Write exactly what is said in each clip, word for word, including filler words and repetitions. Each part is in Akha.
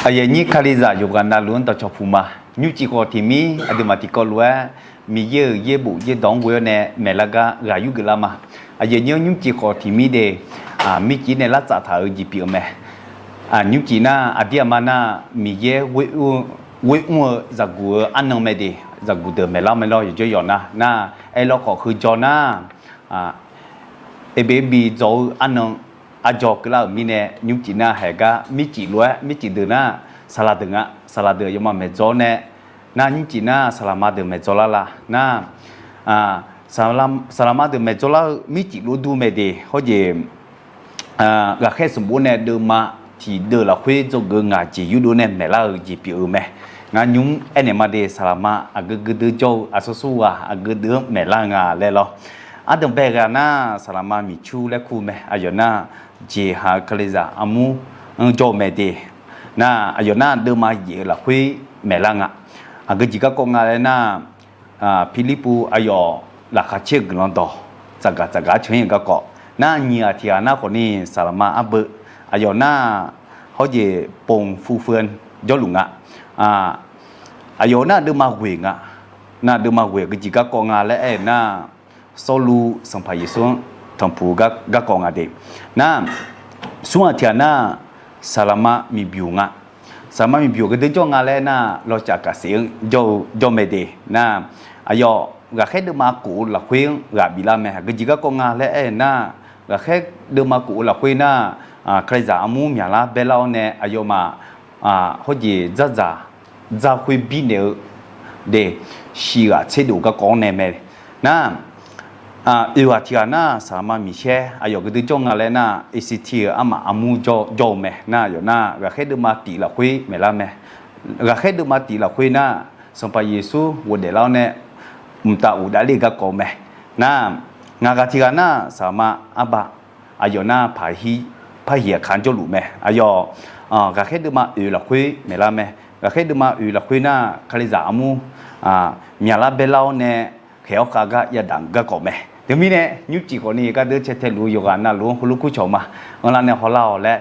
Aqyuif aqnyir Kalizaq yawqghaq navluf-anr dawqcawq puq ma. Nymrcif khawf tiq mir aqduimaf tiqkawv lof-aer Miqyaer-euq yaerbof yaerdawq-anr ghoe-awr nae maeqlar gar ghaq yurgeuf lar ma. Aqyuif aqnyir-anr nymrcif khawf tiq mir de, mircif nae lar tsaf taq-euq jeq pyeuf-eu mae. Nymrcif nar aqdir aqma nar Miqyaer ghoer mr-eu zaqguq-eu arnan mae de, zaqguq deuq maeqlar mae lawr yawqjawr yawq nar nar, aerlawr khawf heu jawr nar, aerbev bi dzaw-eu arnan arjaw keuvlar-euq mirnae nymrcif nar haeq gar mircif lof-aer mircif deuq nar saqlaq deuq nga. Saqlaq deuq aqyawfmaf maeqdzaw-awr nae nar nymrcif nar saqlaqma deuq maeqdzaw lar la nar, saqlaqma deuq maeqdzaw lar-eu mircif lof dur mae de hawr jeq ghaqkhaer sanqbof nae deuvma tiqdeuv lafkhoer dzawgeuf ngaq jeq yurdov nae maeqlar-eu jeq pyeuf-eu mae. Ngar nymr aernaeq ma de saqlaqma aqgeu geu deuv jawr-eu aqsur sur ghaq aqgeu deuv-anr maeqlar nga laer lawr. Ardanqbae ghaq nar saqlaqma miqcur laer kur mae. Aqyawf nar jeqhaq-eu Kalizaq armur-anr jawr-eu mae de. Nar aqyawf nar deuvma yaef-eu lafkhoer maeqlar nga. Aqgeu jeq garkawv nga laer nar, Pirlirpuv aqyawf laqkhaq caer-eu guiqlanq dawq tsafgaq tsafgaq-aer can-ir-eu garkawv nar, nyiq ghaq tiq ghaq nar khawfni saqlaqma arbeu aqyawf nar hawr jeq ponq fu feu jawrluf nga. Aqyawf nar deuvma ghoeq nga. Nar deuvma ghoeq aqgeu jeq garkawv nga laer aer-eu nar, Sawrluv Sanqpaq Yeqsur-anr tanqpuq garkawv nga de. Nar, smr ghaq tiq ghaq nar saqlaqma miqbyuq nga. Saqlaqma miqbyuq geu deuv jawr nga laer nar, lawcaf kaqsef-anr jawr-eu jawr mae de. Nar, aqyawf ghaqkhaer deuvma kof-eu lafkhoer-anr ghaq biflar mae. Aqgeu jeq garkawv nga laer aer-eu nar, ghaqkhaer deuvma kof-eu lafkhoer nar, Kalizaq armur myaqlar baerlar-awr nae aqyawfmaf hawr jeq dzardzaq dzarkhoer birnaeq-eu de, shiqghaq tserdov garkawv-anr nae mae. Nar, oeq ghaq tiq ghaq nar saqlaqma miqsaer aqyawf geu deuv jawr nga laer nar, Eqsiqti-euq armaf armur jawr-eu mae. Nar aqyawf nar ghaqkhaer deuvma tif lafkhoer maeqlar mae. Ghaqkhaer deuvma tif lafkhoer nar, Sanqpaq Yeqsur ghofdaef lar-awr nae mqtav ghofdav ler-eu garkawv mae. Nar, ngaq ghaq tiq ghaq nar saqlaqma arbar aqyawf nar paqhiq aqkaq-anr jawrluf mae. Aqyawf ghaqkhaer deuvma oeq lafkhoer maeqlar mae. Ghaqkhaer deuvma oeq lafkhoer nar Kalizaq armur myaqlar baerlar-awr nae khaeq-awr khav gar yadaq garkawv mae. Teumirnae nymrcif khawfni gardeuv cae taeluf-eu yawqghaq navluf-anr heulof kurcawq ma. Anrlar nae hawlar-awq laer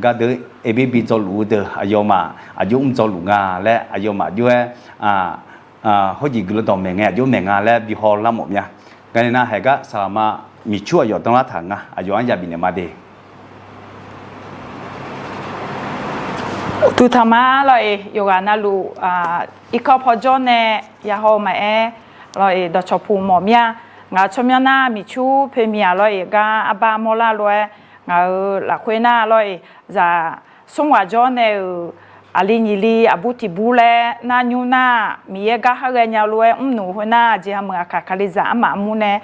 gardeuv aerbev bi dzaw luf-eu deuq aqyawfmaf aqjox mr dzaw luf nga laer aqyawfmaf aqjox-aer hawr jeq guiqlanq dawq maeq ngae aqjox maeq nga laer bi hawlar mawf mya. Gaqnaeq nav haeq gar saqlaqma miqcur aqyawf danlar taq nga. Aqyawf-anr ya bifnaeq ma de. Uqduq taqma lawr-iq yawqghaq navluf irkanr pawjawr nae yahaw-eu maqaer lawr-iq dawqcawq puq mawf mya. Ngaq-euq tsawrmyanr nar miqcur poeqmiq-aq lawr-iq gar arbar mawrlar lof-aer ngaq-euq lafkhoer nar lawr-iq zaq smr ghaq jawr nae-euq aqli nyiq li aqbur tiq bur laer nar nymr nar Miqyaer gar kharghae nya lof-aer mrnuq khoernar, jeqha meuq aqkaq Kalizaq armaf armur nae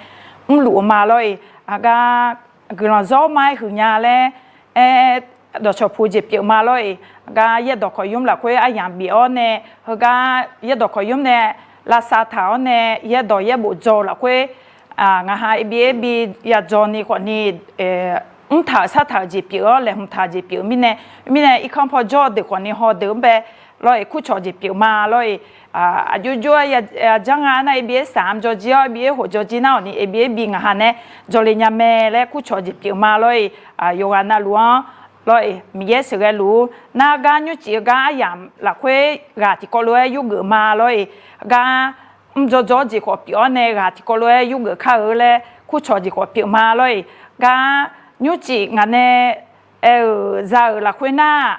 mrluf-eu ma lawr-iq. Aqgar guiqlanq zawr ma-aer huiqnya laer aer, dawqcawq puq jeq pyeuf ma lawr-iq. Aqgar yaerdawq kawqymr lafkhoer aryamq bif-awr nae, heugar yaerdawq kawqymr nae lavsav taq-awr nae yaerdawq yaerbof dzaw-eu lafkhoer, ngaqha aerbi aerbi yadzaw ni khawfni mrtaq-euq sartaq-euq jeq pyeuf-awr laeqhmq taq-eu jeq pyeuf mirnae, mirnae irkanr pawjawr-eu deuq khawfni hawdeuq-anr bae lawr-iq kurcawq jeq pyeuf ma lawr-iq. Aqjox jox-aer yajanr nga nar aerbi aer saq-anr jawrjir-awr aerbi aer khof jawrjir nar awqni aerbi aerbi ngaqha nae jawrle nya mae laer kurcawq jeq pyeuf ma lawr-iq. Yawqghaq navluf-anr lawr-iq Miqyaer sheuqghae luf-ur nar gar nymrcif-eu gar aryamq lafkhoer ghaq tiqkawv lof-aer yurgeuf ma lawr-iq. Gar mr dzaw dzaw-awr jeq khawf pyeuf-awr nae ghaq tiqkawv lof-aer yurgeuf kar-eu laer kurcawq jeq khawf pyeuf ma lawr-iq. Gar nymrcif ngaq nae aer-euq za-euq lafkhoer nar,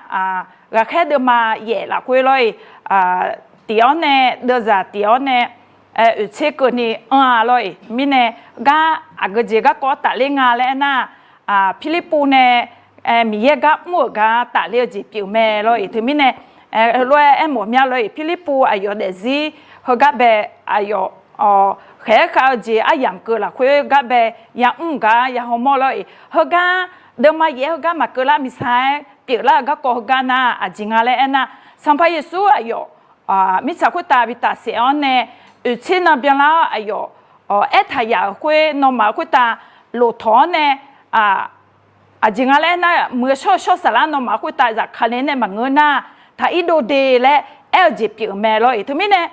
ghaqkhaer deuvma yaef lafkhoer lawr-iq, tif-awr nae deuvzaq tif-awr nae oeqtser keuvni anr-a lawr-iq. Mirnae gar aqgeu jeq garkawv tafler nga laer aernar, Pirlirpuv nae Miqyaer gar mr-euq gar tafler-eu jeq pyeuf mae lawr-iq. Teumirnae lof-aer aermawf mya lawr-iq, Pirlirpuv aqyawf daefzir heugar bae aqyawf khaeq-aer khav-eu jeq aryamq keuv lafkhoer gar bae yamr gar yahawmawr lawr-iq. Heugar deuvma yaef-aer heugar maqkeuv lar miqsar-aer pyeuflar-eu garkawv heugar nar aqjeq nga laer aernar, Sanqpaq Yeqsur aqyawf mirtsaq khoertav bi tafsaef-awr nae oeqtser nan byanlar-awr aqyawf aertaq yaf-euq khoer nawmaf-euq khoertav lof tawq-awr nae aqjeq nga laer aernar, muiq-eu shawr-eu shawr saflar nawmaf khoertav zafkale nae maqngeur nar, taq ir dov de laer aer-eu jeq pyeuf-euq mae lawr-iq. Teumirnae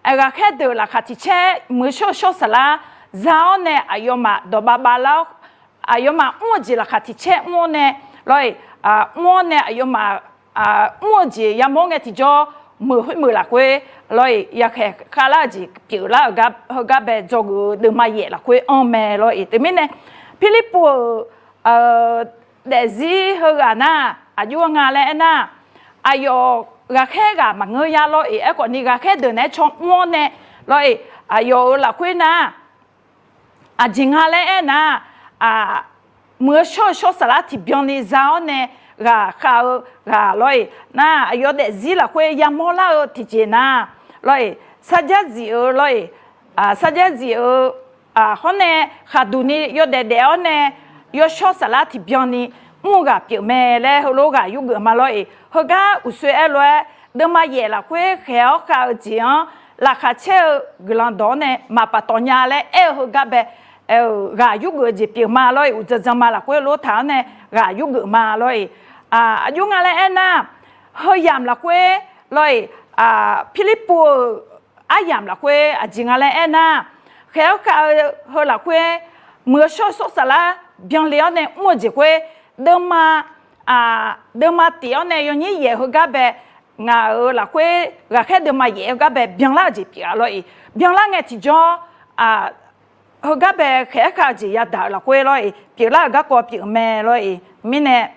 ghaqkhaer deuq laqkhaq tiqcaer muiq-eu shawr-eu shawr saflar za-awr nae aqyawfmaf dawqbav bavlar-awr, aqyawfmaf mr-eu jeq laqkhaq tiqcaer mr-awr nae lawr-iq, mr-awr nae aqyawfmaf mr-eu jeq yamawr ngae tiqjawr, meuq khoermeuq lafkhoer lawr-iq, yaqkhaeq khavlar-eu jeq pyeuflar-euq heugar bae dzawgeuf-eu deuvma yaef lafkhoer anr mae lawr-iq. Teumirnae, Pirlirpuv-euq daefzir heughaq nar, aqjox-aer nga laer aernar, aqyawf ghaqkhaer ghaq maqngeur ya lawr-iq. Aerkhawfni ghaqkhaer deuq naeq-aer caw mr-awr nae lawr-iq, aqyawf-euq lafkhoer nar, aqjeq nga laer aernar, muiq-eu shawr-eu shawr saflar tiqbyan ni za-awr nae ghaq khav-eu ghaq lawr-iq nar, aqyawf daefzir lafkhoer yamawr lar-eu tiqjeq nar lawr-iq, sarjax zif-eu lawr-iq, sarjax zif-eu hawr nae khaqduq ni yawdaef daef-awr nae yawshawr saflar tiqbyan ni mr-eu ghaq pyeuf mae laer heulof ghaq yurgeuf ma lawr-iq. Heugar uqsoer aer lof-aer, deuvma yaef lafkhoer khaeq-awr khav-eu jeq-anr laqkhaq caer-eu guiqlanq dawq-anr nae maqpaftawf nya laer aer-eu heugar bae, ghaq yurgeuf-eu jeq pyeuf ma lawr-iq. Uqdzan dzan ma lafkhoer lof taq-awr nae ghaq yurgeuf ma lawr-iq. Aqjox nga laer aernar, heu yamq lafkhoer lawr-iq, Pirlirpuv-euq aryamq lafkhoer aqjeq nga laer aernar, khaeq-awr khav-eu heu lafkhoer muiq-eu shawr-eu shawr saflar byanle-awr nae mr-eu jeq khoer, deuvma, deuvma tif-awr nae yawnyir yaef heugar bae, ngaq-euq lafkhoer ghaqkhaer deuvma yaef heugar bae byanlar-eu jeq pyeuf-a lawr-iq. Byanlar ngae tiqjawr, heugar bae khaeq-awr khav-eu jeq yadaq-euq lafkhoer lawr-iq, pyeuflar-euq garkawv pyeuf mae lawr-iq. Mirnae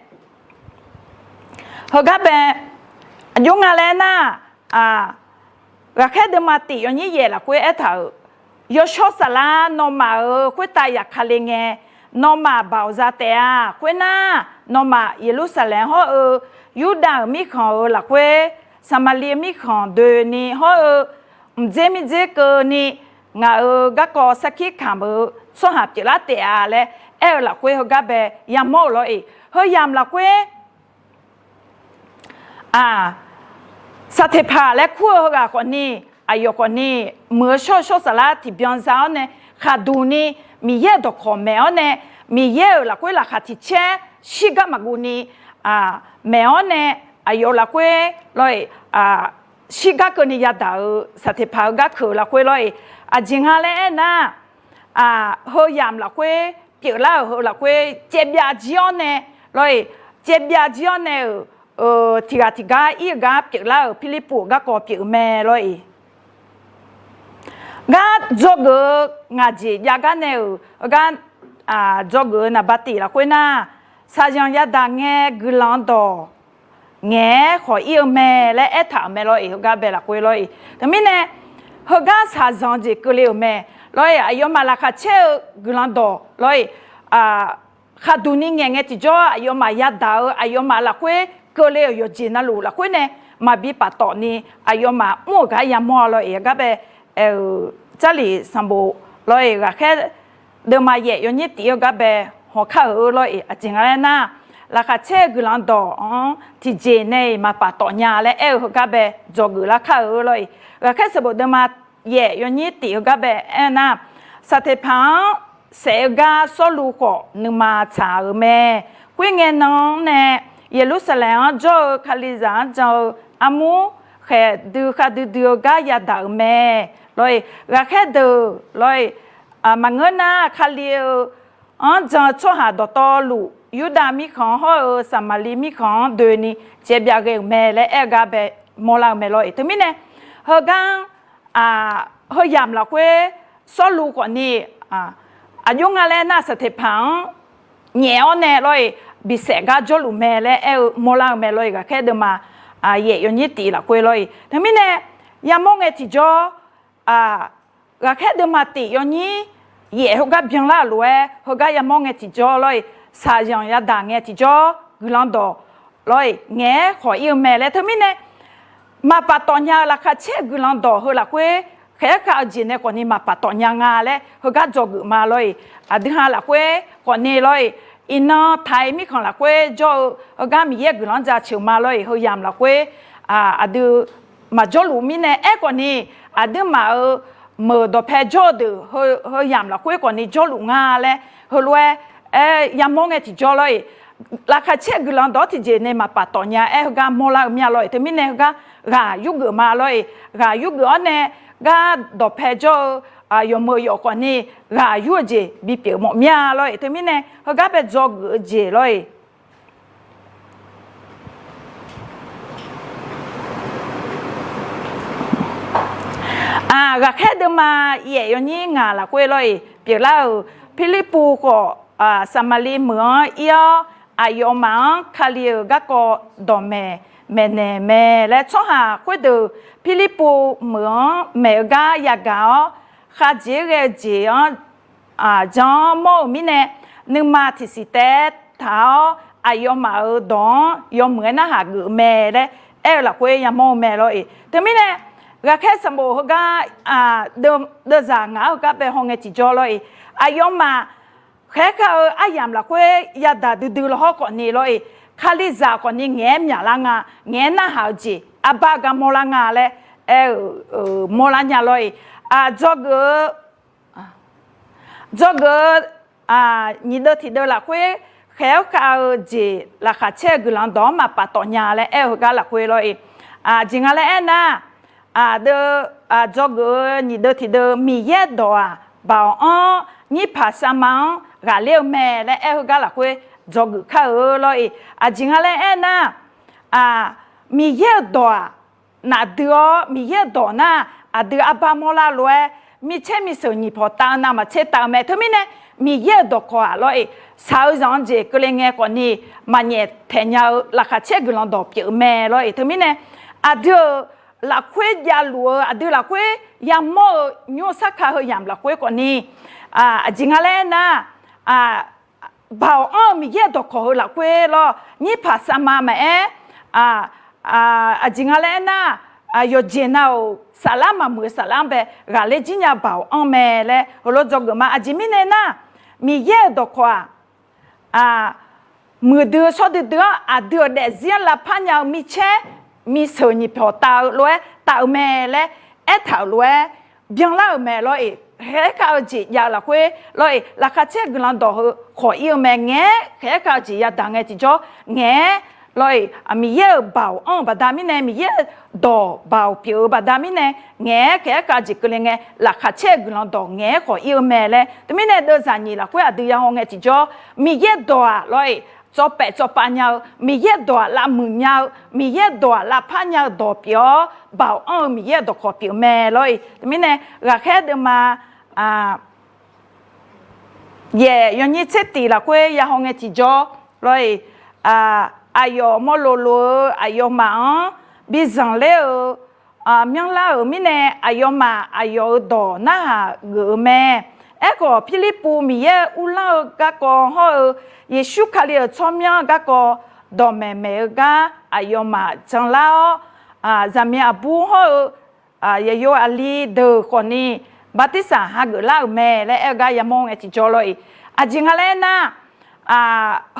heugar bae aqjox nga laer nar, ghaqkhaer deuvma tif yawnyir yaef lafkhoer aertaq-euq, yawshawr saflar nawmaf-euq khoertav yaqkale ngae, nawmaf baoq za taef-a. Khoernar, nawmaf Yeqlursaqlaeq hawr-eu, Yurdav-euq mirkhanq-euq lafkhoer, Saqmaqliv-eu mirkhanq doeni hawr-eu, mqdzer mirdzer keuvni ngaq-euq garkawv sarkir kamq-eu tsawrhaq pyeuflar taef-a laer aer-eu lafkhoer heugar bae yamawr-eu lawr-iq. Heu yamq lafkhoer Saqteqpaq laer kur-eu heughaq khawfni, aqyawf khawfni, muiq-eu shawr-eu shawr saflar tiqbyan za-awr nae, khaqduq ni Miqyaer-euq dawqkawq maeq-awr nae, Miqyaer-euq lafkhoer laqkhaq tiq caer shirgar maqguv ni maeq-awr nae, aqyawf-euq lafkhoer lawr-iq, shirgar keuvni yadaq-euq Saqteqpaq-eu garkeuv lafkhoer lawr-iq, aqjeq nga laer aernar, heu yamq lafkhoer pyeuflar-euq heu lafkhoer caevbyav jir-awr nae lawr-iq, caevbyav jir-awr nae-euq tiqghaq tiqgar ir-eu gar pyeuflar-euq Pirlirpuv-euq garkawv pyeuf-eu mae lawr-iq. Gar dzawgeuf-eu ngaq jeq jav gar nae-euq heugar dzawgeuf-eu naqba tif lafkhoer nar, shaqzanq yadaq ngae guiqlanq dawq ngaeq-aer khawf ir-eu mae laer aertaq-euq mae lawr-iq. Heugar bae lafkhoer lawr-iq. Teumirnae, heugar shaqzanq jeq keuvle-euq mae lawr-iq. Aqyawfmaf laqkhaq caer-eu guiqlanq dawq lawr-iq, khaqduq ni ngaeq ngae tiqjawr aqyawfmaf yadaq-eu aqyawfmaf lafkhoer keuvle-euq yawqjeq navluf lafkhoer nae maqbi paftawf ni aqyawfmaf mr-euq gar yamawr-a lawr-iq. Heugar bae aer-euq Jarlif sanqbof lawr-iq, ghaqkhaer deuvma yaef yawnyir tif-eu gar bae hawq kar-euq lawr-iq. Aqjeq nga laer nar, laqkhaq caer-eu guiqlanq dawq-anr tiqjeq nae-iq maqpaftawf nya laer aer-eu heugar bae dzawgeuf lar kar-euq lawr-iq. Ghaqkhaer sanqbof deuvma yaef yawnyir tif-eu gar bae aer-eu nar, Saqteqpaq-anr saef-eu gar Sawrluv khawf nuima tsaq-euq mae. Khoerngae nan-anr nae Yeqlursaqlaeq-anr jawr-eu Kalizaq-anr jan-eu armur khaeq dui khavdui dui-eu gar yadaq-euq mae lawr-iq. Ghaqkhaer deuq lawr-iq, maqngeur nar Kali-eu anr jan-eu tsawrhaq dawqtawvluf, Yurdav mirkhanq hawr-eu Saqmaqliv mirkhanq-anr doeni caevbyav ghae-euq mae laer aer-eu gar bae mawrlar-eu mae lawr-iq. Teumirnae, heugar-anr heu yamq lafkhoer Sawrluv khawfni, aqjox nga laer nar Saqteqpaq-anr nyaef-awr nae lawr-iq, bisaef gar jawrluf mae laer aer-eu mawrlar-eu mae lawr-iq. Ghaqkhaer deuvma yaef yawnyir tif lafkhoer lawr-iq. Teumirnae, yamawr ngae tiqjawr, ghaqkhaer deuvma tif yawnyir yaef heugar byanlar-euq lof-aer, heugar yamawr ngae tiqjawr lawr-iq, shaqzanq yadaq ngae tiqjawr guiqlanq dawq lawr-iq ngaeq-aer khawf ir-eu mae laer. Teumirnae, maqpaftawf nya-eu laqkhaq caer-eu guiqlanq dawq heu lafkhoer khaeq-aer khav-eu jeq nae khawfni maqpaftawf nya nga laer heugar dzawgeuf ma lawr-iq. Aqdui ha lafkhoer khawfni lawr-iq, iqnan taq-iq mirkhanq lafkhoer jawr-eu heugar Miqyaer guiqlanq-anr jaceuq ma lawr-iq. Heu yamq lafkhoer aqdui maqjawrluf mirnae aerkhawfni, aqduimaf-euq meuq dawqpae jawr-eu deuq heu yamq lafkhoer khawfni jawrluf nga laer heulof-aer aer yamawr ngae tiqjawr lawr-iq, laqkhaq caer guiqlanq dawq-anr tiqjeq nae maqpaftawf nya-aer heugar mawrlar-eu mir-a lawr-iq. Teumirnae heugar ghaq yurgeuf ma lawr-iq. Ghaq yurgeuf-awr nae gar dawqpae jawr-eu yawqmeuq yawf khawfni ghaq yur-eu jeq bipyeuf mawf mir-a lawr-iq. Teumirnae heugar bae dzawgeuf-eu jeq lawr-iq. Ghaqkhaer deuvma yaef yawnyir ngaq lafkhoer lawr-iq pyeuflar-euq, Pirlirpuv khawf Saqmaqliv meuq-anr ir-awr, aqyawfmaf-anr Kali-euq garkawv dawqmaeq maeqnaeq mae laer, tsawrhaq khoerdeuq Pirlirpuv meuq-anr maeq-eu gar yagaq-awr, khavjeq-aer ghae-eu jeq-anr jan-awr mawr-euq mirnae, nuima tiqsiq taef-aer taq-awr aqyawfmaf-euq dawq-anr yawmuiq-aer narhaq geuf-eu mae laer aer-eu lafkhoer yamawr-eu mae lawr-iq. Teumirnae, ghaqkhaer sanqbof heugar deuvzaq ngaq-anr heugar bae hawngae tiqjawr lawr-iq, aqyawfmaf khaeq-aer ka-eu aryamq lafkhoer yadaq duidui law hawr khawfni lawr-iq, Kalizaq khawfni ngaeq-aer myaqlar nga, ngaeq-aer narhaq-eu jeq arbar gar mawrlar nga laer aer-euq mawrlar nya lawr-iq. Dzawgeuf-eu dzawgeuf-eu nyiq deuv tiq deuv lafkhoer khaeq-aer ka-eu jeq laqkhaq caer-eu guiqlanq dawq-anr maqpaftawf nya laer aer-eu heugar lafkhoer lawr-iq. Aqjeq nga laer aernar, dzawgeuf-eu nyiq deuv tiq deuv Miqyaer dawq-aq, Baoq-anr, nyirpaq Sarma-anr ghaqler-eu mae laer aer-eu heugar lafkhoer dzawgeuf kar-eu lawr-iq. Aqjeq nga laer aernar, Miqyaer-euq dawq-aq, nafdui-awr Miqyaer-euq dawq nar, aqdui arbar mawrlar lof-aer, micaer miseuq nyiq pawq tav-eu navmaqtser tav-eu mae. Teumirnae, Miqyaer-euq dawqkawq-aq lawr-iq, shaq-eu zanq-eu jeq keuvle ngae khawfni maqnyaef taeq nya-eu laqkhaq caer guiqlanq dawq pyeuf-eu mae lawr-iq. Teumirnae, aqdui-euq lafkhoer javluf-eu, aqdui lafkhoer yamawr-eu nymr-eu sarka heu yamq lafkhoer khawfni, aqjeq nga laer aernar, Baoq-anr-eu Miqyaer-euq dawqkawq heu lafkhoer lawr, nyirpaq Sarma maqaer, aqjeq nga laer aernar, yawqjeq nav-euq saflar maqmuiq-eu saflar-anr bae ghaqler jir nya Baoq-anr mae laer heulof dzawgeuf ma. Aqjeq mirnae nar, Miqyaer-euq dawqkawq-aq, muiqdui-eu shawr duidui-anr aqdui-euq daefzir-anr lavpar nya-eu micaer miseuq nyiq pawq tav-eu lof-aer tav-eu mae laer aertaq-euq lof-aer byanlar-euq mae lawr-iq. Khaeq-aer ka-eu jeq jav-eu lafkhoer lawr-iq, laqkhaq caer guiqlanq dawq heu khawq ir-eu mae. Ngaeq-aer khaeq-aer ka-eu jeq yadaq ngae tiqjawr ngaeq-aer lawr-iq, Miqyaer-euq Baoq-anr-euq baqda mirnae, Miqyaer-euq dawq Baoq pyeuf-eu baqda mirnae, ngaeq-aer khaeq-aer ka-eu jeq keuvle ngae, laqkhaq caer-eu guiqlanq dawq ngaeq-aer khawq ir-eu mae laer. Teumirnae deuvzaq nyiq lafkhoer aqdui yahaw ngae tiqjawr, Miqyaer dawq-aq lawr-iq, tsawrpaef tsawrpav nya-eu, Miqyaer dawq-aq lavmuiq nya-eu, Miqyaer dawq-aq lavpar nya-eu dawq pyeuf-awr, Baoq-anr-eu Miqyaer-euq dawqkawq pyeuf mae lawr-iq. Teumirnae, ghaqkhaer deuvma yaef yawnyir tser tiq lafkhoer yahaw ngae tiqjawr lawr-iq, aqyawf mawrlof lof-eu aqyawfmaf-anr bi zanqler-eu myanrlar-euq mirnae, aqyawfmaf aqyawf-euq dawq narhaq geuf-eu mae. Aerkhawf, Pirlirpuv Miqyaer-euq uvlanr-eu garkawv hawr-eu, Yeqsur Kali-euq tsawrmyanr-eu garkawv dawqmaeq maeq-eu gar aqyawfmaf janlar-awr, zaqmiq aqbur hawr-eu, yayo aqli deuq khawfni bartirsaq hageuf lar-euq mae laer aer-eu gar yamawr ngae tiqjawr lawr-iq. Aqjeq nga laer aernar,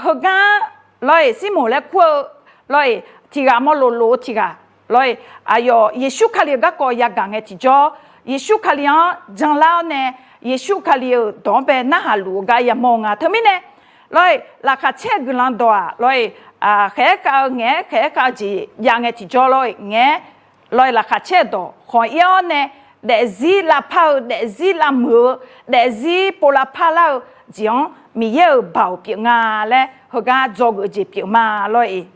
heugar lawr-iq, Sirmoq laer kur-eu lawr-iq, tiq ghaq mawrlof lof-eu tiq ghaq lawr-iq, aqyawf Yeqsur Kali-euq garkawv yagaq ngae tiqjawr, Yeqsur Kali-anr janlar-awr nae, Yeqsur Kali-euq dawq-anr bae narhaq luf-eu gar yamawr-eu nga. Teumirnae lawr-iq, laqkhaq caer-eu guiqlanq dawq-aq lawr-iq, khaeq-aer ka-eu ngaeq-aer khaeq-aer ka-eu jeq jav ngae tiqjawr lawr-iq ngae, lawr-iq laqkhaq caer-eu dawq khawq ir-awr nae, daefzir lavpar-eu, daefzir lavmuiq-eu, daefzir pov lavpar lar-eu jeq-anr Miqyaer-euq Baoq pyeuf nga laer heugar dzawgeuf-eu jeq pyeuf ma lawr-iq.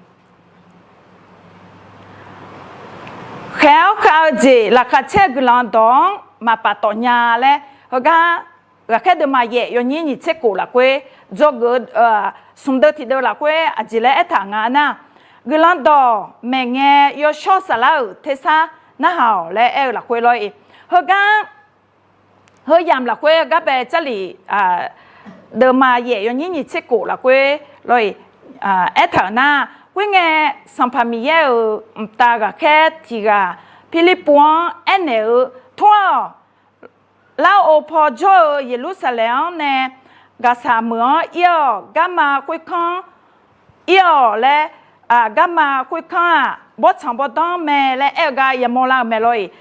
Khaeq-awr ka-eu jeq laqkhaq caer-eu guiqlanq dawq-anr maqpaftawf nya laer heugar ghaqkhaer deuvma yaef yawnyir nyiq tser khof lafkhoer, dzawgeuf-eu smq deuv tiq deuv lafkhoer aqjeq laer aertaq nga nar, guiqlanq dawq maeqngae yawshawr saflar-euq tersar narhaq-awq laer aer-eu lafkhoer lawr-iq. Heugar, heu yamq lafkhoer gar bae Jarlif deuvma yaef yawnyir nyiq tser khof lafkhoer lawr-iq, aertaq-euq nar, khoerngae, Sanqpaq Miqyaer-euq mqtav ghaqkhaer tiq ghaq Pirlirpuv-anr aernaeq-eu, Tmr-awq. Lar-eu paw jawr-eu Yeqlursaqlaeq-anr nae Gaqsaq meuq-anr ir-awq. Garma khoerkanr ir-awq laer, garma khoerkanr-aq, bawrtsanq bawrdanr mae laer aer-eu gar yamawr lar-eu mae lawr-iq.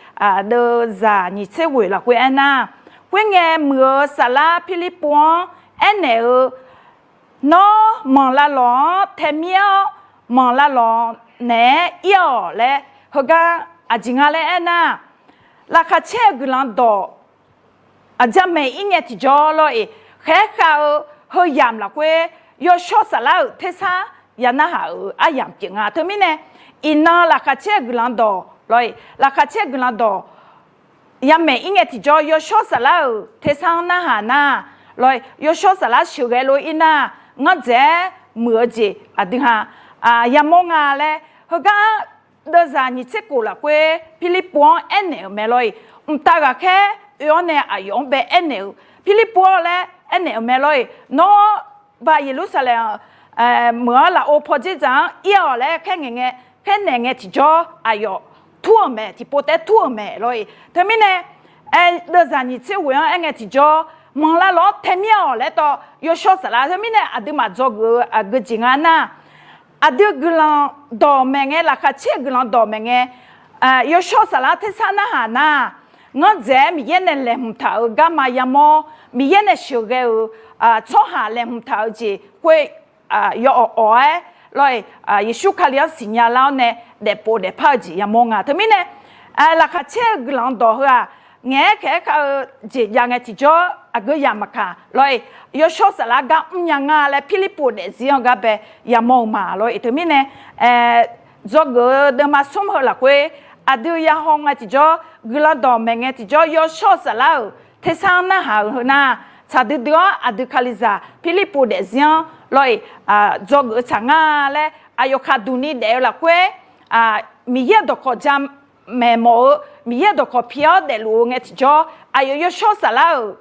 Deuvzaq nyiq tser ghoeq lafkhoer aernar, khoerngae muiq-eu saflar Pirlirpuv-anr aernaeq-eu, Nawr manq lavlawq-anr taemir-awr, manq lavlawq naeq-aer ir-awq laer, heugar aqjeq nga laer aernar, laqkhaq caer-eu guiqlanq dawq aqjamaeq ir ngae tiqjawr lawr-iq, khaeq-aer khav-eu heu yamq lafkhoer yawshawr saflar-euq tersar ya narhaq-euq aryamq pyeuf nga. Teumirnae, iqnan laqkhaq caer-eu guiqlanq dawq lawr-iq, laqkhaq caer-eu guiqlanq dawq yamaeq ir ngae tiqjawr, yawshawr saflar-euq tersar-anr narhaq nar, lawr-ir yawshawr saflar sheuqghae lof-ir nar, ngar dzaeq-aer muiq-eu jeq aqdui ha yamawr nga laer, heugar deuvzaq nyiq tser khof lafkhoer Pirlirpuv-anr aernaeq-euq mae lawr-ir. Mqtav ghaqkhaer oe-awr nae aqyawf-anr bae aernaeq-eu, Pirlirpuv-awr laer aernaeq-euq mae lawr-ir. Nawr ba Yeqlursaqlaeq meuq-anr lafov pawdzer dzaq-anr ir-awq laer khaerngaeq ngae, khaernaeq ngae tiqjawr aqyawf tur-euq mae, tiqpov taef-aer tur-euq mae lawr-ir. Teumirnae, deuvzaq nyiq tser ghoeq-anr aerngae tiqjawr, manqlar lof-anr tae mir-awq laer tawv yawshawr saflar. Teumirnae aqduimaf dzawgeuf-eu aqgeu jeq nga nar, aqdui guiqlanq dawq maeq ngae, laqkhaq caer-eu guiqlanq dawq maeq ngae, yawshawr saflar tersar narhaq nar, ngar dzaeq-aer Miqyaer nae laeqhmq taq-euq garma yamawr, Miqyaer nae sheuqghae-euq tsawrhaq laeqhmq taq-eu jeq khoer yawawq awq-aer lawr-ir, Yeqsur Kali-anr siqnya lar-awr nae daefpov daefpar-eu jeq yamawr nga. Teumirnae, laqkhaq caer-eu guiqlanq dawq heu-aq, ngaeq-aer khaeq-aer khav-eu jeq jav ngae tiqjawr aqgeu yamq maqkaq lawr-ir, yawshawr saflar gar mrnya nga laer Pirlirpuv daefzir-anr gar bae yamawr-eu ma lawr-ir. Teumirnae, dzawgeuf-eu deuvma smr heu lafkhoer aqdui yahaw ngae tiqjawr, guiqlanq dawq maeq ngae tiqjawr, yawshawr saflar-euq tersar-anr narhaq-euq heu nar, tsaq duidui-awr aqdui Kalizaq Pirlirpuv daefzir-anr lawr-ir, dzawgeuf-eu tsaq nga laer aqyawf khaqduq ni daef-eu lafkhoer, Miqyaer-euq dawqkawq jamaeq mawf-eu, Miqyaer-euq dawqkawq pi-awr daefluf-eu ngae tiqjawr, aqyawf yawshawr saflar-euq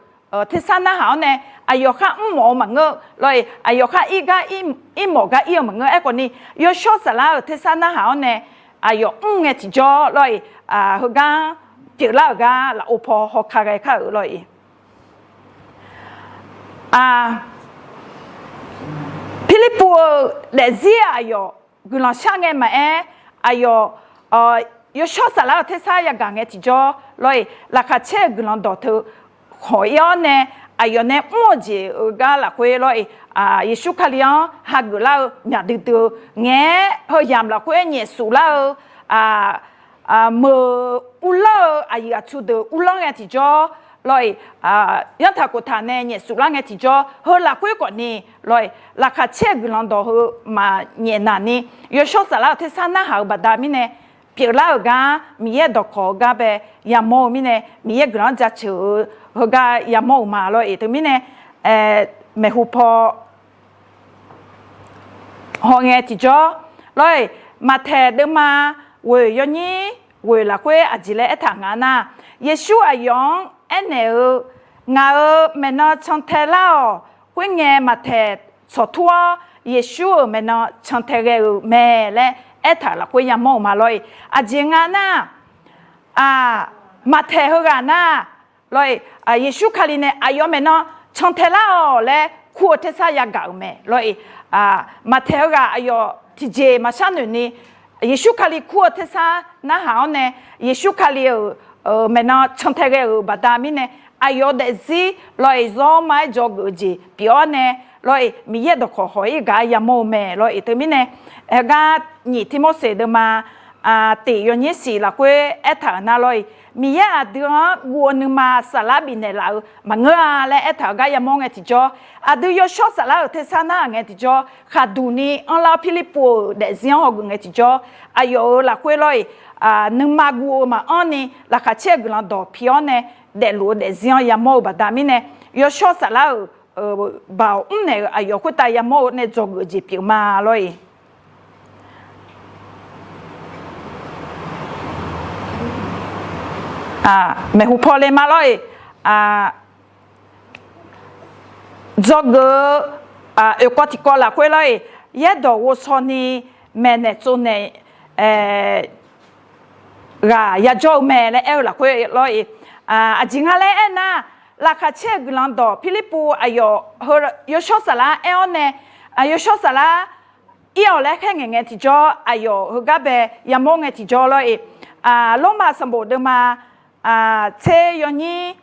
tersar narhaq-awr nae aqyawf khar mrmawf-eu maqngeur lawr-ir, aqyawf khar ir gar irmawf gar ir-eu maqngeur. Aerkhawf ni, yawshawr saflar-euq tersar narhaq-awr nae aqyawf mr ngae tiqjawr lawr-ir, heugar pyeuflar-euq gar lafov paw hawka ghae kar-euq lawr-ir. Pirlirpuv-euq daefzir aqyawf guiqlanq shar ngae maqaer, aqyawf yawshawr saflar-euq tersar yagaq ngae tiqjawr lawr-ir, laqkhaq caer-eu guiqlanq dawq teu khawq ir-awr nae, aqyawf nae mr-eu jeq-euq gar lafkhoer lawr-ir, Yeqsur Kali-anr hageuf lar-eu myaq duidui-eu ngaeq-aer heu yamq lafkhoer nyaefsuf lar-eu meuq uvlanr-eu aqyuif aqtsu deuq uvlanr ngae tiqjawr lawr-ir, yanrtaq khoftaq nae nyaefsuf lar ngae tiqjawr heu lafkhoer khawf ni lawr-ir, laqkhaq caer-eu guiqlanq dawq heu maqnyaef naq ni, yawshawr saflar-euq tersar narhaq-euq baqda mirnae pyeuflar-euq gar Miqyaer dawqkawq-eu gar bae yamawr-eu mirnae, Miqyaer guiqlanq-anr jaceuq-eu heugar yamawr-euq ma lawr-ir. Teumirnae, maeqhu paw hawngae tiqjawr lawr-ir, Maqtaeq deuvma ghoeq yawnyir ghoeq lafkhoer aqjeq laer aertaq nga nar, Yeqsur aqyawf-anr aernaeq-eu, Ngaq-euq maeqnan cantae lar-awq. Khoerngae, Maqtaeq tsawqtur-awr Yeqsur-euq maeqnan cantae ghae-euq mae laer aertaq-euq lafkhoer yamawr-euq ma lawr-ir. Aqjeq nga nar, Maqtaeq heughaq nar lawr-ir, Yeqsur Kali nae aqyawf maeqnan cantae lar-awq laer kur-eu tersar yagaq-euq mae lawr-ir. Maqtaeq heughaq aqyawf tiqjeq maqshar noeq ni, Yeqsur Kali kur-eu tersar narhaq-awr nae, Yeqsur Kali-euq maeqnan cantae ghae-euq baqda mirnae, aqyawf daefzir lawr-ir zawrma-aer dzawgeuf-eu jeq pyeuf-awr nae lawr-ir, Miqyaer dawqkawq haw-ir gaq yamawr-eu mae lawr-ir. Teumirnae, aergar nyiq Tirmorseq deuvma tiq yawnyir siq lafkhoer aertaq-euq nar lawr-ir, Miqyaer aqdui-anr guv-eu nuima saflar bifnaeq laf-eu maqngeur-a laer aertaq-euq gar yamawr ngae tiqjawr, aqdui yawshawr saflar-euq tersar narhaq ngae tiqjawr, khaqduq ni anrlar-awr Pirlirpuv-euq daefzir-anr hawgeuf ngae tiqjawr, aqyawf-euq lafkhoer lawr-ir, nuima guv-eu maqanr ni laqkhaq caer-eu guiqlanq dawq pi-awr nae daefluf-eu daefzir-anr yamawr-eu baqda mirnae, yawshawr saflar-euq baoq mrnaeq-eu aqyawf khoertav yamawr-eu nae dzawgeuf-eu jeq pyeuf ma lawr-ir. Maeqhu paw le ma lawr-ir. Dzawgeuf-eu oeqkawv tiqkawv lafkhoer lawr-ir, yaerdawq ghovshaw ni maeqnaeq tsovnaeq ghaq yajawr-eu mae laer aer-eu lafkhoer lawr-ir. Aqjeq nga laer aernar, laqkhaq caer-eu guiqlanq dawq Pirlirpuv aqyawf yawshawr saflar aer-awr nae, yawshawr saflar ir-awq laer khaerngaeq ngae tiqjawr, aqyawf heugar bae yamawr ngae tiqjawr lawr-ir. Lormav sanqbof deuvma tser yawnyir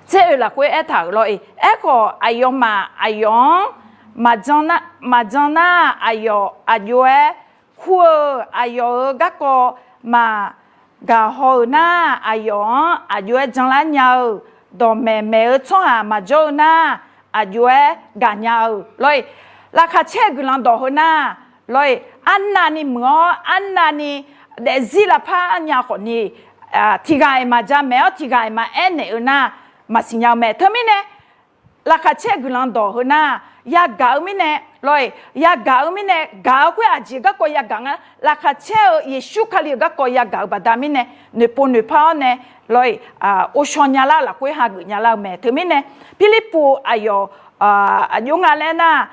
tser oe lafkhoer aertaq-euq lawr-ir. Aerkhawf, aqyawfmaf aqyawf-anr maqjan nar, aqyawf aqjox-aer kur-eu, aqyawf-euq garkawv maqgaq haw-euq nar, aqyawf-anr aqjox-aer janlar nya-eu, dawqmaeq maeq-eu tsawrhaq maqjawr-eu nar, aqjox-aer gaqnya-euq lawr-ir. Laqkhaq caer-eu guiqlanq dawq heu nar lawr-ir, arnavni muiq-awr arnavni daefzir lavpar nya khawf ni, tiqghaq-iq maqjamaeq-awr tiqghaq-iq maqaer naeq-eu nar, maqsiq nya-eu mae. Teumirnae, laqkhaq caer-eu guiqlanq dawq heu nar, yagaq-eu mirnae lawr-iq, yagaq-eu mirnae gaq-eu khoer aqjeq garkawv yagaq nga. Laqkhaq caer-eu Yeqsur Kali-euq garkawv yagaq-eu baqda mirnae, noeqpov noeqpar-awr nae lawr-iq, ghovshaw nyalar-eu lafkhoer hageuf nyalar-eu mae. Teumirnae, Pirlirpuv aqyawf aqjox nga laer nar,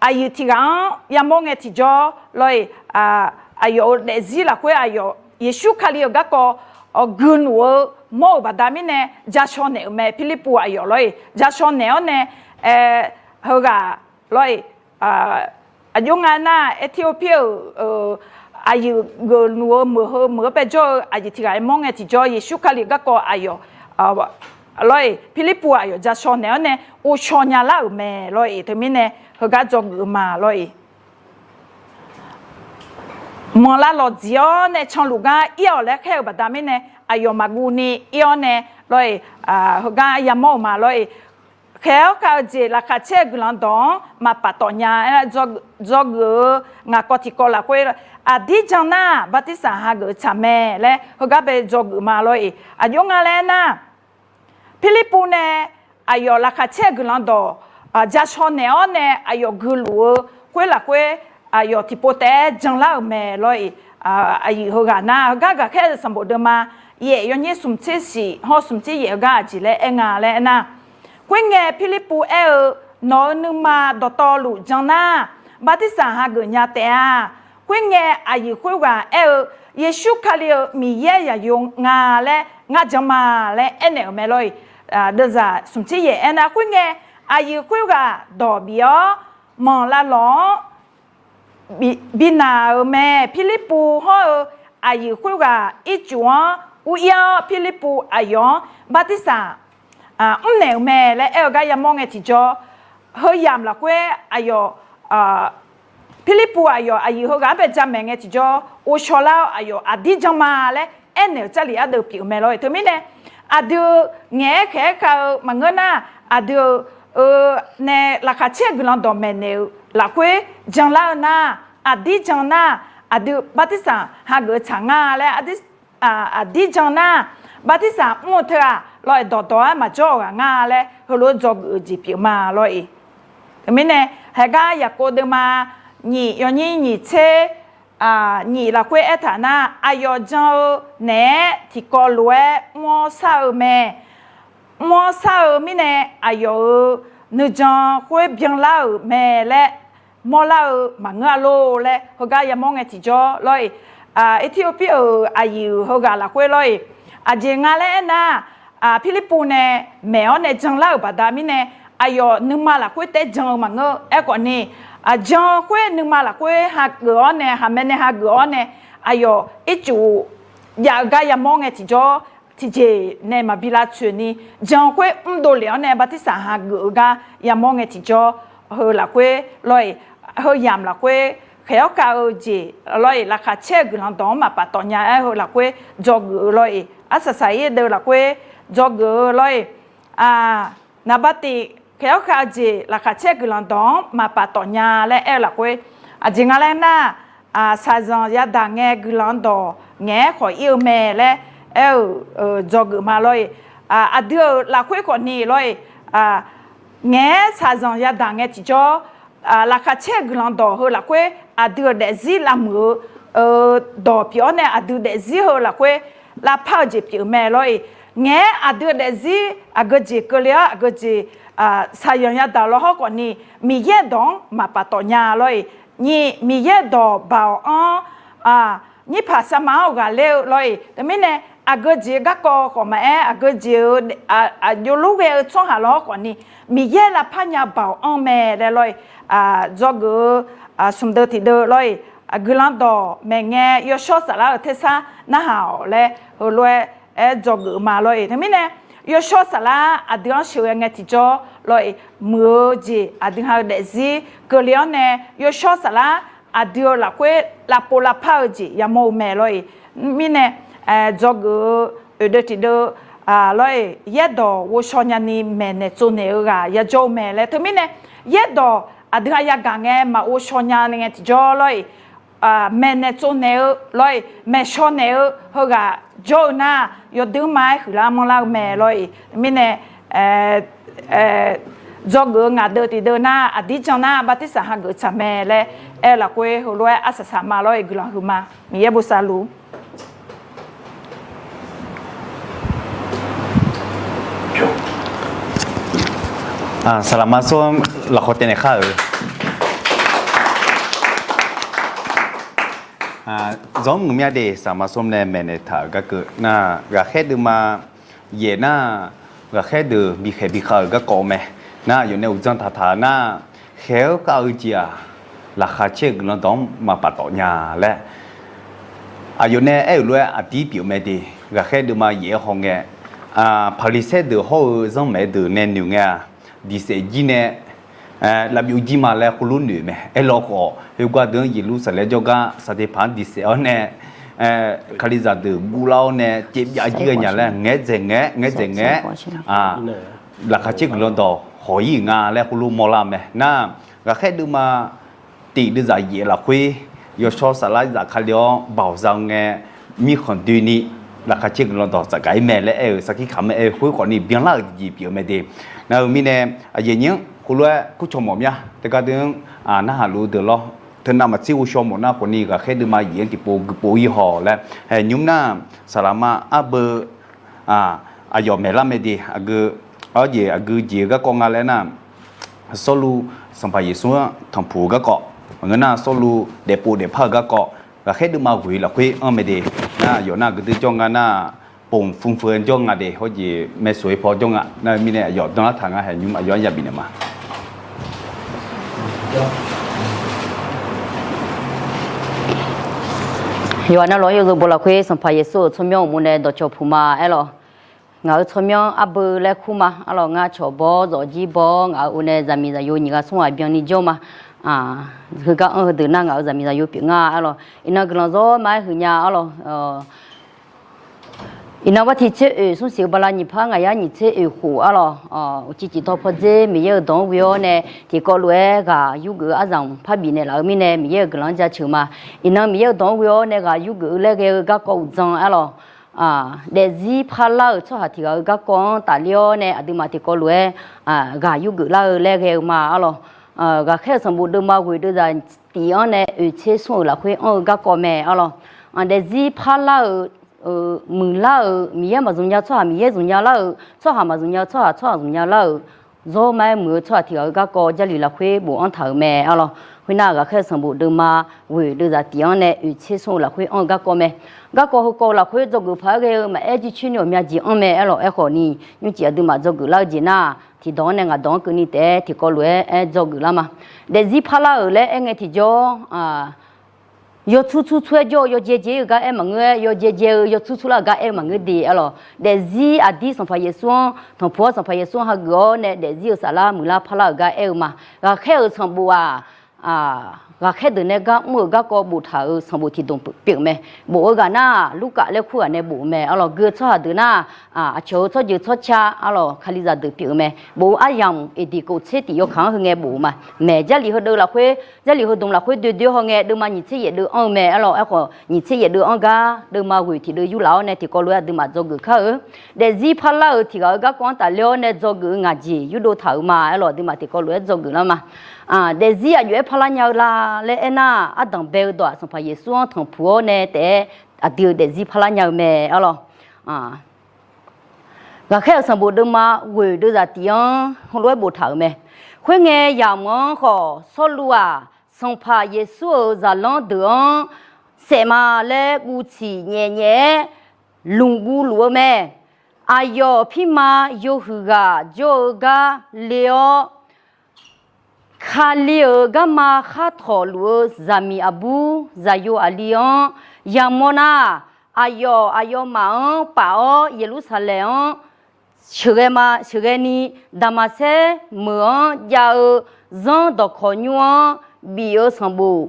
aqyuif tiqghaq-anr yamawr ngae tiqjawr lawr-iq, aqyawf-euq daefzir lafkhoer aqyawf Yeqsur Kali-euq garkawv guiluf-eu mawr-euq baqda mirnae, jashaw naeq-euq mae. Pirlirpuv aqyawf lawr-iq jashaw naeq-awr nae, heughaq lawr-iq, aqjox nga nar, Aertirorpir-euq aqyuif geufluf-eu meuq heu meuq-anr baejawr-eu aqyuif tiqghaq-iq mawr ngae tiqjawr, Yeqsur Kali-euq garkawv aqyawf lawr-iq Pirlirpuv aqyawf jashaw naeq-awr nae ghovshaw nyalar-euq mae lawr-iq. Teumirnae heugar dzawgeuf-eu ma lawr-iq. Manqlav lawq dziq-awr nae canluf gar ir-awq laer khaer-eu baqda mirnae, aqyawf maqguv ni ir-awr nae lawr-iq, heugar yamawr-euq ma lawr-iq. Khaeq-awr khav-eu jeq laqkhaq caer-eu guiqlanq dawq-anr maqpaf tawf nya-aer, dzawgeuf-eu ngaq kawv tiqkawv lafkhoer, aqdir jan nar bartirsaq hageuf-eu tsaq mae laer heugar bae dzawgeuf ma lawr-iq. Aqjox nga laer nar, Pirlirpuv nae aqyawf laqkhaq caer-eu guiqlanq dawq jashaw naeq-awr nae aqyawf guiluf-eu khoer lafkhoer, aqyawf tiqpov taef-aer janlar-euq mae lawr-iq. Aqyuif heughaq nar, heugar gaqkhaer-eu sanqbof deuvma yaef yawnyir smq tser shif hawr smq tser yaef heugar aqjeq laer aer nga laer aernar, khoerngae Pirlirpuv aer-eu, Nawq-euq nuima dawqtawvluf jan nar, bartirsaq hageuf nya taef-a. Khoerngae aqyuif khoerghaq aer-eu, Yeqsur Kali-euq Miqyaer zaqyo nga laer ngar jan ma laer aernaeq-euq mae lawr-iq. Deuvzaq smq tser yaef aernar, khoerngae aqyuif khoerghaq dawq bif-awr manqlav lawq-anr bi, bi naq-euq mae. Pirlirpuv hawr-eu aqyuif khoerghaq ircuf-anr ur ir-awr, Pirlirpuv aqyawf-anr bartirsaq mrnaeq-euq mae laer aer-eu gar yamawr ngae tiqjawr, heu yamq lafkhoer aqyawf, Pirlirpuv aqyawf aqyuif heughaq-anr bae jamaeq ngae tiqjawr, ghovshaw lar-awr aqyawf aqdir jan ma laer aernaeq-euq Jarlif ardeuv pyeuf-eu mae lawr-iq. Teumirnae, aqdui ngaeq-aer khaeq-aer khav-eu maqngeur nar, aqdui-eu nae laqkhaq caer-eu guiqlanq dawq maeqnaeq-eu lafkhoer janlar-eu nar, aqdir jan nar, aqdui bartirsaq hageuf-eu tsaq nga laer, aqdir jan nar, bartirsaq mr-eu teughaq lawr-iq dawqdawq-aer maqjawr-euq ghaq nga laer heulof-aer dzawgeuf-eu jeq pyeuf ma lawr-iq. Teumirnae, haegar Yaqkov deuvma nyiq yawnyir nyiq tser nyiq lafkhoer aertaq nar, aqyawf jan-eu naeq-aer tiqkawv lof-aer mr-awr shar-eu mae. Mr-awr shar-eu mirnae, aqyawf-euq nuijan khoer byanlar-euq mae laer mawrlar-eu maqngeur-a lor laer heugar yamawr ngae tiqjawr lawr-iq. Aertirorpir-euq aqyuif heughaq lafkhoer lawr-iq, aqjeq nga laer aernar, Pirlirpuv nae maeq-awr nae janlar-euq baqda mirnae, aqyawf nuima lafkhoer taef-aer jan-eu maqngeur. Aerkhawf ni, jan-eu khoer nuima lafkhoer hageuf-awr nae, haqmae nae hageuf-awr nae, aqyawf ircuf jav-eu gar yamawr ngae tiqjawr, tiqjeq nae maqbi lavtsoeq ni, jan-eu khoer mrdov lef-awr nae bartirsaq hageuf-eu gar yamawr ngae tiqjawr, heu lafkhoer lawr-iq, heu yamq lafkhoer khaeq-awr khav-eu jeq lawr-iq, laqkhaq caer-eu guiqlanq dawq-anr maqpaf tawf nya-aer heu lafkhoer dzawgeuf-eu lawr-iq, arsaq saq-ir deuv lafkhoer dzawgeuf-eu lawr-iq, naqba tif khaeq-awr khav-eu jeq laqkhaq caer-eu guiqlanq dawq-anr maqpaf tawf nya laer aer-eu lafkhoer, aqjeq nga laer nar, shaqzanq yadaq ngae guiqlanq dawq ngaeq-aer khawf ir-eu mae laer aer-euq dzawgeuf ma lawr-iq. Aqdui-euq lafkhoer khawf ni lawr-iq, ngaeq-aer shaqzanq yadaq ngae tiqjawr, laqkhaq caer-eu guiqlanq dawq heu lafkhoer aqdui-euq daefzir lavmuiq-eu dawq pyeuf-awr nae aqdui daefzir heu lafkhoer lavpar-eu jeq pyeuf-eu mae lawr-iq. Ngaeq-aer aqdui-euq daefzir aqgeu jeq keuvle-awr aqgeu jeq shaqzanq yadaq lawr hawr khawf ni, Miqyaer dawq-anr maqpaf tawf nya lawr-iq. Nyiq, Miqyaer dawq baoq-anr, nyirpaq sarma-anr ghaqler-eu lawr-iq. Teumirnae, aqgeu jeq garkawv khawf maqaer, aqgeu jeq-eu aqjox lur ghae-eu tsawrhaq lawr hawr khawf ni, Miqyaer lavpar nya baoq-anr mae laer lawr-iq, dzawgeuf-eu smq deuv tiqdeuv lawr-iq, guiqlanq dawq maeqngae yawshawr saflar-eu tersar narhaq-awq laer heulof-aer aer dzawgeuf ma lawr-iq. Teumirnae, yawshawr saflar aqdui-anr sheuqghae ngae tiqjawr lawr-iq, muiq-eu jeq aqdui ha-eu daefzir keuvle-awr nae yawshawr saflar aqdui-eu lafkhoer lavpov lavpar-eu jeq yamawr-eu mae lawr-iq. Mirnae, dzawgeuf-eu oeqdeuv tiqdeuv lawr-iq, yaerdawq ghovshaw nyani maeqnaeq tsovnaeq-eu ghaq yajawr-eu mae laer. Teumirnae, yaerdawq aqdui ha yagaq ngae maqghovshaw nya ngae tiqjawr lawr-iq, maeqnaeq tsovnaeq-eu lawr-iq, maeqshaw naeq-eu heughaq jawr-eu nar, yawdui ma-aer huiqlar manrlar-eu mae lor-iq. Mirnae, dzawgeuf-eu ngaq deuv tiqdeuv nar, aqdir jan nar bartirsaq hageuf tsaq mae laer aer-eu lafkhoer heulof-aer arsaq saq ma lor-iq, guiqlanq huiqma. Miqyaer bosav luf. Saqlaqma sar lafkhawf taev naeq khar-euq. Zawr muiq mya de, saqlaqma sar nae maeqnaeq taq-euq garkeuv nar, ghaqkhaer deuvma yaef nar, ghaqkhaer deuq bikhaeq bikhav-euq garkawv mae. Nar, aqyawf nae uqdzan taqtaq-eu nar, khaeq-awr kav-eu jeq-aq, laqkhaq caer-eu guiqlanq dawq-anr maqpaftawf nya laer aqyawf nae aer-euq lof-aer aqdir pyeuf mae de. Ghaqkhaer deuvma yaef-aer hawngae, Paqliqsaer deuq hawr-eu zanrmaeq deuq nae noeq ngae-aq, diqsaef jir nae lavbyov jir ma laer khoerlof noeq mae. Aerlawkhawf, heugar deuq-anr Yeqlursaqlaeq jawrgar saqdeqpaq-anr diqsaef-awr nae, Kalizaq deuq guvlar-awr nae caevbyav jir ghae nya laer ngaeqdzaeq ngaeq, ngaeqdzaeq ngaeq, laqkhaq caer guiqlanq dawq hawq-ir nga laer khoerlof mawrlar mae. Nar, ghaqkhaer deuvma tiq deuvzaq yaef lafkhoer, yawshawr saflar zafkale-awr baoq za ngae, mirkhanq doeni laqkhaq caer guiqlanq dawq tsafgaq-ir mae laer aer-euq sarkir kamq-aer aer-eu khoerkhawf ni byanlar-euq jeq pyeuf-eu mae de. Nar-eu mirnae, aqyuif aqnyir-anr khoerlof-aer kurcawq mawf mya. Teugar deuq-anr narhaq luf-eu deuq lawr, teunav maqtser ghovshaw mawf nar khawf ni, ghaqkhaer deuvma yaef-anr tiqpov guiqpov-ir haw laer, nymr nar, saqlaqma arbeu aqyawf maeqlar mae de. Aqgeu, arjeq aqgeu jeq-eu garkawv nga laer nar, Sawrluv Sanqpaq Yeqsur-anr tanqpuq-eu garkawv, maqngeur nar Sawrluv daefpov daefpar-eu garkawv, ghaqkhaer deuvma ghoeq lafkhoer anr mae de. Nar aqyawf nar aqgeu deuq jawr nga nar, ponq fuvfeu jawr nga de, hawjeq maeqsoq-ir paw jawr nga. Nar-eu mirnae aqyawf danlar taq ngar haeq nymr aqyawf-anr yabif naeq ma. Yawqha navluf-anr yawzeu baw lafkhoer Sanqpaq Yeqsur-euq tsawrmyanr uqmov nae dawqcawq puq ma. Aerlawq, ngaq-euq tsawrmyanr arbeu laer kur ma. Aerlawq, ngar cawq baw-awr zawqjir baw-awr ngaq-euq or nae zaqmiq zaqyo nyiq ghaq smr ghaq byanni jawr ma. Heugar anr heudeuq nar ngaq-euq zaqmiq zaqyo pyeuf nga. Aerlawq, iqnan guiqlanq zawr ma-aer huiqnya. Aerlawq, iqnan bar tiq tser oeq smr siq-eu bala nyiq par ngaq yar nyiq tser oeq khof. Aerlawq, uqcif cif tawv pawdzer Miqyaer-euq dawq-anr ghoe-awr nae tiqkawv lof-aer ghaq yurgeuf-eu arzanq par bifnaeq laf-eu mirnae Miqyaer-euq guiqlanq-anr jaceuq ma. Iqnan Miqyaer-euq dawq-anr ghoe-awr nae ghaq yurgeuf-eu laer ghae-eu garkawv uqdzan. Aerlawq, daefzir parlar-euq tsawrhaq tiq ghaq-euq garkawv-anr tafler-awr nae aqduimaf tiqkawv lof-aer ghaq yurgeuf lar-eu laer ghae-eu ma. Aerlawq, ghaqkhaer-euq sanqbof deuvma ghoeq deuvzaq tif-anr nae oeq tser smr-euq lafkhoer anr-eu garkawv mae. Aerlawq, daefzir parlar-euq, muiqlar-euq, Miqyaer maqzmq nya-eu tsawrhaq Miqyaer zmq nya lar-euq, tsawrhaq maqzmq nya-eu tsawrhaq tsawrhaq zmq nya lar-euq, zawr ma-aer muiq-eu tsawrhaq tiq ghaq-euq garkawv Jarlif lafkhoer bofanr taq-euq mae. Aerlawq, khoernar ghaqkhaer-euq sanqbof deuvma ghoeq deuvzaq tif-anr nae oeq tser smr-eu lafkhoer anr-eu garkawv mae. Garkawv heukawv-eu lafkhoer dzawgeuf paq-aer ghae-eu maqaer jircoer ni ghawqmya jeq anr mae. Aerlawq, aerkhawf ni nymrcif aqduimaf dzawgeuf lar-eu jeq nar, tiqdawq-anr nae ngaq dawq-anr keuvni taef-aer tiqkawv lof-aer aer dzawgeuf lar ma. Daefzir parlar-euq laer aer ngae tiqjawr, yawtsur tsur tsur-aer jawr-eu yawjae jae-ir-eu gar aer maqngeur-aer, yawjae jae-eu yawtsur tsur lar-euq gar aer-eu maqngeur de. Aerlawq, daefzir aqdir Sanqpaq Yeqsur-anr tanqpuq-awr Sanqpaq Yeqsur-anr hageuf-awr nae daefzir-euq saflar muiqlar parlar-euq gar aer-eu ma. Ghaqkhaer-euq sanqbof-aq, ghaqkhaer deuq nae gar mr-euq garkawv boftaq-euq sanqbof tiqdmq pyeuf-eu mae. Bof-eu ghaq nar, Lurkaf laer kur ghaq nae bof-eu mae. Aerlawq, gui-eu tsawrhaq deuq nar, aqcawq-euq tsawrjeuq tsawrca, aerlawq, Kalizaq deuq pyeuf-eu mae. Bof-eu aryamq eqdiq kof tser tif yawkaq-anr heu ngae bof-eu ma. Maeq Jarlif heudeuq lafkhoer, Jarlif heudmq lafkhoer doe doe hawngae deuvma nyiq tser yaef deuv anr-eu mae. Aerlawq, aerkhawf nyiq tser yaef deuv anr gar deuvma ghoeq tiq deuv yurlaf-awr nae tiqkawv lof-aer aqduimaf dzawgeuf kar-eu. Daefzir parlar-euq tiq ghaq-euq garkawv-anr tafler-awr nae dzawgeuf-eu ngaq jeq yurdov taq-euq ma. Aerlawq, aqduimaf tiqkawv lof-aer dzawgeuf lar ma. Daefzir aqjox-aer parlar nya-eu la laer aernar, ardanq bae-eu dawq-aq Sanqpaq Yeqsur-anr tanqpuq-awr nae taef-aer aqdui-euq daefzir parlar nya-eu mae. Aerlawq, ghaqkhaer-euq sanqbof deuvma ghoeq deuvzaq tif-anr heulof-aer boftaq-euq mae. Khoerngae yamq-anr khawf Sawrluv-aq, Sanqpaq Yeqsur-euq zaqlanr deuq-anr saef ma laer guv tsiq nyaef nyaef-aer lmq guv luf-eu mae. Aqyawf pirma yawhuiq ghaq jawr-eu gar le-awr, Kali-euq garma khar tawq luf-eu zaqmiq aqbur zaqyo aqli-anr yamawr nar, aqyawf aqyawfmaf-anr paf-awr Yeqlursaqlaeq-anr sheuqghae ma. Sheuqghae ni Daqmaqsaer meuq-anr jav-eu zanrdawq kawq nymr-anr bif-eu sanqbof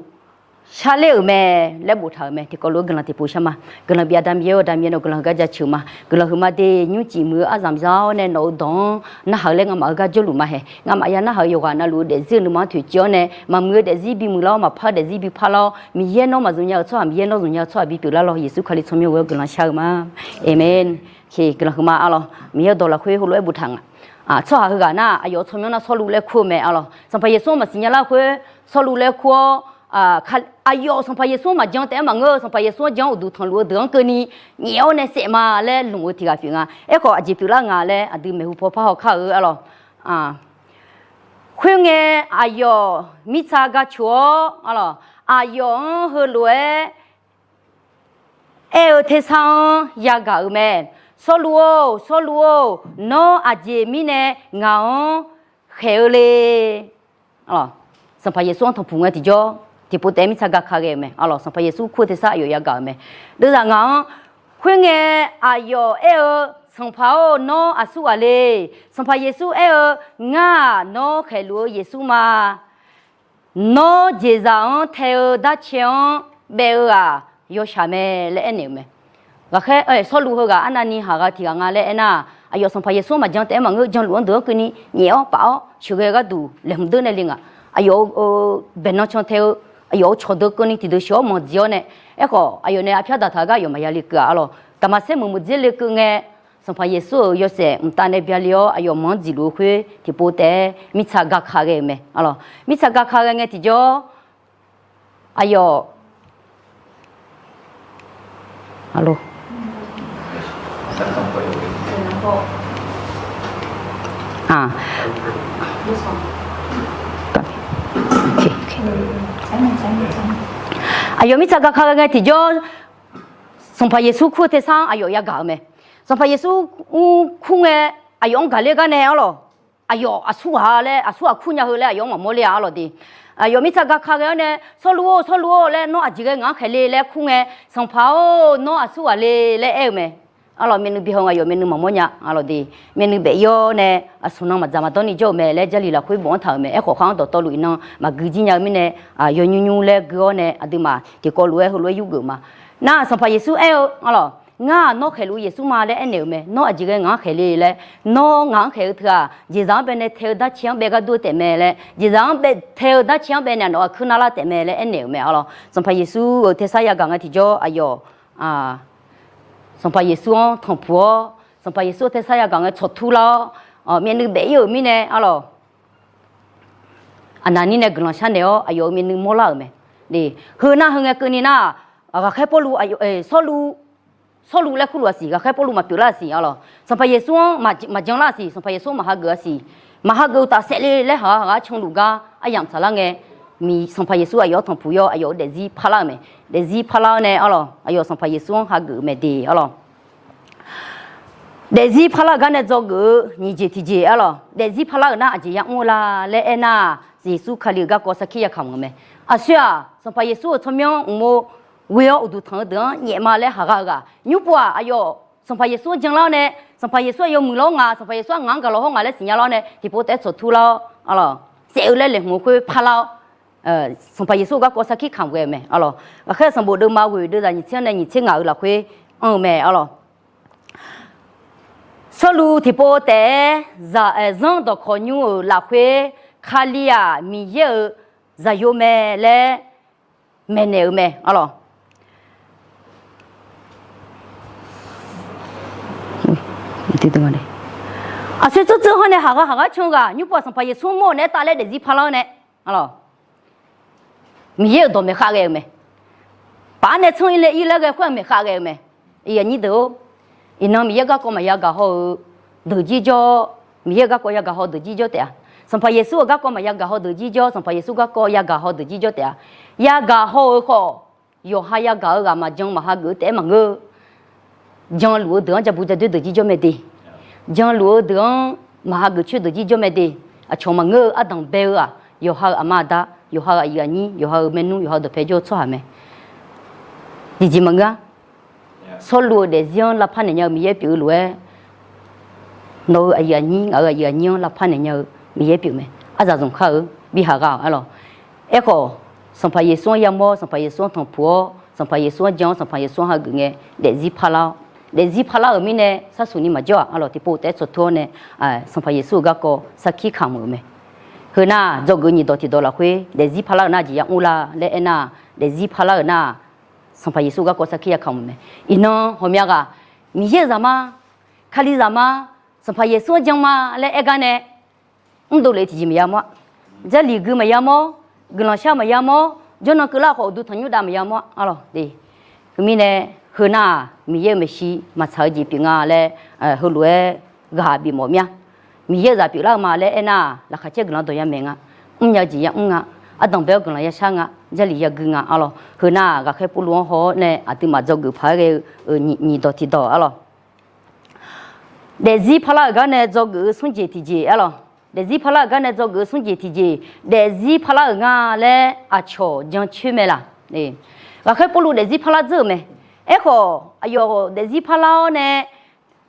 sharler-euq mae laer boftaq-euq mae. Tiqkawv lof-aer guiqlanq tiqpov shar ma. Guiqlanq bif-a da Miqyaer-or, da Miqyaer nawq guiqlanq heugar jaceuq ma. Guiqlanq huiqma de nymrcif muiq-eu arzamq za-awr nae nawq-euq dawq-anr narhaq-eu laer ngamaf heugar jawrluf ma haeq. Ngamaf ya narhaq-eu yawqghaq navluf-eu daefzir-eu nuima-anr toeqciv-awr nae maqmuiq-eu daefzir bimuiq lar-awr, maqpar-eu daefzir bipar lar-awr, Miqyaer nawr maqzmq nya-euq tsawrhaq, Miqyaer nawr zmq nya-eu tsawrhaq bipyeuf lar lawr. Yeqsur Kali tsawrmyanr ghoe-awr guiqlanq shar-eu ma. Aqmeq. Guiqlanq huiqma arlawq. Miqyaer-euq dawq lafkhoer heulof-aer boftaq nga. Tsawrhaq heughaq nar aqyawf-euq tsawrmyanr nar Sawrluv laer kur-eu mae arlawq. Sanqpaq Yeqsur-anr maqsiq nya lar khoer Sawrluv laer kur-awr, aqyawf Sanqpaq Yeqsur-anr maqjan taef-aer maqngeur-eu, Sanqpaq Yeqsur-anr jan-anr uqduq tanqluf-eu deuq-anr keuvni nyaef-awr nae saef ma laer lmq-eu tiq ghaq pyeuf nga. Aerkhawf aqjeq pyeuflar nga laer aqdui maeqhu paw par haw kar-eu arlawq. Khoerngae, aqyawf mirtsa gaceuq-awr arlawq, aqyawf-anr heulof-aer aer-eu tersar-anr yagaq-euq mae. Sawrluv-or, Sawrluv-or, nawr aqjeq mirnae ngaq-anr khaeq-eu le. Sanqpaq Yeqsur-anr tanqpuq ngae tiqjawr, tiqpov taef-aer mirtsa gaka ghae-euq mae. Arlawq, Sanqpaq Yeqsur kur-eu tersar aqyawf yagaq-euq mae. Deuvzaq ngaq-anr khoerngae aqyawf aer-eu, Sanqpaq-or, nawr aqsurghaq le. Sanqpaq Yeqsur aer-eu, Ngar-aq, nawr khaeqluf-eu Yeqsur ma. Nawr jeqzaq-anr tae-eu darcaer-anr baev-eu-aq, yawshaq mae laer aernaeq-euq mae. Ghaqkhaer, Sawrluv heughaq arnavni haq ghaq tiq ghaq nga laer aernar, aqyawf Sanqpaq Yeqsur-anr maqjan taef-aer maqngeur, janluf-anr deuq-anr keuvni nyaef-awr paf-awr sheuqghae gharduq laeqhmq deur nae le nga. Aqyawf-euq baeqnan can tae-eu, aqyawf-euq cawqdeuq keuvni tiqdeuq sheuq-awr manq dziq-awr nae, aerkhawf aqyawf nae arpyar daqtaq-eu gar aqyawf maqya le keuv-aq arlawq. Daqmaqsaer meuq meuq dzer le keuv ngae, Sanqpaq Yeqsur-euq yawshaef mqtav nae bya le-awr aqyawf manq-anr dziq luf-eu khoer tiqpov taef-aer mirtsa gaka ghae-euq mae arlawq. Mirtsa gaka ghae ngae tiqjawr, aqyawf, alo, aqyawf mirtsa gaka ghae ngae tiqjawr, Sanqpaq Yeqsur kur-eu tersar-anr aqyawf yagaq-euq mae. Sanqpaq Yeqsur mr kur ngae, aqyawf-anr gaqler gar nae arlawq, aqyawf aqsurghaq laer, aqsurghaq kur nya heu laer aqyawf-anr maqmawr ler-a arlawq de. Aqyawf mirtsa gaka ghae-awr nae, Sawrluv-or, Sawrluv-or laer nawr aqjeq ghae ngaq-anr khaeq le laer kur ngae, Sanqpaq-or, nawr aqsurghaq le laer aer-eu mae. Arlawq, myavnuiv bi haw nga, aqyawf myavnuiv maqmawr nya arlawq de. Myavnuiv baef-ir-awr nae, aqsur nan maqdzaq maqdawr ni jawr-euq mae laer Jarlif lafkhoer bofanr taq-euq mae. Aerkhawf khar-anr dawqtawvluf iqnan maqgui jir nya-eu mirnae, yawnymr nymr laer gui-awr nae aqduimaf tiqkawv lof-aer heulof-aer yurgeuf ma. Nar Sanqpaq Yeqsur aer-eu arlawq, Ngar-aq nawr khaeqluf-eu Yeqsur ma laer aernaeq-euq mae. Nawr aqjeq ghae ngaq-anr khaeq le laer, nawr ngaq-anr khaeq-eu teu-aq, jeqzaq-anr baenae tae-eu darcaer-anr baev gar dur-eu taef mae laer, jeqzaq-anr bae tae-eu darcaer-anr baenae nawq-aq kuir narlar taef mae laer aernaeq-euq mae arlawq. Sanqpaq Yeqsur-euq tersar yagaq ngae tiqjawr aqyawf, Sanqpaq Yeqsur-anr tanqpuq-awr, Sanqpaq Yeqsur-euq tersar yagaq ngae tsawqtur lar-awr, myavnuiv baef-ir-euq mirnae arlawq, aqnavni nae guiqlanq sharnaeq-awr aqyawf-euq myavnuiv mawrlar-euq mae. Heu nar heu ngae keuvni nar, ghaqkhaer Pawrluv, Sawrluv, Sawrluv laer kurluf-a siq, ghaqkhaer Pawrluv maqpyeuf lar-a siq arlawq. Sanqpaq Yeqsur-anr maqjan lar-a siq, Sanqpaq Yeqsur-anr maqhageuf-a siq. Maqhageuf uqtaf saevle laer haq-a haq-a canluf gar aryamq tsaqlar ngae, Sanqpaq Yeqsur aqyawf-anr tanqpuq yawr aqyawf-euq daefzir parlar-euq mae. Daefzir parlar-awr nae arlawq, aqyawf Sanqpaq Yeqsur-anr hageuf-eu mae de arlawq. Daefzir parlar-euq gar nae dzawgeuf-eu nyiq jeq tiqjeq arlawq. Daefzir parlar-euq nar aqjeq yamr-eu la laer aernar, Yeqsur Kali-euq garkawv sarkir yakamq-euq mae. Aqsur-aq, Sanqpaq Yeqsur-euq tsawrmyanr mqmov ghoe-awr uqduq tanq-eu deuq-anr nyaef ma laer haq gha-eu ghaq. Nymr pov-aq aqyawf Sanqpaq Yeqsur-anr jan lar-awr nae, Sanqpaq Yeqsur aqyawf muiqlar-awr nga, Sanqpaq Yeqsur-aq ngaq-anr gaq lawq hawr nga laer siqnya lar-awr nae, tiqpov taef-aer tsawqtur lar-awr, saef-eu laer laeqhmq-eu khoer parlar-awr, Sanqpaq Yeqsur-euq garkawv sarkir kamq ghae-euq mae arlawq. Ghaqkhaer sanqbof deuvma ghoeq deuvzaq nyiq tser-anr nae nyiq tser ngaq-euq lafkhoer anr-eu mae arlawq. Sawrluv tiqpov taef-aer zaq-aer zanr dawqkawq nymr-euq lafkhoer, Kali-aq Miqyaer-euq zaqyo mae laer maeqnaeq-euq mae arlawq. Aqsur tsurtsur hawr nae haq gha haq gar can-eu ghaq nymr pov-aq Sanqpaq Yeqsur mawr-euq naeq-aer tavlaer daefzir parlar-awr nae arlawq, Miqyaer-euq dawq maeqkhav ghae-euq mae. Paf-aer nae tsanr-ir le-ir laer ghae khoer-aq maeqkhav ghae-euq mae. Iqnyir deuq-or, iqnan Miqyaer garkawv maqya gaq haw-eu deuq jir jawr, Miqyaer-euq garkawv yagaq haw deuq jir jawr taef-a. Sanqpaq Yeqsur-euq garkawv maqya gaq haw deuq jir jawr, Sanqpaq Yeqsur garkawv yagaq haw deuq jir jawr taef-a. Yagaq haw-eu khawf, yawqha yagaq-eu ghaq maqjan maqhageuf-eu taef-aer maqngeur-eu. Janluf-eu deuq-anr jabu jadoer deuq jir jawr mae de. Janluf-eu deuq-anr maqhageuf coer deuq jir jawr mae de. Aqcawq maqngeur-eu ardanq bae-eu-aq, yawqha-euq aqma aqda, yawqha-euq aqyuif aqnyir, yawqha-euq maernmr, yawqha-euq dawqpae jawr-eu tsawrhaq mae. Jeqjeq maqngeur-a. Sawrluv-euq daefzir-anr lavpar naeq nya-eu Miqyaer pyeuf-eu lof-aer, nawq-euq aqyuif aqnyir, ngaq-euq aqyuif aqnyir-anr lavpar naeq nya-eu Miqyaer pyeuf mae. Arzaq zmq kar-eu bi haq gha-awq arlawq. Aerkhawf, Sanqpaq Yeqsur-anr yamawr, Sanqpaq Yeqsur-anr tanqpuq-awr, Sanqpaq Yeqsur-anr jan-awr, Sanqpaq Yeqsur-anr hageuf ngae, daefzir parlar-awr, daefzir parlar-euq mirnae sarsuq ni maqjawr-aq arlawq, tiqpov taef-aer tsawqtur-awr nae, Sanqpaq Yeqsur-euq garkawv sarkir kamq-euq mae. Heunar-aq, dzawgeuf nyiq dawq tiqdawq lafkhoer daefzir parlar-euq nar jeq ya mr la laer aernar-aq, daefzir parlar-euq nar-aq, Sanqpaq Yeqsur-euq garkawv sarkir ya kamq-euq mae. Iqnan hawqmya ghaq, Miqyaer-euq zaqmar, Kalizaq ma, Sanqpaq Yeqsur-anr jan ma laer aer gar nae, mrdov lef tiqjeq maqya mawr-a. Jarlif gui maqya mawr, guiqlanq shar maqya mawr, jawrnan keuvlar khawf uqduq tanqnymr dav maqya mawr-a arlawq. Teumirnae, heunar-aq Miqyaer-euq maeqshi maqtsaq-eu jeq pyeuf nga laer, heulof-aer ghaq bifmawf mir-a. Miqyaer-euq zaq pyeuflar-eu ma laer aernar-aq, laqkhaq caer guiqlanq dawq ya maeq nga, mrnya-eu jeq ya mr nga, ardanq bae-awr guiqlanq ya shar nga, jarlif ya gui nga arlawq. Heunar-aq, ghaqkhaer Pawrluv-anr haw-awr nae aqduimaf dzawgeuf paq-aer ghae-eu nyiq dawq tiqdawq arlawq. Daefzir parlar-euq gar nae dzawgeuf-eu smr jeq tiqjeq arlawq. Daefzir parlar-euq gar nae dzawgeuf-eu smr jeq tiqjeq, daefzir parlar-euq nga laer aqcawq jancoer mae laq? Ghaqkhaer Pawrluv daefzir parlar dzeur-euq mae. Aerkhawf, aqyawf daefzir parlar-awr nae,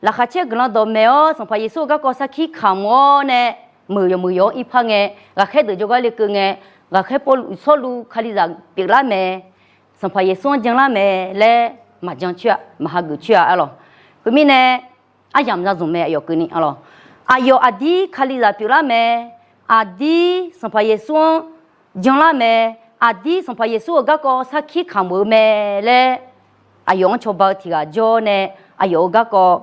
laqkhaq caer guiqlanq dawqmaeq-awr, Sanqpaq Yeqsur-euq garkawv sarkir kamq-awr nae, meuq yawq meuq yawq-anr irpar ngae, ghaqkhaer deuq jawrgar lekeuv ngae, ghaqkhaer Pawrluv, Sawrluv Kalizaq pyeuflar mae, Sanqpaq Yeqsur-anr janlar mae laer maqjan coer-a, maq hageuf coer-a arlawq. Khoermirnae, aryamq zazmq mae aqyawf keuvni arlawq. Aqyawf aqdir Kalizaq pyeuflar mae, aqdir Sanqpaq Yeqsur-anr janlar mae, aqdir Sanqpaq Yeqsur-euq garkawv sarkir kamq-eu mae laer, aqyawf-anr cawba-eu tiq ghaq jawr nae, aqyawf-euq garkawv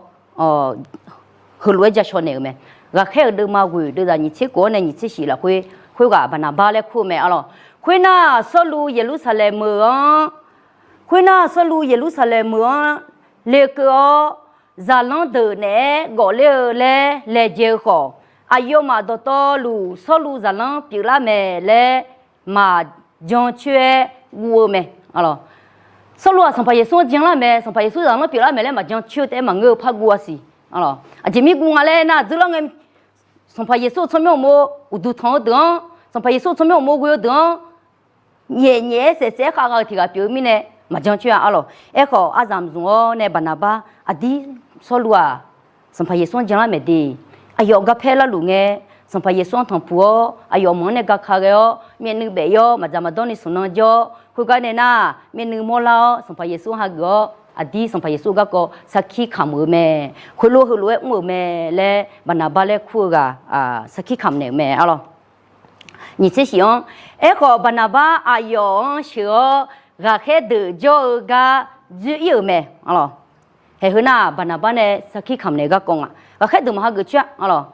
heulof-aer ja shaw naeq-euq mae. Ghaqkhaer-euq deuvma ghoeq deuvzaq nyiq tser kof-awr nae nyiq tser shif lafkhoer, khoerghaq Baqnaqbar laer kur-eu mae arlawq. Khoernar, Sawrluv Yeqlursaqlaeq meuq-anr, khoernar, Sawrluv Yeqlursaqlaeq meuq-anr lekeuv-awr, zaqlanr deuq naeq-aer gawfler-eu laer laejae-eu khawf, aqyawfmaf dawqtawvluf Sawrluv zaqlanr pyeuflar mae laer maqjan coer-aer guv-eu mae. Sawrluv-aq Sanqpaq Yeqsur-anr janlar mae, Sanqpaq Yeqsur zaqlanr pyeuflar mae laer maqjan coer-eu taef-aer maqngeur-eu par guv-a siq. Aqjeq mir guv nga laer nar, dzeurlar ngae Sanqpaq Yeqsur-euq tsawrmyanr uqmov uqduq tanq-eu deuq-anr, Sanqpaq Yeqsur-euq tsawrmyanr uqmov ghoe-eu deuq-anr, nyaef nyaef-aer saef saef-aer khav gha-eu tiq ghaq pyeuf-eu mirnae maqjan coer-a arlawq. Aerkhawf, aryamq zmq-awr nae Baqnaqbar aqdir Sawrluv-aq Sanqpaq Yeqsur-anr janlar maeq de. Aqyawf garpaer larluf ngae, Sanqpaq Yeqsur-anr tanqpuq-awr, aqyawf meuq-anr nae gaka ghae-awr, myavnuiv baef-ir-awr, maqdzaq maqdawr ni smq nan jawr-awr, khoergar nae nar, myavnuiv mawrlar-awr, Sanqpaq Yeqsur-anr hageuf-awr, aqdir Sanqpaq Yeqsur garkawv sarkir kamq-euq mae. Khoerlof heulof-aer mr-euq mae laer Baqnaqbar laer kur-eu ghaq sarkir kamq naeq-euq mae arlawq. Nyiq tser shif-anr, aerkhawf Baqnaqbar aqyawf-anr sheuq-awr, ghaqkhaer deuq jawr-eu gar dzoer-ir-euq mae arlawq. Haeq heu nar-aq, Baqnaqbar nae sarkir kamq naeq-eu garkawv nga. Ghaqkhaer deuq maq hageuf coer-a arlawq.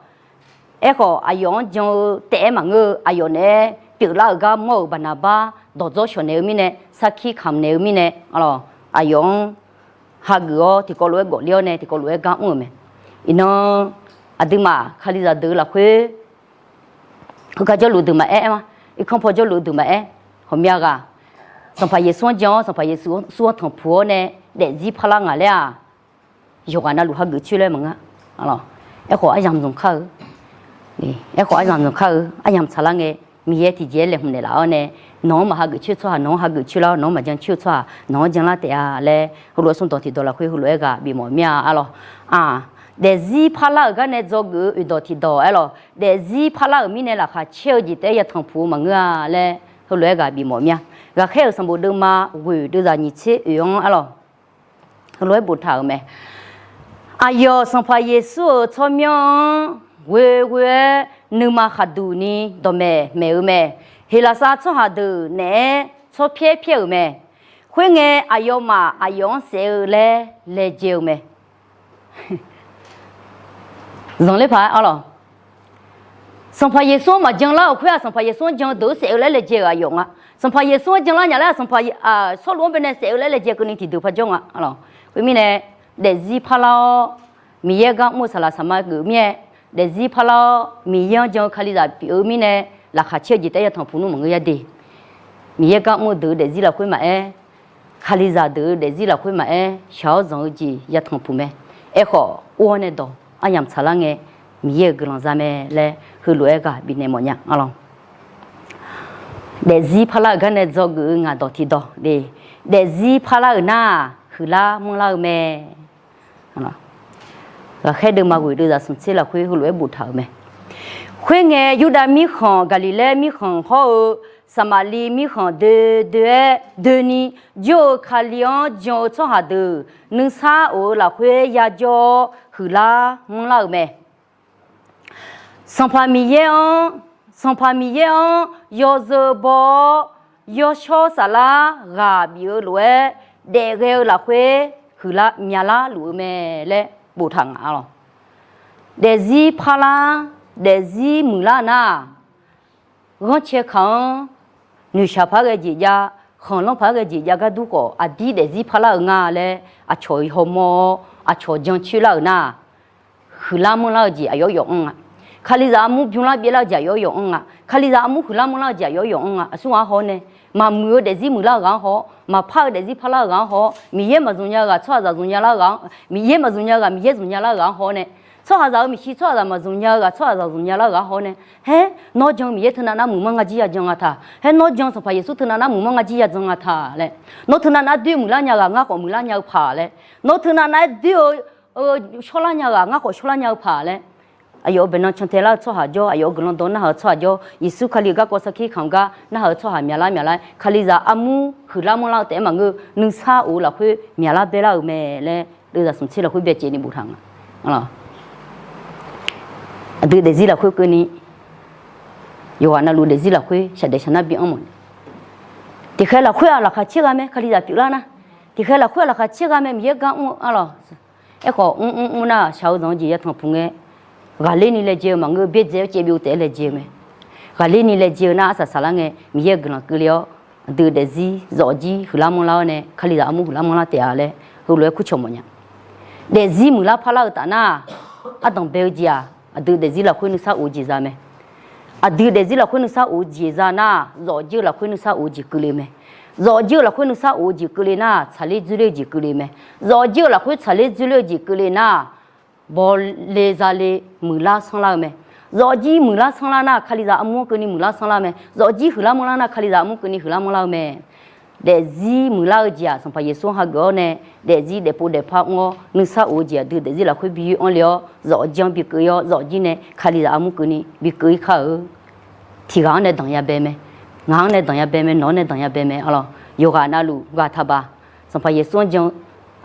Aerkhawf, aqyawf-anr jan-eu taef-aer maqngeur-eu, aqyawf naeq-aer pyeuflar-euq gar mawr-euq Baqnaqbar dawqdzawr shawq naeq-eu mirnae, sarkir kamq naeq-eu mirnae arlawq, aqyawf-anr hageuf-awr tiqkawv lof-aer gawfler-awr nae tiqkawv lof-aer gar mr-euq mae. Iqnan aqduimaf Kalizaq deuq-eu lafkhoer, heugar jawrluf deuq maqaer, aer ma, irkanr paw jawrluf deuq maqaer, ghawqmya ghaq Sanqpaq Yeqsur-anr jan-awr, Sanqpaq Yeqsur-anr tanqpuq-awr nae daefzir parlar ngaq laer-aq, yawqghaq navluf hageuf coer laer maqngeur. Aerkhawf aryamq zmq kar-eu, aerkhawf aryamq zmq kar-eu, aryamq tsaqlar ngae, Miqyaer tiqjeq-aer laeqhmq naeqlaf-awr nae, nawq-anr maq hageuf coer-eu tsawrhaq nawq-anr hageuf coer lar-awr, nawq-anr maqjan coer-eu tsawrhaq nawq-anr janlar taef-a laer, heulof-aer smrdawq tiqdawq lafkhoer heulof-aer ghaq bifmawf mir-a arlawq. Aq, daefzir parlar-euq gar nae dzawgeuf-eu oeqdawq tiqdawq arlawq, daefzir parlar-euq mirnae laqkhaq caer-eu jeq taef-aer yatanq puq-eu maqngeur-a laer, heulof-aer ghaq bifmawf mir-a. Ghaqkhaer-euq sanqbof deuvma ghoeq deuvzaq nyiq tser oeq-anr arlawq, heulof-aer boftaq-euq mae. Aqyawf Sanqpaq Yeqsur-euq tsawrmyanr-anr ghoeghoe-aer nuima khaqduq ni dawqmaeq maeq-eu mae. Heqlaqsar tsawrhaq deuq naeq-aer tsawrpyaer pyaer-euq mae. Khoerngae, aqyawfmaf aqyawf-anr saef-eu laer laejae-eu mae. Zanqler paq-aer arlawq, Sanqpaq Yeqsur-anr maqjan lar-euq khoer-aq, Sanqpaq Yeqsur-anr jan-eu deuq-anr saef-eu laer laejae-euq aqyawf nga. Sanqpaq Yeqsur-anr jan lar nya laer-aq, Sanqpaq Sawrluv-anr bae nae saef-eu laer laejae keuvni tiqdeuq par jawr nga. Khoermirnae, daefzir parlar-awr, Miqyaer gar mr-eu saqlaq saqma geuf mir-aer, daefzir parlar-awr Miqyaer-anr jan-eu Kalizaq pyeuf-eu mirnae, laqkhaq caer-eu jeq taef-aer yatanq puq nmr maqngeur ya de. Miqyaer gar mr-eu deuq-eu daefzir lafkhoer maqaer, Kalizaq deuq-eu daefzir lafkhoer maqaer, shaq-awr zanq-eu jeq yatanq puq mae. Aerkhawf or-awr nae dawq aryamq tsaqlar ngae, Miqyaer-euq guiqlanq za mae laer heulof-aer ghaq bifnaeq mawf nya arlawq. Daefzir parlar-euq gar nae dzawgeuf-eu ngaq dawq tiqdawq de, daefzir parlar-euq nar-aq, huiqlar manrlar-eu mae. Ghaqkhaer deuvma ghoeq deuvzaq smq tser lafkhoer heulof-aer boftaq-euq mae. Khoerngae, Yurdav mirkhanq, Gaqliqlaer mirkhanq hawr-eu Saqmaqli mirkhanq doe doe-aer doeni, jawr-eu Kali-anr jan-eu tsawrhaq deuq nuisar of-eu lafkhoer yajawr-awr huiqlar manrlar-euq mae. Sanqpaq Miqyaer-anr, Sanqpaq Miqyaer-anr yawzeu baw-awr, yawshawr saflar ghaq bif-eu lof-aer daefghae-eu lafkhoer huiqlar myaqlar luf-eu mae laer boftaq nga-a lawq. Daefzir parlar, daefzir muiqlar nar-aq, ghanrcae kaq-anr noeqshaq paq-aer ghae jeq jav, khanqlanr paq-aer ghae jeq jav gar dur khawf, aqdir daefzir parlar-euq nga laer aqcawq hawmawr-awr aqcawq jancoer lar-euq nar, huiqlar manrlar-eu jeq aqyawf yawf anr-a. Kalizaq armur bymlar byaevlar-eu jeq aqyawf yawf anr-a. Kalizaq armur huiqlar manrlar-eu jeq aqyawf yawf anr-a. Aqsurghaq-anr haw-awr nae, maqmuiq-eu daefzir muiqlar-eu ghaq-anr haw-awr, maqpar-eu daefzir parlar-eu ghaq-anr haw-awr, Miqyaer maqzmq nya-eu ghaq tsawrhaqzaq zmq nya lar-eu ghaq-anr, Miqyaer maqzmq nya-eu ghaq Miqyaer zmq nya lar-eu ghaq-anr haw-awr nae, tsawrhaqzaq-euq maeqshi tsawrhaqzaq maqzmq nya-eu ghaq tsawrhaqzaq zmq nya lar-eu ghaq-anr haw-awr nae, haer, nawr jan-eu Miqyaer teunav nar muiq mar ngar jir ya jan nga taq. Haer, nawr jan Sanqpaq Yeqsur teunav nar muiq mar ngar jir ya jan nga taq laer, nawr teunav nar doer muiqlar nya ghaq ngar khawf muiqlar nya-eu paq laer, nawr teunav nar-aer doer-eu shawrlar nya ghaq ngar khawf shawrlar nya-eu paq laer, aqyawf-euq baeqnan cantae lar-eu tsawrhaq jawr, aqyawf-euq guiqlanq dawq narhaq-eu tsawrhaq jawr, Yeqsur Kali-euq garkawv sarkir kamq gar narhaq-eu tsawrhaq myaqlar myaqlar-aer, Kalizaq armur huiqlar manrlar-eu taef-aer maqngeur, nuisar of-eu lafkhoer myaqlar baelar-euq mae laer, deuvzaq smq tser lafkhoer byacaevni boftaq nga. Aqdui daefzir lafkhoer keuvni, yawqghaq navluf daefzir lafkhoer shaqdaef shaqnar bi anr mawf. Tiqkhaeq lafkhoer-aq laqkhaq caer gha mae, Kalizaq pyeuflar nar. Tiqkhaeq lafkhoer-aq laqkhaq caer gha mae, Miqyaer gar mr-eu arlawq. Aerkhawf mr mr mr nar shaq-eu zanq-eu jeq ya tanqpuq ngae, ghaqler ni laejae-eu maqngeur, byaerdzae-awr caev byov taef-aer laejae-eu mae. Ghaqler ni laejae-eu nar arsaq saqlar ngae Miqyaer-euq guiqlanq keuvle-awr, aqdui daefzir zawqjir huiqlar manrlar-awr nae Kalizaq armur huiqlar manrlar taef-a laer heulof-aer kurcawq mawfnya. Daefzir muiqlar parlar-eu taf nar, ardanq bae-eu jeq-aq aqdui daefzir lafkhoer nuisar of-eu jeq za mae. Aqdui daefzir lafkhoer nuisar of-eu jeq za nar, zawqjir-eu lafkhoer nuisar of-eu jeq keuvle mae. Zawqjir-eu lafkhoer nuisar of-eu jeq keuvle nar, tsaqler dzoerler-eu jeq keuvle mae. Zawqjir-eu lafkhoer tsaqler dzoerler-eu jeq keuvle nar, bawle zale muiqlar sanrlar-eu mae. Zawqjir muiqlar sanrlar nar, Kalizaq armur-anr keuvni muiqlar sanrlar-eu mae. Zawqjir huiqlar manrlar nar, Kalizaq armur keuvni huiqlar manrlar-eu mae. Daefzir muiqlar-eu jeq-aq, Sanqpaq Yeqsur-anr hageuf-awr nae, daefzir daefpov daefpar mr-awr nuisar of-eu jeq aqdui daefzir lafkhoer bi yoer anr le-awr, zawqjir-anr bi keuv-ir-awr, zawqjir nae Kalizaq armur keuvni bi keuv-ir kar-eu. Tiq ghaq-anr nae danqya bae mae. Ngaq-anr nae danqya bae mae, nawq-anr nae danqya bae mae arlawq. Yawqghaq navluf ghaq taqbaq, Sanqpaq Yeqsur-anr jan-eu,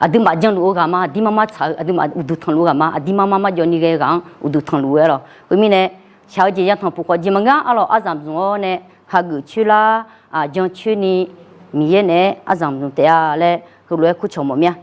aqduimaf janluf-eu ghaq ma aqdir mar mar tsaq-eu, aqduimaf uqduq tanqluf-eu ghaq ma aqdir mar mar marjawv ni ghae-eu ghaq-anr uqduq tanqluf-eu arlawq. Khoermirnae, shaq-eu jeq ya tanqpuq khawf jeq maqngeur arlawq, arzamq zmq-awr nae hageuf coer lar, aqjan coer ni Miqyaer naeq-aer arzamq zmq taef-a laer heulof-aer kurcawq mawf mir-a.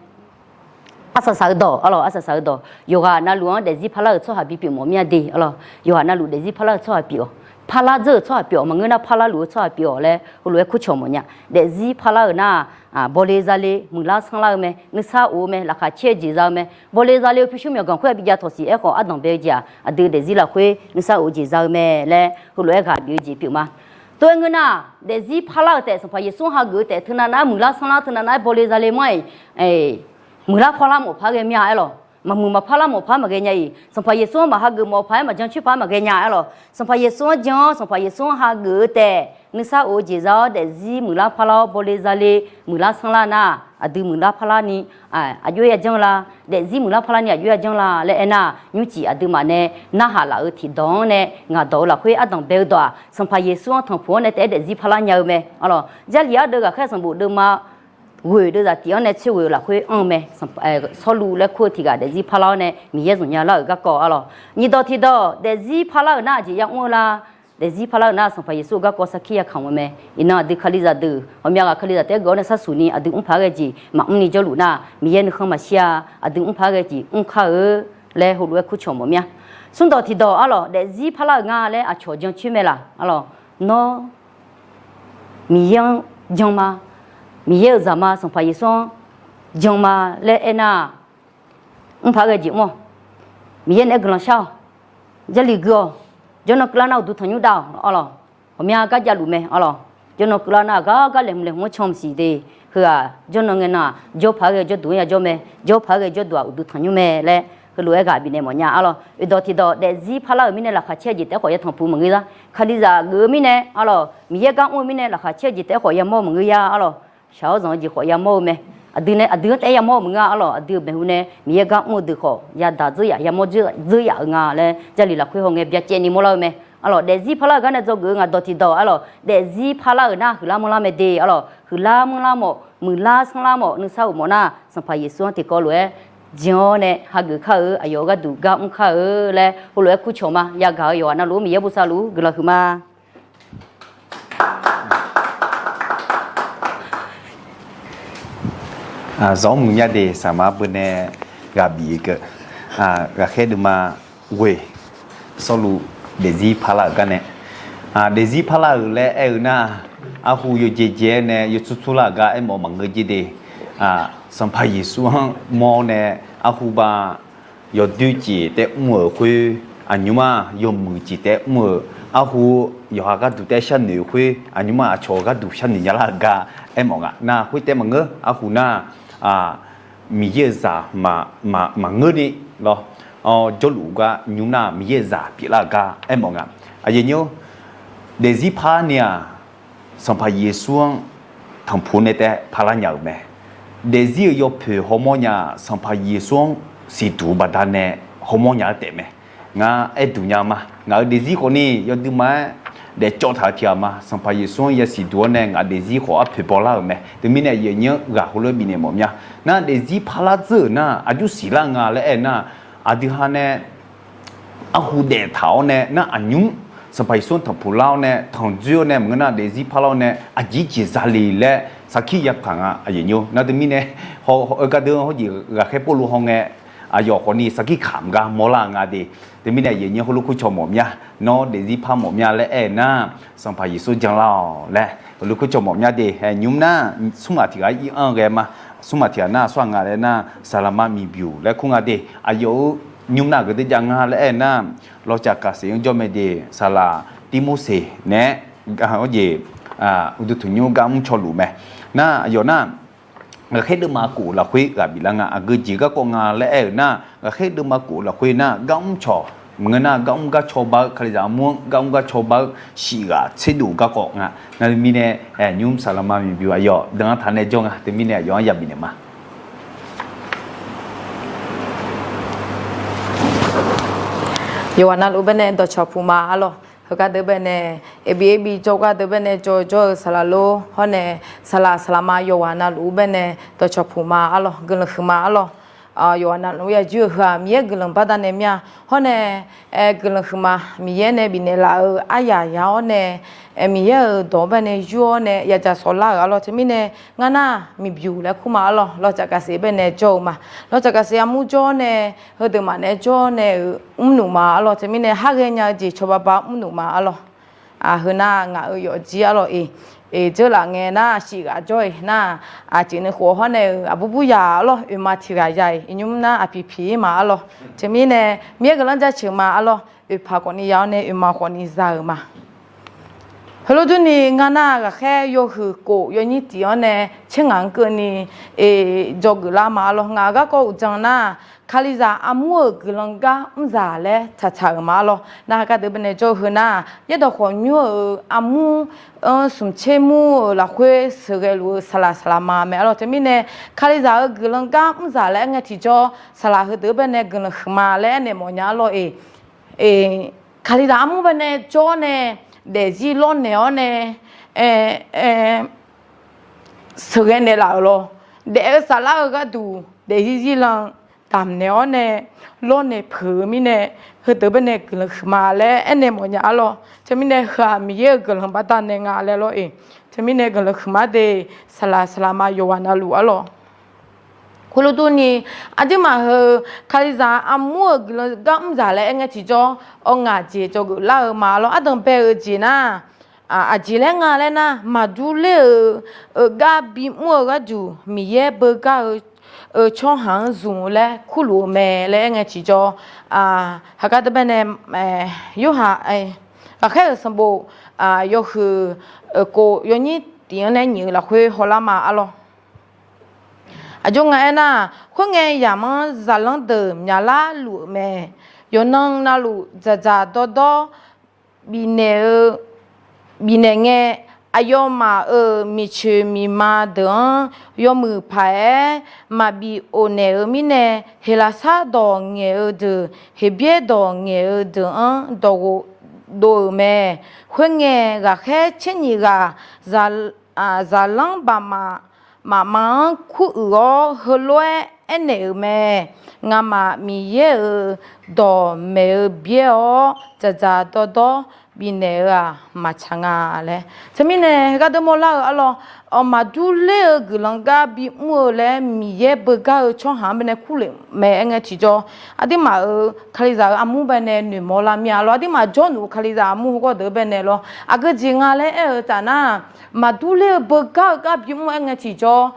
Arsaq saq-eu dawq arlawq, arsaq saq-eu dawq, yawqghaq navluf-anr daefzir parlar-euq tsawrhaq bipyeuf mawf mir-a de arlawq. Yawqghaq navluf daefzir parlar-euq tsawrhaq pyeuf-awq, parlar dzeur-euq tsawrhaq pyeuf-awq, maqngeur nar parlar luf-eu tsawrhaq pyeuf-awq laer heulof-aer kurcawq mawfnya. Daefzir parlar-euq nar, bawle zale muiqlar sanrlar-eu mae, nuisar of-eu mae, laqkhaq caer-eu jeq za-eu mae. Bawle zale-eu pyurshuir myawqganq khoer-aq bi jav tawq siq. Aerkhawf ardanq bae-eu jeq-aq aqdui daefzir lafkhoer nuisar of-eu jeq za-eu mae laer heulof-aer ghaq bif-eu jeq pyeuf ma. Tov-aer ngeur nar, daefzir parlar-euq taef, Sanqpaq Yeqsur-anr hageuf-eu taef, teunav nav-aer muiqlar sanrlar, teunav nav-aer bawle zale manr-iq, muiqlar parlar mawf paq-aer ghae mir-a aerlawq. Maqmuiq maqpar lar mawf paq-aer maqghae nya-iq, Sanqpaq Yeqsur-anr maqhageuf mawf paq-aer maqjan coer paq-aer maqghae nya aerlawq. Sanqpaq Yeqsur-anr jan-awr Sanqpaq Yeqsur-anr hageuf-eu taef, nuisar of-eu jeq za-awr daefzir muiqlar parlar-awr bawle zale muiqlar sanrlar nar, aqdui muiqlar parlar ni aqjox-aer yajanr la? Daefzir muiqlar parlar ni aqjox-aer yajanr la laer aernar, nymrcif aqduimaf nae narhaq laf-euq tiqdawq-anr nae ngaq dawq-eu lafkhoer ardanq bae-eu dawq-aq, Sanqpaq Yeqsur-anr tanqpuq-anr nae taef-aer daefzir parlar nya-eu mae arlawq. Jarlif-anr deuv ghaqkhaer sanqbof deuvma ghoeq deuvzaq tif-anr nae tsoerghoeq-eu lafkhoer anr-eu mae. Sawrluv laer kur-eu tiq ghaq daefzir parlar-awr nae Miqyaer zmqnya lar-euq garkawv arlawq. Nyiq dawq tiq dawq, daefzir parlar-euq nar aqjeq ya mr-eu la? Daefzir parlar-euq nar Sanqpaq Yeqsur-eu garkawv sarkir yakaq mawf mae. Iqnan aqdui Kalizaq deuq ghawqmya ghaq Kalizaq taef-aer geuf-awr nae sharsuq ni aqdui mr paq-aer ghae jeq maqmr ni jawrluf nar, Miqyaer nuikhanr maqshir-a. Aqdui mr paq-aer ghae jeq mr kar-eu laer heulof-aer kurcawq mawf mir-a. Smr dawq tiq dawq arlawq, daefzir parlar-euq nga laer aqcawq jancoer mae laq arlawq. Nawr Miqyaer-anr jan ma, Miqyaer-euq zaq ma, Sanqpaq Yeqsur-anr jan ma laer aernar, mr paq-aer ghae jeq mr-awq. Miqyaer naeq-aer guiqlanq shar-awq. Jarlif gui-awq. Jawrnan keuvlar nar uqduq tanqnymr dav-awq arlawq. Ghawqmya gar javluf mae arlawq. Jawrnan keuvlar nar aqgar gar laeqhmq laeqhmq-anr can maqsiq de. Heu-aq jawrnan ngae nan-aq jawr paq-aer ghae jawrduq-anr ya jawr mae. Jawr paq-aer ghae jawrduq-aq uqduq tanqnymr mae laer heulof-aer ghaq bifnaeq mawfnya arlawq. Oeqdawq tiqdawq, daefzir parlar-euq mirnae laqkhaq caer-eu jeq taef-aer khawf ya tanqpuq maqngeur za. Kalizaq geuf-eu mirnae arlawq, Miqyaer gar mr-eu mirnae laqkhaq caer-eu jeq taef-aer khawf yamawr-eu maqngeur ya arlawq. Shaq-awr zanq-eu jeq khawf yamawr-eu mae. Aqdui nae aqdui-anr taef-aer yamawr-eu maqngeur arlawq. Aqdui-euq maeqhu nae Miqyaer gar mr-eu deuq khawf yadaq dzeur yaf yamawr dzeur yaf-eu nga laer Jarlif lafkhoer hawngae byacaevni mawrlar-eu mae. Arlawq, daefzir parlar-euq gar nae dzawgeuf-eu ngaq dawq tiqdawq, arlawq, daefzir parlar-euq nar huiqlar manrlar mae de. Arlawq, huiqlar manrlar mawf, muiqlar sanrlar mawf, nuisar uq mawf nar, Sanqpaq Yeqsur-anr tiqkawv lof-aer jan-awr nae hageuf kar-eu, aqyawf-euq gharduq gar mr kar-eu laer heulof-aer kurcawq ma. Yagaq-eu yawqghaq navluf-ur Miqyaer bosav luf-ur guiqlanq huiqma. Zawr muiq nya de, saqma beu nae ghaq bif-eu keuv, ghaqkhaer deuvma ghoe, sawrluf daefzir parlar-euq gar nae, daefzir parlar-euq laer aer-eu nar, arhu yawjeq jeq-aer nae yawtsur tsurlar-euq gar aermawf maqngeur jer de. Sanqpaq Yeqsur-anr mawr nae arhu ba yawdoer jeq taef mr-euq khoer, aqnymr-aq yawmuiq jeq taef mr-euq, arhu yawqha gharduq taef sharnoeq-eu khoer, aqnymr-aq aqcawq gharduq sharnoeq nya lar-euq gar aermawf nga. Nar khoertaef maqngeur, arhu nar Miqyaer-euq zaq maqngeur ni lawr, jawrluf gar nymr nar Miqyaer-euq zaq pyeuflar-euq gar aermawf nga. Aqyawf nymr, daefzir parlar ni-aq, Sanqpaq Yeqsur-anr tanqpuq nae taef parlar nya-euq mae. Daefzir-euq yawpoeq hawmawr nya-aq, Sanqpaq Yeqsur-anr siqduq-eu baqdanae hawmawr nya-eu taef mae. Ngar aer duq nya ma. Ngaq-euq daefzir khawf ni yawduima-aer daefcawv taq-eu tiqghaq ma. Sanqpaq Yeqsur-anr yasiq duq-awr nae ngaq daefzir khawf arpoeq baw lar-euq mae. Teumirnae aqyawf nymr ghaq heulof-aer bifnaeq mawf mya. Nar daefzir parlar dzeur-euq nar aqjox siqlar nga laer aer nar, aqdui ha nae arhu daef taq-awr nae nar aqnymr Sanqpaq Yeqsur-anr tanqpuq lar-awr nae tanqdzoer-awr nae maqngeur nar daefzir parlar-awr nae aqjeq jeq zale laer sarkir yapaq nga. Aqyawf nymr nar teumirnae, heugar deuq hawjeq ghaqkhaer Pawrluv hawngae, aqyawf khawf ni sarkir kamq gar mawrlar nga de. Teumirnae aqyawf nymr heulof kurcawq mawf mya. Nawr daefzir par mawf mya laer aer-eu nar, Sanqpaq Yeqsur janlar-awq laer heulof kurcawq mawf mya de. Haeq nymr nar smrmaf tiq ghaq ir-anr ghae ma. Smrmaf tiq ghaq nar aqsur aq nga laer nar, saqlaqma miqbyoeq laer kur nga de. Aqyawf-euq nymr nar gaqdui jav nga laer aer-eu nar, lawcaf kaqsef-anr jawr mae de. Saqlaq Tirmorseq nae-aer, hawjeq, uqduq tanqnymr gar mr cawluf mae. Nar aqyawf nar, ghaqkhaer deuvma khof lafkhoer ghaq biflar nga. Aqgeu jeq garkawv nga laer aer-euq nar, ghaqkhaer deuvma khof lafkhoer nar gar mr cawq maqngeur nar gar mr gar cawba-eu, Kalizaq armur-anr gar mr gar cawba-eu shif ghaq tserdov garkawv nga. Nar mirnae, nymr saqlaqma miqbyoeq aqyawf danqtaq nae jawr nga. Teumirnae aqyawf-anr yabif naeq ma. Yawqghaq navluf baenae dawqcawq puq ma arlawq. Heugar deuq baenae, eqbi eqbi jawrgar deuq baenae jawr jawr-eu saqlaq lor hawr nae, saqlaq saqlaqma yawqghaq navluf baenae dawqcawq puq ma arlawq, guiqlanq huiqma arlawq. Yawqghaq navluf yajuir-eu heu-aq Miqyaer guiqlanq baqdanae mya. Hawr nae, guiqlanq huiqma Miqyaer nae bifnaeq laf-eu aryaq ya-awr nae, Miqyaer-euq dawq-anr baenae yur-awr nae yadzaq sawqlar-euq arlawq. Teumirnae ngar nar miqbyoeq laer kur ma arlawq. Lawcaf kaqsef baenae jawr-eu ma. Lawcaf kaqsef armur jawr-awr nae, heudeuq maf nae jawr-awr nae-euq mrnuq ma arlawq. Teumirnae har ghaenya-eu jeq cawba ba mrnuq ma arlawq. Heu nar ngaq-euq yawfjir arlawq-iq, eq, dzeurlaf ngae nar shif ghaq jawr-iq nar, aqjeq nuikhof hawr nae-euq aqbur bur yaq arlawq, oeqma tiq ghaq ya-iq, iqnymr nar aqpiq piq-ir ma arlawq. Teumirnae Miqyaer guiqlanq jaceuq ma arlawq. Oeqpaq khawfni ya-awr nae oeqma khawfni za-euq ma. Heulof durni ngar nar ghaqkhaer yawhuiq khof yawnyir tif-anr nae tser ngaq-anr keuvni, eq, dzawgeuf lar ma arlawq. Ngaq-euq garkawv uqdzan nar, Kalizaq armur-euq guiqlanq gar mrzaq laer tsaqtsaq-euq ma arlawq. Nar heugar deuq baenae jawr-eu heu nar, yaerdawq khawf nymr-euq armur-anr smq tser mur-euq lafkhoer sheuqghae luf-eu saqlaq saqlaqma mae arlawq. Teumirnae Kalizaq-euq guiqlanq gar mrzaq laer aer ngae tiqjawr, saqlaq heudeuq baenae guiqlanq huiqma laer aernaeq mawfnya arlawq-iq. Kalizaq armur baenae jawr-awr nae, daefzir lawrnaeq-awr nae, sheuqghae naeqlaf-euq lawr. Daef-eu saflar-eu gharduq daefzir zirlan damqnaeq-awr nae, lawrnaeq peuq-eu mirnae, heudeuq baenae guiqlanq huiqma laer aernaeq mawfnya arlawq. Teumirnae heu-aq Miqyaer-euq guiqlanq baqdanae nga laer lawr-iq. Teumirnae guiqlanq huiqma de, saqlaq saqlaqma yawqghaq navluf arlawq. Khoerlof durni, aqduimaf heu Kalizaq armur-euq guiqlanq gar mrzaq laer aer ngae tiqjawr, awq ngaq jeq dzawgeuf lar-eu ma lawr. Ardanq bae-eu jeq nar, aqjeq laer nga laer nar, maqdur ler-eu gar bimr-eu gharduq Miqyaer beugar-eu tsawrhaq-anr zmq-eu laer kurluf-eu mae laer aer ngae tiqjawr, heugar deuq baenae, Yorhaq, ghaqkhaer-euq sanqbof yawhuiq khof yawnyir tif-anr nae nyiq-eu lafkhoer hawlar ma arlawq. Aqjox nga aernar, khoerngae yamq-anr zaqlanr deuq myaqlar luf-euq mae. Yawqnan navluf dzaqdzaq dawrdawr bifnaeq-eu, bifnaeq ngae, aqyawfmaf-euq miqcoeq miqma deuq-anr yawmuiq paq-aer maqbif of naeq-eu mirnae, Heqlaqsar dawq ngaeq-eu deuq, Heqbyaer dawq ngaeq-eu deuq-anr dawqghof dov-euq mae. Khoerngae, ghaqkhaer tser nyif ghaq zaqlanr baqmaf mafma-anr kuruiq-awr, heulof-aer aernaeq-euq mae. Ngamaf Miqyaer-euq dawq maeq-eu byaer-awr, dzaqdzaq dawrdawr bifnaeq-eu-aq, maqtsaq nga laer. Teumirnae, heugar deuq mawrlar-eu arlawr, maqdur ler-eu guiqlanq gar bimr-eu laer Miqyaer beugar-eu tsawrhaq-anr baenae kurlef mae. Aerngae tiqjawr, aqduimaf-euq Kalizaq-euq armur baenae noeqmawr lar mir-a arlawr. Aqduimaf jawrluf-eu Kalizaq armur heugar deuq baenae lawr, aqgeu jeq nga laer aer-eu taf nar, maqdur ler-eu beugar-eu gar bimr-eu aerngae tiqjawr,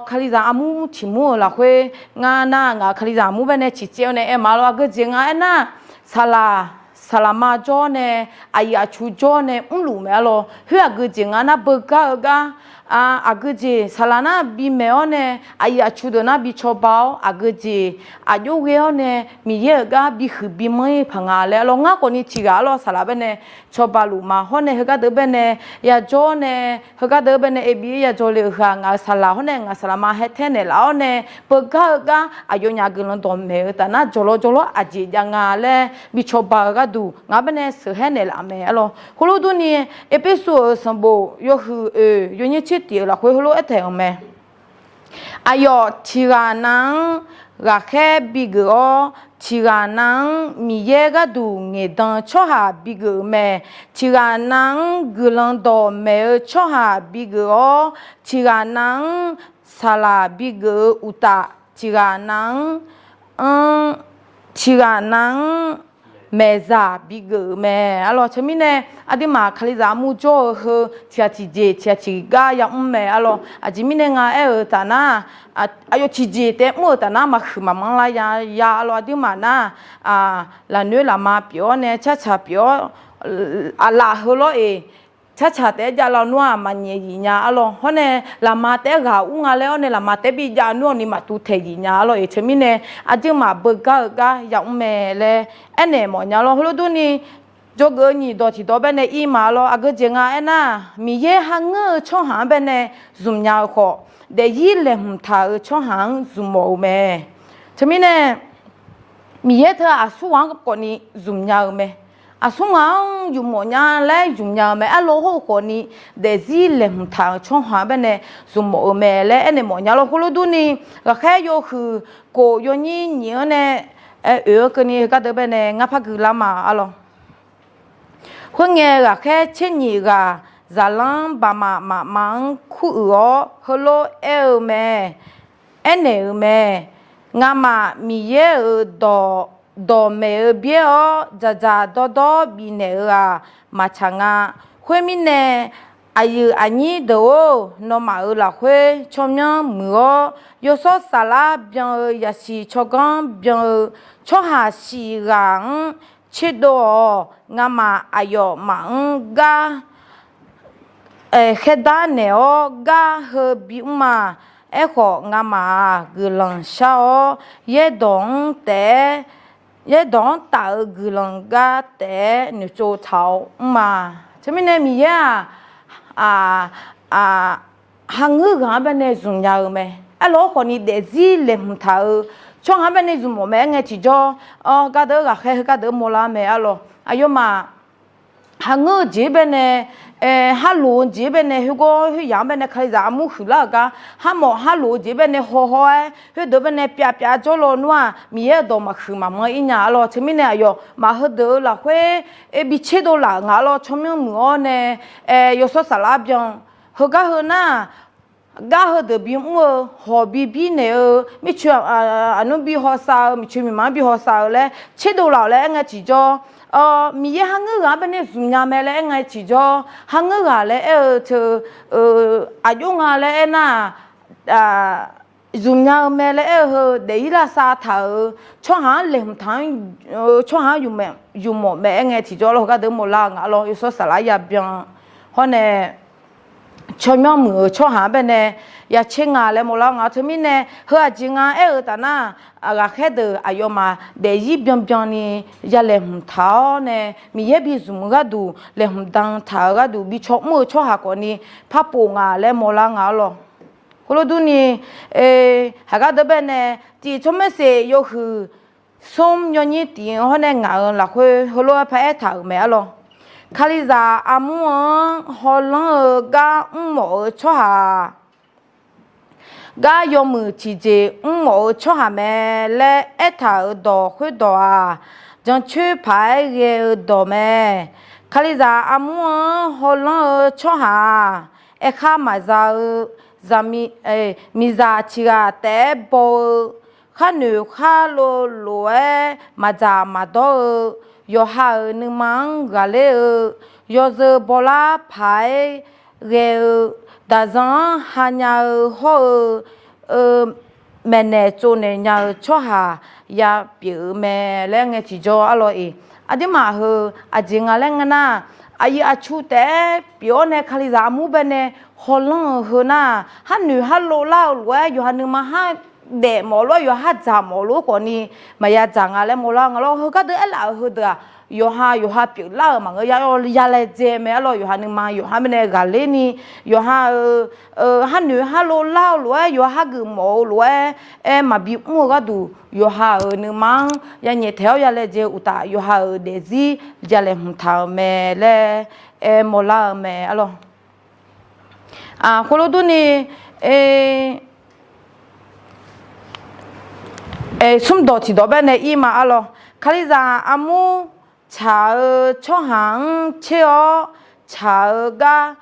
Kalizaq armur tiq mur-euq lafkhoer ngar nar, ngaq-euq Kalizaq armur baenae ciqcaev-awr nae aer ma lawr. Aqgeu jeq nga aernar, saqlaq, saqlaq ma jawr nae, aqyuif aqtsu jawr nae mrluf mae arlawr. Khoer aqgeu jeq nga nar, beugar-eu gar aqgeu jeq saqlaq nar bimaeq-awr nae, aqyuif aqtsu deuq nar bi cawba-awr, aqgeu jeq aqjox ghae-awr nae, Miqyaer-euq gar bihuiq bimanr-ir paq nga laer arlawr. Ngar khawfni tiq ghaq arlawr, saqlaq baenae cawba luf ma. Hawr nae heugar deuq baenae yajawr nae, heugar deuq baenae ebi-ir yajawr le-eu heu-aq, ngaq-euq saqlaq hawr nae ngaq-euq saqlaq ma haer taer naeqlaf-awr nae, beugar-eu gar aqyawfnyaf guiqlanq dawqmaeq-eu taf nar, jawqlawr jawqlawr aqjeq jav nga laer bi cawba-eu gharduq ngaq-anr baenae sheuqhaer naeqlaf mae arlawr. Khoerlof durni, Erpersu-euq sanqbof yawhuiq oeq yawnyir tser tif-euq lafkhoer heulof-aer taeq-euq mae. Aqyawf tiq ghaq nav-anr ghaqkhaer bigeuf-awr, tiq ghaq nav-anr Miqyaer gharduq ngaeqdan-eu tsawrhaq bigeuf-eu mae. Tiq ghaq nav-anr guiqlanq dawqmaeq-eu tsawrhaq bigeuf-awr, tiq ghaq nav-anr saqlaq bigeuf-eu uqtaf, tiq ghaq nav-anr, tiq ghaq nav-anr maeqzaq bigeuf-eu mae arlawr. Teumirnae, aqduimaf Kalizaq armur jawr-eu heu tiq ghaq tiqjeq tiq ghaq tiqgar yamr mae arlawr. Aqjeq mirnae nga aer-eu taf nar, aqyawf tiqjeq taef mr-euq taf nar maqhuiq maqmanr lar ya ya arlawr. Aqduimaf nar, lafnoer lafma pyeuf-awr nae carcaq pyeuf-awr, aqlaf heu lawr-eq, carcaq taef-aer jav lar nmr-aq maqnyaef yif nya arlawr. Hawr nae lafma taef-aer ghaq ur nga laer-awr nae lafma taef-aer bi jav nmr-awq ni maqtuv taeq yif nya arlawr-eq. Teumirnae, aqduimaf beugar-eu gar yamr mae laer aernaeq mawf nya lawr. Heulof durni, jawrgeuf-eu nyiq dawq tiq dawq baenae ir ma lawr. Aqgeu jeq nga aernar, Miqyaer harngeur-eu tsawrhaq-anr baenae zmq nya-eu khawf, daefzir laeqhmq taq-euq tsawrhaq-anr zmq mawf-eu mae. Teumirnae, Miqyaer teu aqsur ghaq-anr khawfni zmq nya-eu mae. Aqsur ghaq-anr yufmawf nya laer zmq nya-eu mae. Arlawr hawr-eu khawfni daefzir laeqhmq taq-euq tsawrhaq-anr baenae zmq mawf-eu mae laer aernaeq mawf nya lawr. Khoerlof durni, ghaqkhaer yawhuiq kof yawnyir nyiq-anr nae oeq-anr keuvni heugar deuq baenae ngar par gui lar ma arlawr. Khoerngae, ghaqkhaer tser nyiq ghaq zaqlanr baqmaf mafma-anr kuruiq-awr heulof-aer-eu mae. Aernaeq-eu mae. Ngamaf Miqyaer-euq dawq, dawqmaeq-eu byaer-awr dzaqdzaq dawrdawr bifnaeq-eu-aq, maqtsaq nga. Khoermirnae, aqyuif aqnyir deuq-or, nawmaf-euq lafkhoer tsawrmyanr muiq-awr, yawshawr saflar byan-eu yasiq tsawrganr byan-eu tsawrhaq shif ghaq-anr tserdov-awq. Ngamaf aqyawfmaf-anr gar khaerdar naeq-awr, gar heu bimr ma. Aerkhawf, ngamaf-aq, guiqlanq shar-awr, yaerdawq-anr taef-aer, yaerdawq-anr taf-eu guiqlanq gar taef-aer noeqtsov taq-awr mr ma. Teumirnae Miqyaer-aq, harngeur ghaq-anr baenae zmq nya-eu mae. Arlawr khawfni daefzir laeqhmq taq-eu tsawrhaq-anr baenae zmq mawf mae. Aerngae tiqjawr, gardeuv ghaqkhaer heu gardeuv mawrlar mae arlawr. Aqyawfmaf harngeur-eu jeq-anr baenae, harloq-eu jeq-anr baenae, khoergawr khoeryaq-anr baenae Kalizaq armur huiqlar-euq gar, harmawf harloq-eu jeq-anr baenae hawhaw-aer, khoerdeuq baenae pyavpyav jawrlaw nmr-aq, Miqyaer-euq dawq maqhuiq maqmanr-ir nya arlawr. Teumirnae aqyawfmaf heudeuq-euq lafkhoer bi tserdov laf-euq nga arlawr. Tsawrmyanr muiq-awr nae, yawshawr saflar byan, heugar heu nar, gar heudeuq bimr-eu, hawq bibir naeq-eu, mircoeq aqnmr bi hawsav-eu, miqcoeq miqma-anr bi hawsav-eu laer tserdov laf-awq laer aerngae tiqjawr, Miqyaer harngeur ghaq-anr baenae zmq nya mae laer aerngae tiqjawr, harngeur ghaq laer aer-eu teu, aqjox nga laer aernar, zmq nya-eu mae laer aer-eu heu daefzir lavsav taq-euq tsawrhaq-anr laeqhmq taq-anr, tsawrhaq-anr yufmawf mae aerngae tiqjawr lawr, heu gardeuv mawrlar-eu nga lawr. Yawshawr saflar yabyan hawr nae tsawrmyanr muiq-euq tsawrhaq-anr baenae ya tser nga laer mawrlar nga. Teumirnae heu aqjeq nga aer-eu taf nar, ghaqkhaer deuq aqyawfmaf daefzir byanbyan ni ya laeqhmq taq-awr nae, Miqyaer bi zmq-eu gharduq, laeqhmq dan taq-eu gharduq bi caw mr-eu tsawrhaq khawfni par pov nga laer mawrlar nga arlawr. Khoerlof durni, haq gardeuv baenae, tiq tsawrmyanr seq yawhuiq smr yawnyir tiq hawr nae ngaq-euq lafkhoer heulof-aer paraer taq-euq mae arlawr. Kalizaq armur-anr hawlanr-eu gar mrmawf-eu tsawrhaq, gar yawmuiq tiqjeq mrmawf-eu tsawrhaq mae laer aertaq-euq dawq khoerdawq-aq, jancoer paq-aer ghae-eu dawq mae. Kalizaq armur-anr hawlanr-eu tsawrhaq-aq, aerkhar maqza-eu, zaqmiq, miqzaq tiq ghaq taef-aer baw-eu, khar noeq khar lov lof-aer maqdzaq maqdawr-eu, yawqha-euq nuima-anr ghaqler-eu, yawzeu bawlar paq-aer ghae-eu, daqzan-anr hanya-eu hawr-eu, maeqnaeq tsovnaeq nya-eu tsawrhaq ya pyeuf-eu mae laer ngae tiqjawr arlawr-iq. Aqdirmaf heu aqjeq nga laer ngeur nar, aqyuif aqtsu taef-aer pyeuf-awr nae Kalizaq armur baenae hawlanr-eu heu nar, khar noeq khar lov lar-eu lof-aer yawqha nuima khar daef mawf lof-aer yawqha khar dzaq mawf lof-aer khawfni maqya dzaq nga laer mawrlar nga lawr. Heugar deuq aerlaf-euq heudeuq-aq, yawqha yawqha pyeuflar-euq maqngeur, ya laejae mae arlawr. Yawqha nuima yawqha baenae ghaqler ni, yawqha-euq khar noeq khar lov lar-eu lof-aer yawqha khar geufmawf-eu lof-aer aer maqbi mr-eu gharduq, yawqha-euq nuima-anr ya nyaeftaeq-awr ya laejae uqtaf, yawqha-euq daefzir ya laeqhmq taq-euq mae laer aer mawrlar-eu mae arlawr. Khoerlof durni, smr dawq tiq dawq baenae ir ma arlawr. Kalizaq armur tsaq-eu tsawrhaq-anr tser-awr, tsaq-eu gar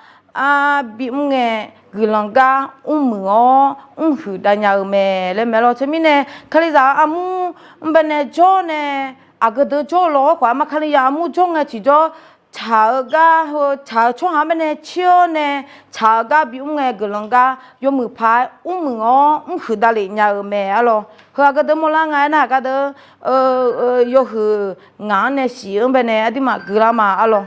bimr ngae, guiqlanq gar mrmuiq-awr mrhuiq dav nya-eu mae laer mae arlawr. Teumirnae Kalizaq-euq armur mr baenae jawr nae, aqgeu deuq jawr-eu law-awr khawf, aqma Kalizaq armur jawr ngae tiqjawr, tsaq-eu gar heu tsaq-eu tsawrhaq-anr baenae tser-awr nae, tsaq-eu gar bimr ngae guiqlanq gar yawmuiq paq-aer mrmuiq-awr mrhuiq davlef nya-eu mae arlawr. Heu aqgeu deuq mawrlar nga aernar, aqgar deuq yawhuiq ngaq-anr nae shif-anr baenae aqduimaf guiqlar ma arlawr.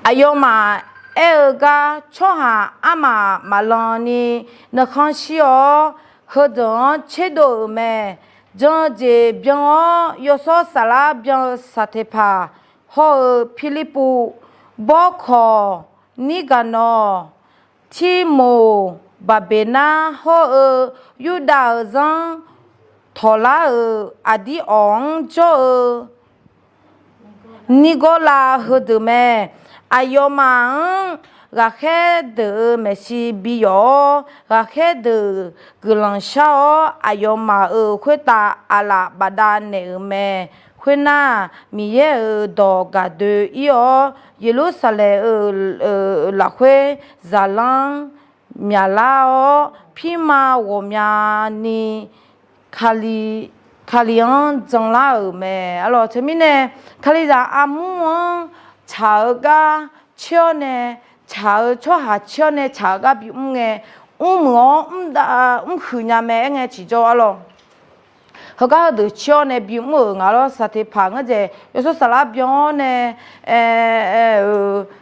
Aqyawfmaf aer-eu gar, tsawrhaq armaf maqlan ni nuikhanr shir-awr, heudeuq-anr tserdov-euq mae. Jan-eu jeq byan-awr, yawshawr saflar byan-eu Saqteqpaq hawr-eu Pirlirpuv, Bawrkawq, Nirgaqnawq, Tirmoq, Baqbeqnar hawr-eu Yurdav-euq zanr tawqlar-euq Aqdir awq-anr jawr-eu Nirgawrlav heudeuq mae. Aqyawfmaf-anr ghaqkhaer deuq-euq maeqshi bi yawf-awr, ghaqkhaer deuq guiqlanq shar-awr, aqyawfmaf-euq khoertav aqlaf bafdav naeq-euq mae. Khoernar, Miqyaer-euq dawq gaqdoe ir-awr, Yeqlursaqlaeq-euq lafkhoer zaqlanr myaqlar-awr, pirma ghawqmyani Kali, Kali-anr janlar-euq mae arlawr. Teumirnae Kalizaq armur-anr tsaq-eu gar tser-awr nae, tsaq-eu tsawrhaq tser-awr nae tsaq-eu gar bimr ngae, mrmuiq-awr mrdav mrhuiq nya mae aer ngae tiqjawr arlawr. Heugar heudeuq tser-awr nae bimr-euq nga lawr. Saqteqpaq ngar dzaeq yawshawr saflar byan-awr nae,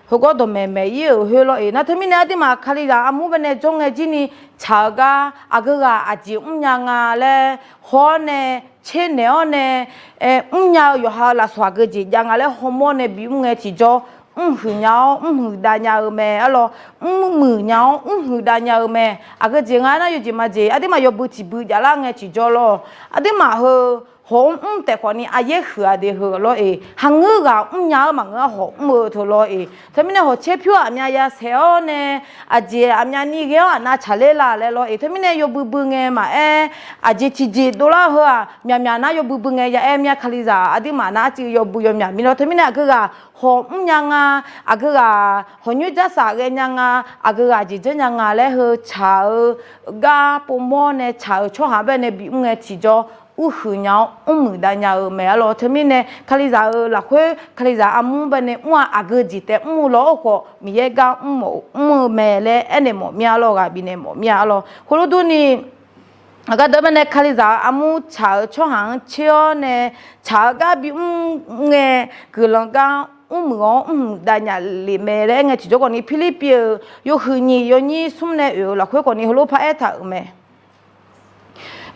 heugar dawqmaeq maeq ir-euq khoer lawr-iq nar, teumirnae aqduimaf Kalizaq armur baenae jawr ngae jir ni tsaq-eu gar aqgeu ghaq aqjeq mrnya nga laer haw-awr nae, tser naeq-awr nae, mrnya-eu yawqha-eu lafsawq aqgeu jeq jav nga laer hawmawr nae bimr ngae tiqjawr, mrhuiq nya-awr mrhuiq dav nya-eu mae arlawr. Mrmuiq nya-awr mrhuiq dav nya-eu mae. Aqgeu jeq nga aernar, yawjeq majeq aqduimaf yawbui tiqbui javlar ngae tiqjawr lawr. Aqduimaf heu hawq mr mr taef khawfni aqyaer huiq-aq de heu lawr-iq, haqngeur ghaq mrnya-eu maqngeur-a hawq mr-eu teu lawr-iq. Teumirnae hawq tser pyur aqmyav ya saeq-awr nae, aqjeq aqmyav ni ghae-awr aqnav tsaqler la laer lawr-iq. Teumirnae yawbui bui ngae maqaer, aqjeq tiqjeq dovlar-eu heu-aq, myaqmyaq nar yawbui bui ngae ya aer mya Kalizaq aqduimaf nar arciv yawbui yawmyaq mir lawr. Teumirnae aqgeu ghaq hawq mrnya nga, aqgeu ghaq hawq nyoer jarsaq ghaenya nga, aqgeu ghaq jeq janrnya nga laer heu tsaq-eu gar povmawr nae tsaq-euq tsawrhaq baenae bimr ngae tiqjawr, urhuiq nya-awr mrmuiq dav nya-eu mae arlawr. Teumirnae Kalizaq-euq lafkhoer Kalizaq armur baenae mr-a aqgeu jeq taef mr-eu lawr-awr khawf, Miqyaer gar mr-eu mae laer aernaeq mawf mir-a arlawr, ghaq bifnaeq mawf mir-a arlawr. Khoerlof durni, aqgar deuq baenae Kalizaq-euq armur tsaq-eu tsawrhaq-anr tser-awr nae, tsaq-eu gar bimr ngae, guiqlanq gar mrmuiq-awr mrhuiq dav nya lef mae laer aer ngae tiqjawr khawfni, Pirlirpiv-euq yawhuiq nyiq yawnyir smr nae oeq-eu lafkhoer khawfni heulof par aertaq-euq mae.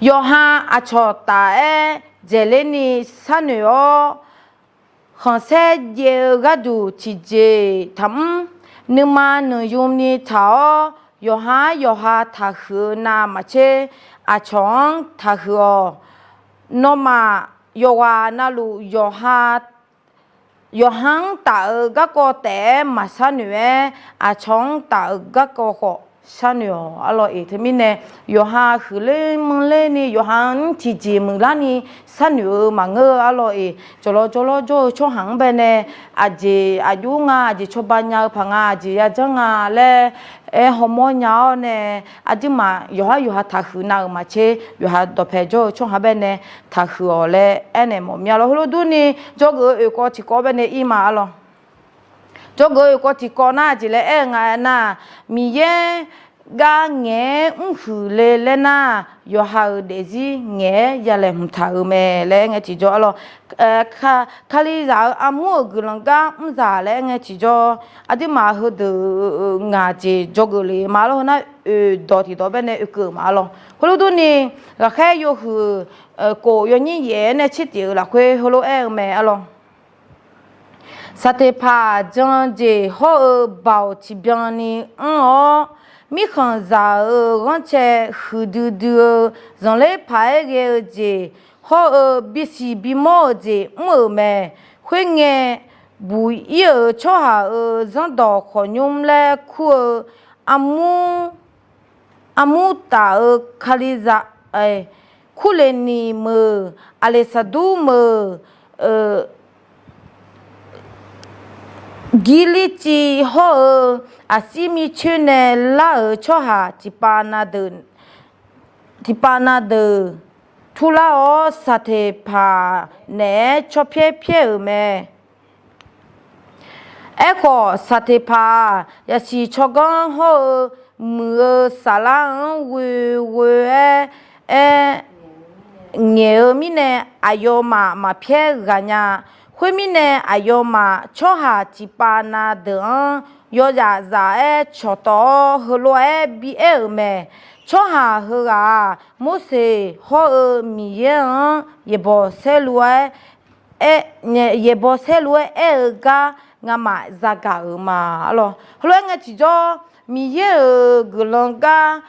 Yawqha aqcawq taf-aer dzaeqler ni sharnoeq-awr, khanqsaer jaev-eu gharduq tiqjeq taqmr. Nuima nuiymr ni taq-awr, yawqha-anr yawqha taqhuiq-eu navmaqtser, aqcawq-anr taqhuiq-awq. Nawmaf yawqghaq navluf yawqha yawqha-anr taf-eu garkawv taef-aer maqshar noeq-aer, aqcawq-anr taf-eu garkawv khawf sharnoeq-awq arlawr-iq. Teumirnae yawqha huiqler manrler ni yawqha-anr tiqjeq muiqlar ni sharnoeq-eu maqngeur-eu arlawr-iq. Jawqlawr jawrlawr jawr-eu tsawrhaq-anr baenae aqjeq aqjox nga, aqjeq cawba nya-eu paq nga, aqjeq yajanr nga laer aer hawmawr nya-awr nae, aqduimaf yawqhar yawqha taqhuiq nav-euq maqtser, yawqha dawqpae jawr-eu tsawrhaq baenae taqhuiq-awq laer aernaeq mawf mir-a lawr. Heulof durni, jawrgeuf-eu oeqkawv tiqkawv baenae ir ma arlawr. Jawrgeuf-eu oeqkawv tiqkawv nar aqjeq laer aer-eu nga aernar, Miqyaer gar ngaeq-aer mrhuiq le laer nar, yawqha-euq daefzir ngaeq-aer yalaeqhmq taq-euq mae laer aer ngae tiqjawr arlawr. Kalizaq-euq armur-euq guiqlanq gar mrzaq laer aer ngae tiqjawr, aqduimaf heudeuq ngaq jeq jawrgeuf le ma arlawr. Heunar oeq dawq tiqdawq baenae oekeuv ma arlawr. Heulof durni, ghaqkhaer yawhuiq kof yawnyir yaef-aer nae tsertif-euq lafkhoer heulof aer-eu mae arlawr. Saqteqpaq jan jeq hawr-eu baoq tiqbyan ni anr-awr, mirkhanqzaq-euq ghanrcae huiqdui dui-eu zanqler paq-aer ghae-eu jeq hawr-eu bisiq bimawr-euq jeq mr-euq mae. Khoerngae, buq-ir-euq tsawrhaq-euq zanrdawq khawqnymr laer kur-eu armur, armur taf-euq Kalizaq, Kurleqniq meuq, Aqleqsaqdur meuq, Girlirciv hawr-eu aqsir micoer nae lar-euq tsawrhaq tiqpav na deuq, tiqpav na deuq turlar-awr, Saqteqpaq naeq-aer cawpyaer pyaer-euq mae. Aerkhawf, Saqteqpaq-aq, yasiq tsawrganr hawr-eu muiq-eu saflar-anr ghoeghoe-aer, aer ngaeq-eu mirnae, aqyawfmaf maqpyaer ghaq nya. Khoermirnae, aqyawfmaf tsawrhaq tiqpav na deuq-anr yawzaf zaf-aer cawqtawf-awr, heulof-aer bi aer-euq mae. Tsawrhaq heughaq-aq, Morseq hawr-eu Miqyaer-anr yaeqbawq saerlu-aer, yaeqbawq saerlu-aer aer-eu gar ngamaf zagaq-euq ma arlawr. Heulof-aer ngae tiqjawr, Miqyaer-euq guiqlanq gar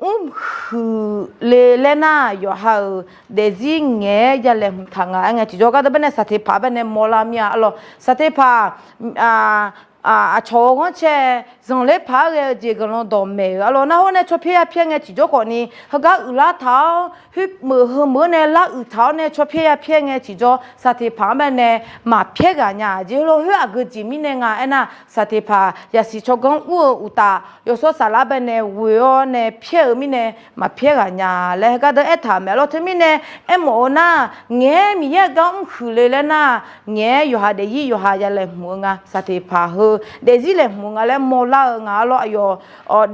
mrhuiq le laer nar, yawqha-euq daefzir ngaeq-aer yalaeqhmq taq nga aer ngae tiqjawr, gardeuv baenae Saqteqpaq baenae mawrlar mir-a arlawr. Saqteqpaq aqcawq-euq ghanrcae zanqler paq-aer ghae-eu jeq guiqlanq dawqmaeq-euq arlawr. Narhawr nae cawpyaer yapyaer ngae tiqjawr khawfni, heugar uiqlar taq-awr, khoermeuq heumeuq-anr nae lar uiq taq-awr nae cawpyaer yapyaer ngae tiqjawr, Saqteqpaq-anr baenae maqpyaer ghaq nya-aq jeq. Heulof khoer aqgeu jeq mirnae nga aernar, Saqteqpaq yasiq tsawrganr ur-eu uqtaf, yawshawr saflar baenae ghoe-awr nae pyaer-eu mirnae maqpyaer ghaq nya laer heugar deuq aertaq-euq mae arlawr. Teumirnae aermawf-eu nar, ngaeq-aer Miqyaer-euq gar mrhuiq le laer nar, ngaeq-aer yawqha daefzir yawqha yalaeqhmq-eu nga, Saqteqpaq heu daefzir laeqhmq-eu nga laer mawrlar-eu nga arlawr. Aqyawf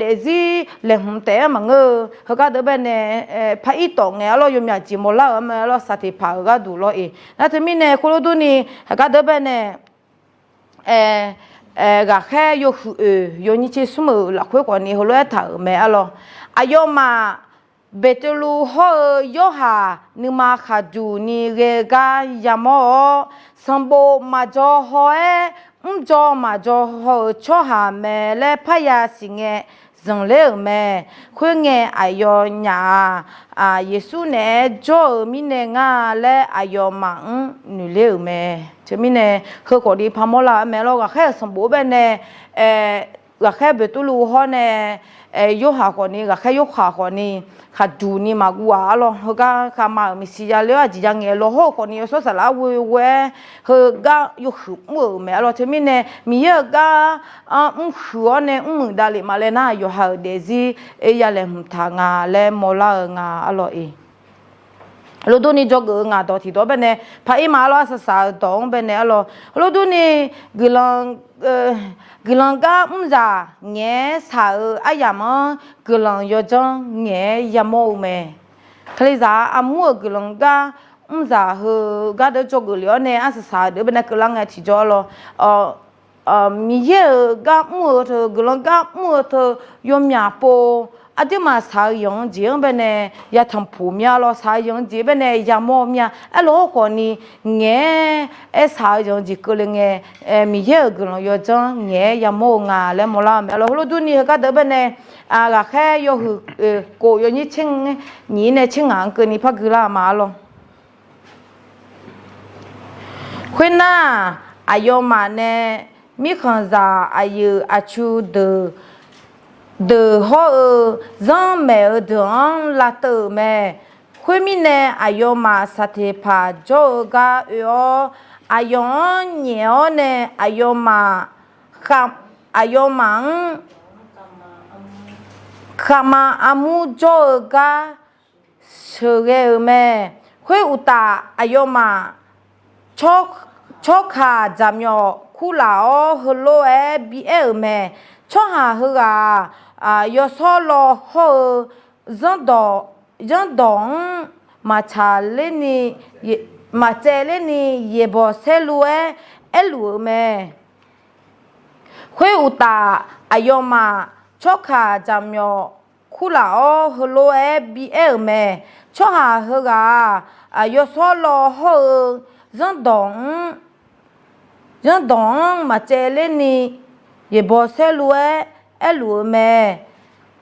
daefzir laeqhmq taef-aer maqngeur-eu heugar deuq baenae par ir tawf ngae arlawr, yawmyaq jeq mawrlar-euq mae arlawr, Saqteqpaq-euq gharduq lawr-iq. Nar teumirnae khoerlof durni, heugar deuq baenae ghaqkhaer yawhuiq oeq yawnyir tser smr-euq lafkhoer khawfni heulof-aer taq-euq mae arlawr. Aqyawfmaf Beqtuvluv hawr-eu Yorhaq nuima khaqduq ni ghae-eu gar yamawr-awr, sanqbof maqjaw haw-aer mrdzaw maqjaw haw-euq tsawrhaq mae laer parya siqngae zanqler-euq mae. Khoerngae aqyawfnyaf-aq, Yeqsur naeq-aer jawr-eu mirnae ngar laer aqyawfmaf-anr noeqler-euq mae. Teumirnae heukhawfni parmawr lar-eu mae lawr. Ghaqkhaer-euq sanqbof baenae ghaqkhaer Beqtuvluv hawr nae Yorhaq khawfni, ghaqkhaer Yorhaq khawfni khaqduq ni maqguv-aq arlawr. Heugar khavma-euq Meqsiqya le-awr aqjeq ya ngaeq lawhawr-eu khawfni yawshawr saflar ghoeghoe-aer heugar yawhuiq mr-euq mae arlawr. Teumirnae Miqyaer-euq gar-anr mrhuiq-awr nae mrmuiq davlef ma laer nar, yawqha-euq daefzir yalaeqhmq taq nga laer mawrlar-eu nga arlawr-iq. Heulof durni jawrgeuf-eu ngaq dawq tiqdawq baenae par ir ma arlawr, arsaq saq-eu dawq-anr baenae arlawr. Heulof durni guiqlanq guiqlanq gar mrzaq ngaeq-aer shaq-eu aryamq-anr guiqlanq yawdzanr ngaeq-aer yamawr-eu mae. Kalizaq armur-euq guiqlanq gar mrzaq heu gardeuv jawrgeuf lef-awr nae arsaq saq-eu deuq baenae keuvlar ngae tiqjawr arlawr. Miqyaer-euq gar mr-eu teu, guiqlanq gar mr-eu teu yawmyaq pov aqduimaf shaq-eu yanq-eu jeq-anr baenae yatanq puq mya lawr. Shaq-eu yanq-eu jeq baenae yamawr-eu mya. Aerlof-aer khawfni ngaeq-aer shaq-eu yanq-eu jeq keuvle ngae, Miqyaer-euq guiqlanq yawdzanr ngaeq-aer yamawr-eu nga laer mawrlar-eu mae lawr. Heulof durni heugar deuq baenae ghaqkhaer yawhuiq kof yawnyir tser nyiq-ir nae tser ngaq-anr keuvni par gui lar-eu ma arlawr. Khoernar-aq, aqyawfmaf nae mirkhanqzaq aqyuif aqtsu deuq deuq hawr-eu zanrmaeq-eu deuq-anr lavteuv-euq mae. Khoermirnae, aqyawfmaf saqteqpaq jawr-eu gar oe-awr, aqyawf-anr nyaef-awr nae aqyawfmaf aqyawfmaf-anr khaqma armur jawr-eu gar sheuqghae-euq mae. Khoeruqtaf, aqyawfmaf tsawrkaq jaqmyawf kurlaf-awr, heulof-aer biaer-euq mae. Tsawrhaq heughaq-aq, yawshawr law hawr-eu zanrdawq, zanrdawq-anr maqtsaq lerni, maqtsaev lerni yaeqbawq saerlu-aer aerluf-euq mae. Khoeruqtaf, aqyawfmaf tsawrkaq jaqmyawf kurlaf-awr, heulof-aer biaer-euq mae. Tsawrhaq heughaq-aq, yawshawr law hawr-eu zanrdawq-anr, zanrdawq-anr maqtsaev lerni yaeqbawq saerlu-aer aerluf-eu mae.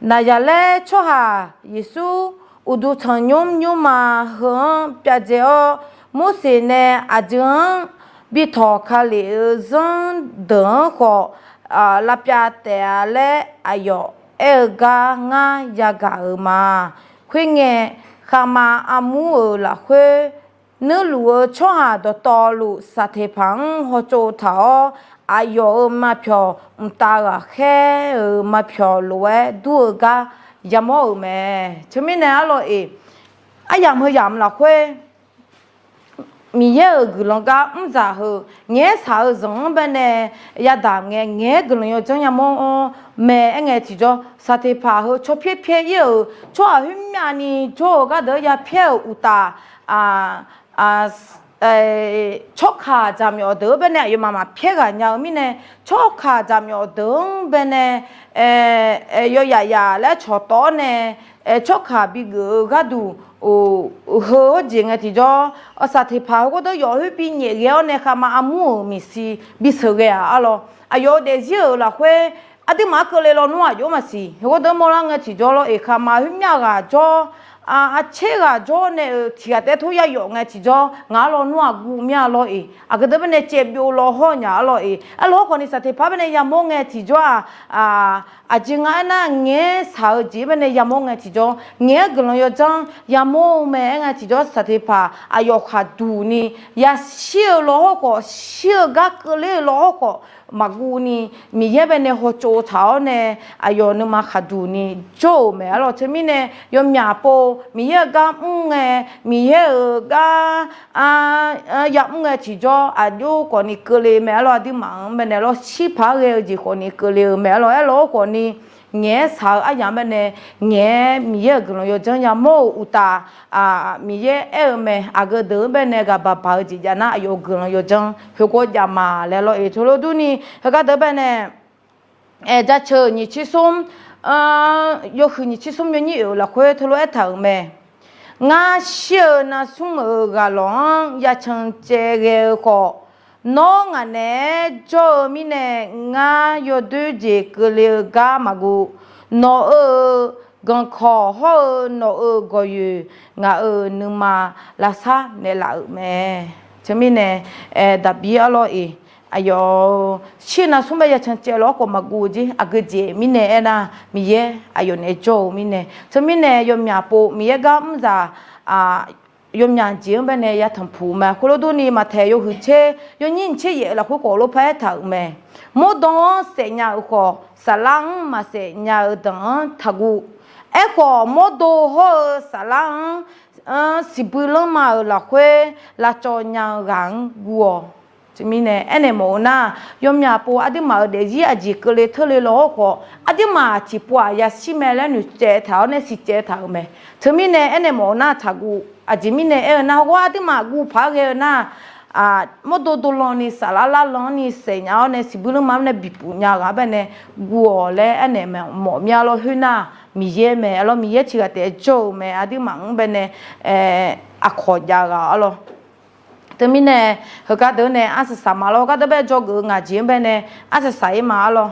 Naqzaqlaer tsawrhaq Yeqsur, uqduq tanqnymr nymrma heu-anr pyavdzae-awr, Morseq nae aqdui-anr bi tawq ka lef-eu zanrdeuq-anr khawf lavpyav taef-a laer aqyawf aer-eu gar ngar yagaq-euq ma. Khoerngae, khaqma armur-euq lafkhoer nuirluf-eu tsawrhaq dawqtawvluf saqteqpaq-anr hawtsov taq-awr, aqyawf-euq maqpyawq mqtav ghaqkhaer-euq maqpyawq lof-aer dur-eu gar yamawr-euq mae. Teumirnae arlawr-eq, aryamq heu yamq lafkhoer Miqyaer-euq guiqlanq gar mrzaq heu ngaeq-aer shaq-eu zanq-anr baenae yadaq ngae, ngaeq-aer guiqlanq yawdzanr yamawr-awr mae. Aer ngae tiqjawr, saqteqpaq heu cawpyaer pyaer-ir-euq tsawrhaq khoermyavni jawr-eu gardeuq-anr yapyaer-euq uqtaf, tsawrkaq jaqmyawf deuq-anr baenae aqyawfmaf maqpyaer ghaq nya-eu mirnae, tsawrkaq jaqmyawf deuq-anr baenae yawyaf yaf laer cawqtawv-awr nae tsawrkaq bigeuf-eu gharduq heu-awr jeq ngae tiqjawr, saqteqpaq heugawr deuq yawf khoer binyaef ghae-awr nae khaqma armur-euq maeqshi bisheuq ghae-aq arlawr. Aqyawf-euq daefzir-euq lafkhoer aqduimaf-anr keuvle lawnmr-aq jov maqsiq. Heugawr deuq mawrlar ngae tiqjawr lawr-eq, khaqma khoermyav ghaq jawr, aqtser ghaq jawr nae-euq tiq ghaq taef-aer tor yayawf ngae tiqjawr ngaq-anr lawnmr-aq guv mya lawr-eq. Aqgeu deuq baenae caev byov law hawr nya arlawr-eq. Aerlawr khawfni saqteqpaq baenae yamawr ngae tiqjawr-aq, aqjeq nga aernar, ngaeq-aer shaq-eu jeq baenae yamawr ngae tiqjawr, ngaeq-aer guiqlanq yawdzanr yamawr-eu mae. Aer ngae tiqjawr, saqteqpaq aqyawf khaqduq ni yashir-eu law hawr khawf, shir-eu gar keuvler-eu law hawr khawf maqguv ni, Miqyaer baenae hawtsov taq-awr nae aqyawf nuima khaqduq ni jawr-euq mae arlawr. Teumirnae yawmyaq pov Miqyaer-euq gar mr ngae, Miqyaer-euq gar yamr ngae tiqjawr aqjox khawfni keuvle mae arlawr. Aqduimaf-anr baenae lawr shir paq-aer ghae-eu jeq khawfni keuvle-eu mae arlawr. Aerlawr khawfni ngaeq-aer shaq-eu aryamq baenae ngaeq-aer Miqyaer-euq guiqlanq yawdzanr yamawr-euq uqtaf, Miqyaer aer-eu mae. Aqgeu deuq-anr baenae ghaq baq baq-eu jeq jav nar, aqyawf-euq guiqlanq yawdzanr heugawr jav ma laer lawr-eq. Teulof durni heugar deuq baenae jaceuq nyiq tser smr, yawhuiq nyiq tser smr yawnyir oeq-eu lafkhoer teulof aertaq-euq mae. Ngar shir-eu narsmr-euq ghaq lawq-anr yacan caev ghae-eu khawf, nawr ngaq naeq-aer jawr-eu mirnae ngar yawdoer jeq keuvle-eu gar maqguv. Nawq-euq ganqkawq hawr-eu nawq-euq gawqyoeq ngaq-euq nuima lavsar naeqlaf-euq mae. Teumirnae daqbir arlawr-eq, aqyawf shir-eu narsmr bae yacan caev lawq-awr khawf maqguv-eu jer. Aqgeu jeq mirnae aernar, Miqyaer aqyawf naeq-aer jawr-eu mirnae. Teumirnae yawmyaq pov Miqyaer gar mrzaq yawmyaq jeq-anr baenae yatanq puq mae. Khoerlof durni Maqtaeq yawhuiq tser yawnyir nyiq tser yaef-eu lafkhoer khawf lof par aertaq-euq mae. Mawrdo-anr saef nya-euq khawf, saflar-anr maqsaef nya-eu danq-anr taqguv. Aerkhawf, mawrdo hawr-eu saflar-anr siqbui lanrma-euq lafkhoer lavcawv nya-eu ghaq-anr guv-awq. Teumirnae aernaeq mawf-eu nar, yawmyaq pov aqduimaf-euq daefzir aqjeq keuvle teurle law-awr khawf, aqduimaf tiqpov-aq yashir mae laer noeqtsaev taq-awr nae siqtsaev taq-euq mae. Teumirnae aernaeq mawf-eu nar taqguv. Aqjeq mirnae aer-eu nar, hawr aqduimaf guv paq-aer ghae-eu nar, mawrdo dovlan ni saflar larlan-anr ni saef nya-awr nae siqbui lanrma-anr nae bipuq nya ghaq-anr baenae guv-awq laer aernaeq mawf mya lawr. Khoernar, Miqyaer mae arlawr. Miqyaer tiq ghaq taef-aer jawr-eu mae. Aqduimaf-anr baenae aqkawq jav ghaq arlawr. Teumirnae heugar deuq nae arsaq saq ma lawr. Heugar deuq bae dzawgeuf-eu ngaq jeq-anr baenae arsaq saq-ir ma arlawr.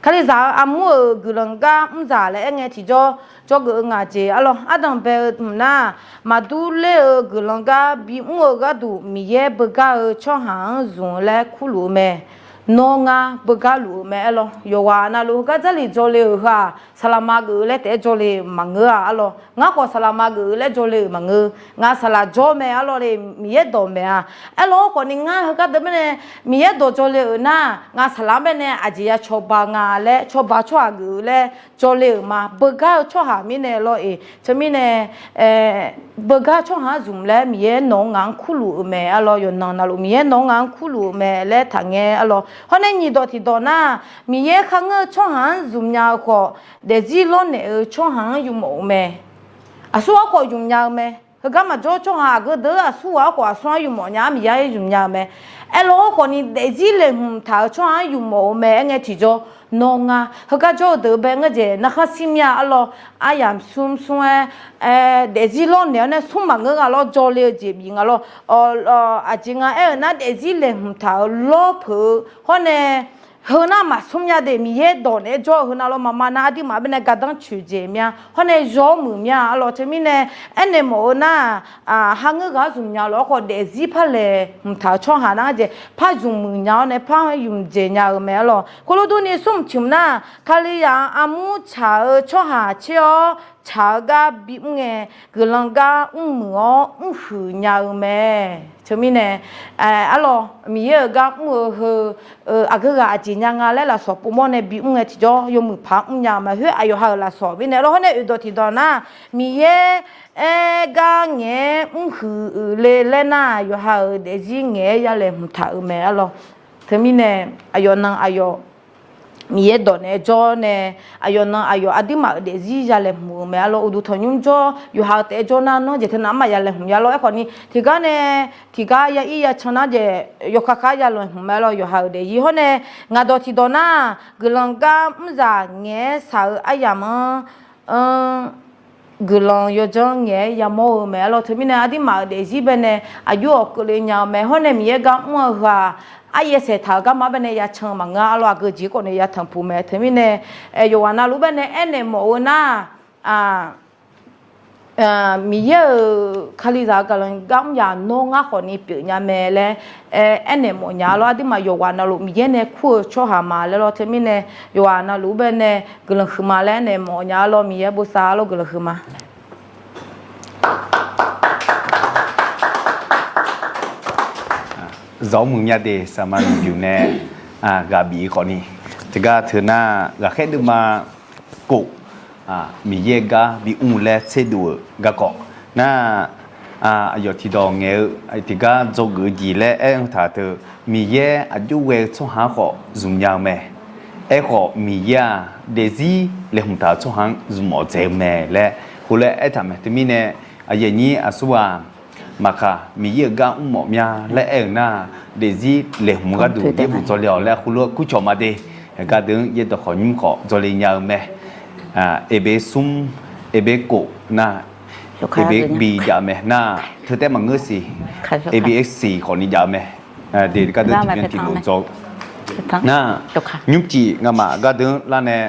Kalizaq-euq armur-euq guiqlanq gar mrzaq laer aer ngae tiqjawr, jawrgeuf-eu ngaq jeq arlawr. Ardanq bae-eu hmq nar, maqdur ler-eu guiqlanq gar bimr-eu gharduq Miqyaer beugar-eu tsawrhaq-anr zmq-eu laer kurluf-eu mae. Nawr ngar beugar luf-eu mae arlawr. Yawqghaq navluf heugar Jarlif jawrle-euq heu-aq, saqlaqma geuf-eu laer taef-aer jawrle-euq maqngeur-a arlawr. Ngar khawf saqlaqma geuf-eu laer jawrle-euq maqngeur. Ngar saqlaq jawr mae arlawr le, Miqyaer dawq maeq-a. Aerlawr khawfni ngar heugar deuq baenae Miqyaer dawq jawrle-euq nar, ngaq saqlaq-anr baenae aqjeq ya cawba nga laer, cawba tsawrhaq geuf-eu laer jawrle-euq ma. Beugar-eu tsawrhaq mirnae lawr-eq. Teumirnae, beugar tsawrhaq-anr zmq laer Miqyaer nawq-anr ngaq-anr kurluf-euq mae arlawr. Yawqnan navluf Miqyaer nawq-anr ngaq-anr kurluf-eu mae laer taqngae arlawr. Hawr nae nyiq dawq tiqdawq nar, Miqyaer kharngeur-eu tsawrhaq-anr zmq nya-eu khawf, daefzir lawrnaeq-eu tsawrhaq-anr yufmawf-eu mae. Aqsur ghaq khawf zmq nya-eu mae. Heugar maqjawr tsawrhaq aqgeu deuq aqsur ghaq-anr khawf aqsur-anr yufmawf nya-ar Miqyaer zmq nya-eu mae. Aerlawr-anr khawfni daefzir laeqhmq taq-eu tsawrhaq-anr yufmawf-eu mae. Aernae tiqjawr nawr ngar heugar jawr-eu deuq bae ngeur jeq narkhar shir mir-a arlawr. Aryamq smr smr-aer, daefzir lawrnaeq-awr nae smr maqngeur nga lawr, jawrle-eu jeq bif nga lawr. Aqjeq nga aer-eu nar daefzir laeqhmq taq-eu lawr peuq-eu hawr nae heu nar maqsmr nya de. Miqyaer dawq naeq-aer jawr-eu heu nav lawr maqma nar aqduimaf baenae gardanr coeq jeq mya hawr nae yaw-awr muiq mya arlawr. Teumirnae aernaeq mawf-eu nar, kharngeur ghaq-anr zmq nya-eu lof-aer khawf daefzir par laeqhmq taq-eu tsawrhaq nar jeq par zmq muiq nya-awr nae par yuf jeq nya-eu mae arlawr. Khoerlof durni smr mq tiq mq nar, Kalizaq-anr armur tsaq-eu tsawrhaq tser-awr tsaq-eu gar bimr ngae, guiqlanq gar mrmuiq-awr mrhuiq nya-eu mae. Teumirnae arlawr, Miqyaer-euq gar mr-eu heu aqgeu ghaq aqjeq nya nga laer lafsawq povmawr nae bimr ngae tiqjawr yawmuiq paq-anr mrnya-eu mae. Khoer aqyawf ha-euq lafsawq mirnae arlawr. Hawr nae oeqdawq tiqdawq nar, Miqyaer aer gar ngaeq-aer mrhuiq-euq le laer nar, yawqha-euq daefzir ngaeq-aer ya laeqhmq taq-euq mae arlawr. Teumirnae aqyawf nan aqyawf Miqyaer dawq naeq-aer jawr nae, aqyawf nan aqyawf aqduimaf-euq daefzir ya laeqhmq-eu mae arlawr. Uqduq tanqnymr jawr yawqha-euq taef-aer jawr nar, nawr jeq teu navmaf ya laeqhmq ya lawr. Aerkhawfni tiqgar nae tiqgar ya ir ya can nar jeq yawkhav khav ya laeqhmq mae arlawr. Yawqha-euq daefzir hawr nae ngaq dawq tiqdawq nar, guiqlanq gar mrzaq ngaeq-aer shaq-eu aryamq-anr guiqlanq yawdzanr ngaeq-aer yamawr-eu mae arlawr. Teumirnae aqduimaf-euq daefzir bae nae aqjox-awq keuvle nya-eu mae. Hawr nae Miqyaer gar mr-eu heu-aq, aryaer saeqtaq-euq garma bae nae ya can-eu maqngeur arlawr. Aqgeu jeq khawf nae ya tanqpuq mae. Teumirnae yawqghaq navluf bae nae aernaeq mawf-eu nar, Miqyaer-euq Kalizaq-euq guiqlanq gar mr yaq nawr ngar khawfni pyeuf nya mae laer aernaeq mawf nya arlawr. Aqduimaf yawqghaq navluf Miqyaer nae kur-eu tsawrhaq ma laer lawr. Teumirnae yawqghaq navluf bae nae guiqlanq huiqma laer aernaeq mawf nya arlawr. Miqyaer bosav arlawr, guiqlanq huiqma. Zawq muiq mya de. Saqma miqbymq nae ghaq bif-eu khawfni, tiqgar teu nar ghaqkhaer deuvma kof, Miqyaer gar bimr laer tserdov-euq garkawv nar, aqyawf tiqdawq ngaeq-eu tiqgar dzawgeuf-eu jeq laer aer-eu taq teu, Miqyaer aqjox ghae-eu tsawrhaq-anr khawf zmq nya-eu mae. Aerkhawf Miqyaer-aq daefzir laeqhmq taq-eu tsawrhaq-anr zmq mawf dzaeq-eu mae laer heulof-aer aertaq mae. Teumirnae aqyuif aqnyir aqsurghaq maqkaq, Miqyaer-euq gar mrmawf mya laer aer-euq nar, daefzir laeqhmq gharduq yaerbof dzawle-awq laer heulof-aer kurcawq ma de. Heugar deuq-anr yaerdawq khawf nymr khawf dzawle nya-eu mae. Eqbeq smr, eqbeq kof nar, eqbeq bi jav-eu mae nar, teu taef maqngeur siq, eqbeq siq khawfni jav-eu mae. Deqgar deuq tiqbyan tiqlof dzaw nar, nymrcif ngamaf gar deuq-anr lar nae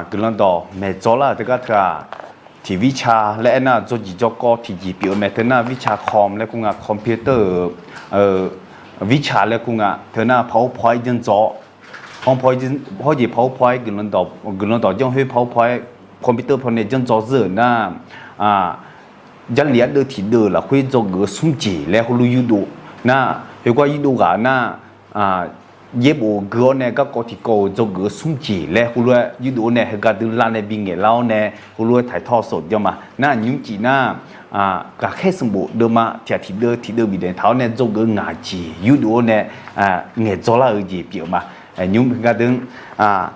guiqlanq dawq maeq dzaw lar-euq teugar teu-aq, tiq virca laer aernar, dzawjiq dzawkawv tiqjeq pyeuf-eu mae. Teu nar virca com laer kur nga, computer-euq virca laer kur nga. Teu nar PowerPoint janr dzaw, PowerPoint, hawr jeq PowerPoint, guiqlanq dawq janr khoer PowerPoint, computer paw nae janr dzaw zeur-euq nar, Jarlif ardeuv tiqdeuv lafkhoer dzawgeuf-eu smr jeq laer heulof yurdov nar, khoergar yurdov ghaq nar, yaerbof gui-awr nae garkawv tiqkawv-euq dzawgeuf-eu smr jeq laer heulof-aer yurdov-awr nae heugar deuq lar nae bingaeq lar-awr nae heulof-aer taqtawr sawq jawr ma. Nar nymrcif nar, ghaqkhaer sanqbof deuvma tiq ghaq tiqdeuv tiqdeuv bifnaeq taq-awr nae dzawgeuf-eu ngaq jeq yurdov-awr nae ngaeqdzaw lar-eu jeq pyeuf-eu ma. Nymr heugar deuq-anr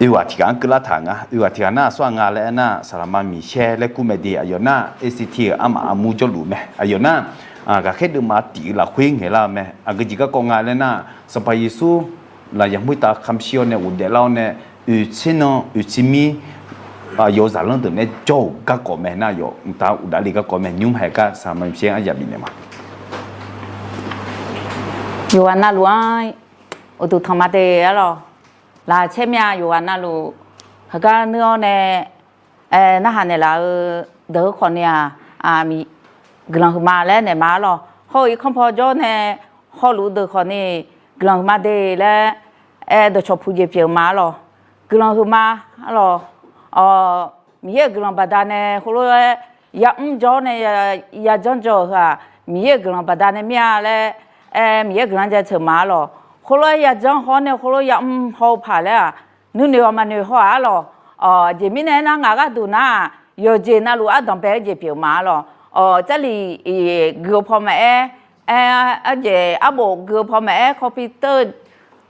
oeghaq tiq ghaq-anr keuvlar taq nga. Oeghaq tiq ghaq nar aqsur ghaq nga laer aernar, Saqlaqma Miqsaer laer kur mae de. Aqyawf nar A C T-euq armaf armur jawrluf mae. Aqyawf nar ghaqkhaer deuvma tif-eu lafkhoer ngaeqlar-eu mae. Aqgeu jeq garkawv nga laer nar, Sanqpaq Yeqsur lafyaq murtav kamq shir-awr nae ghofdaef lar-awr nae, oeq tser nan oeq tser mir, aqyawf-euq zaqlanr deuq nae jawr-euq garkawv mae. Nar aqyawf mqtav uqdavle garkawv mae. Nymr haiq gar Saqlaqma Miqsaer aryaq bifnaeq ma. Yawqghaq navluf-anr uqduq tanq ma de arlawr. Laqkhaq caer myav yawqghaq navluf heugar nuir-awr nae aer narhaq naeqlaf-eu deuq-eu khawf ni-aq, guiqlanq huiqma laer naeq ma arlawq. Hawr-eu irkanr paw jawr nae hawluf deuq khawf ni guiqlanq huiqma de laer aer dawqcawq puq jeq pyeuf ma arlawq. Guiqlanq huiqma arlawq. Miqyaer-euq guiqlanq baqdanae heulof-aer yamr jawr nae yajanr jawr-euq heu-aq, Miqyaer-euq guiqlanq baqdanae mir-a laer aer, Miqyaer guiqlanq jaceuq ma arlawq. Heulof-aer yajanr haw-awr nae heulof yamr haw-eu paq laer-aq, nuinoeq-awq maqnoeq haw-aq arlawq. Aqjeq mirnae aernar, ngaq gharduq nar-aq, yawqjeq navluf ardanq bae-eu jeq pyeuf ma arlawq. Jarlif gui-eu paw maqaer, aer, arjeq arbof gui-eu paw maqaer, computer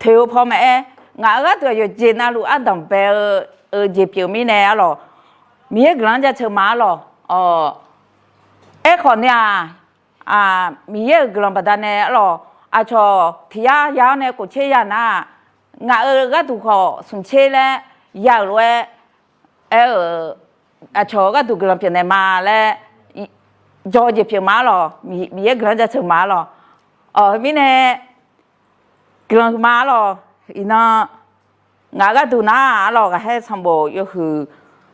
toeq-eu paw maqaer, ngaq-euq gharduq-aq yawqjeq navluf ardanq bae-eu jeq pyeuf mirnae arlawq. Miqyaer guiqlanq jaceuq ma arlawq. Aerkhawf ni-aq, Miqyaer-euq guiqlanq baqdanae arlawq, aqcawq tiq yar ya-awr nae khof tser ya nar, ngaq-euq gharduq khawf smq tser laer ya-euq lof-aer aer-euq, aqcawq gharduq guiqlanq pyeufnaeq ma laer jawr-eu jeq pyeuf ma arlawq. Miqyaer guiqlanq jaceuq ma arlawq. Mirnae guiqlanq huiqma arlawq. Iqnan ngaq gharduq nar arlawq, ghaqkhaer sanqbof yawhuiq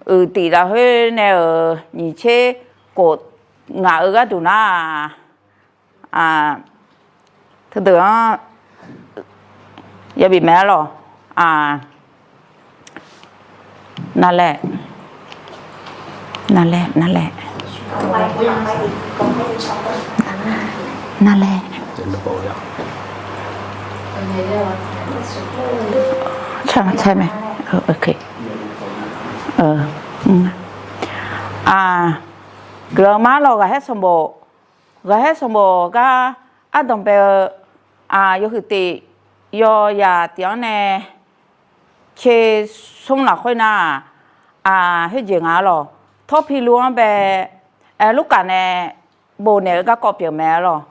uiq tif lafkhoer nae-euq nyiq tser khof, ngaq-euq gharduq nar teudeuq-anr yabif mae arlawq. Navlae, navlae, navlae, navlae. Guiqlanq ma arlawq, ghaqkhaer sanqbof, ghaqkhaer sanqbof gar ardanq bae-eu yawhuiq tif, yawyaq tif-anr nae tser smr lafkhoer nar-aq, khoerjeq nga arlawq, Tawrpirluf-anr bae Lurkaf nae bofnaeq-eu garkawv pyeuf mae arlawq.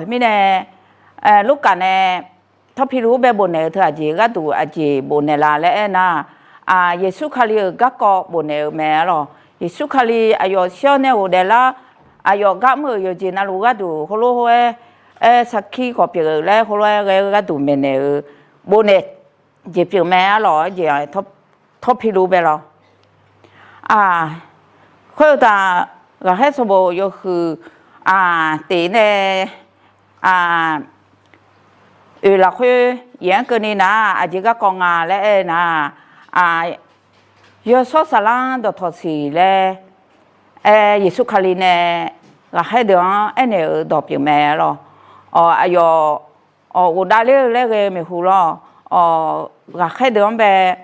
Mirnae Lurkaf nae Tawrpirluf-anr bae bofnaeq-eu teu aqjeq gharduq aqjeq bofnaeq la laer aernar, Yeqsur Kali-euq garkawv bofnaeq-eu mae arlawq. Yeqsur Kali aqyawf shir-awr nae ghofdaef lar, aqyawf gar mr-euq yawqjeq navluf gharduq heulof-aer, aer sarkir khawf pyeuf-eu laer heulof-aer ghae-eu gharduq maeqnaeq-eu bofnaeq jeq pyeuf mae arlawq. Jeq Tawrpirluf bae lawq. Khoer-eu taf, ghaqkhaer sanqbof yawhuiq tif nae oeq lafkhoer yaeq-anr keuvni nar, aqjeq garkawv nga laer aer nar, Yawshawr Saflar-anr dawqtawq siq laer aer, Yeqsur Kali nae ghaqkhaer deuq-anr aernaeq-euq dawq pyeuf mae arlawq. Aqyawf ghofdav ler-eu laer ghae-eu maeqhu lawr, ghaqkhaer deuq-anr bae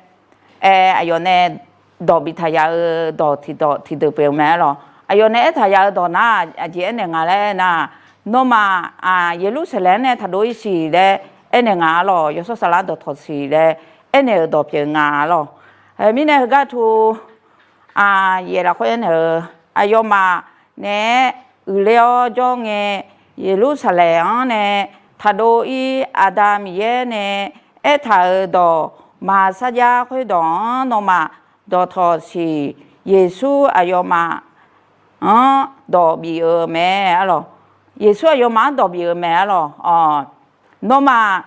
aer, aqyawf nae dawq biftaq yaf-eu dawq tiqdawq tiqdeuq pyeuf mae arlawq. Aqyawf nae aertaq yaf-eu dawq nar, aqjeq aernaeq nga laer aer nar, nawmaf Yeqlursaqlaeq-anr nae taqdov ir siq laer aernaeq nga arlawq. Yawshawr Saflar dawqtawq siq laer aernaeq-euq dawq pyeuf nga arlawq. Mirnae heugar tu yaeq lafkhoer aernaeq-eu, aqyawfmaf naeq-aer uiqler-awr jawr ngae, Yeqlursaqlaeq-anr nae taqdov ir Aqda Miqyaer nae aertaq-euq dawq maqsar jar khoerdawq-anr nawmaf dawqtawq siq. Yeqsur aqyawfmaf-anr dawq bif-eu mae arlawq. Yeqsur aqyawfmaf-anr dawq bif-eu mae arlawq. Nawmaf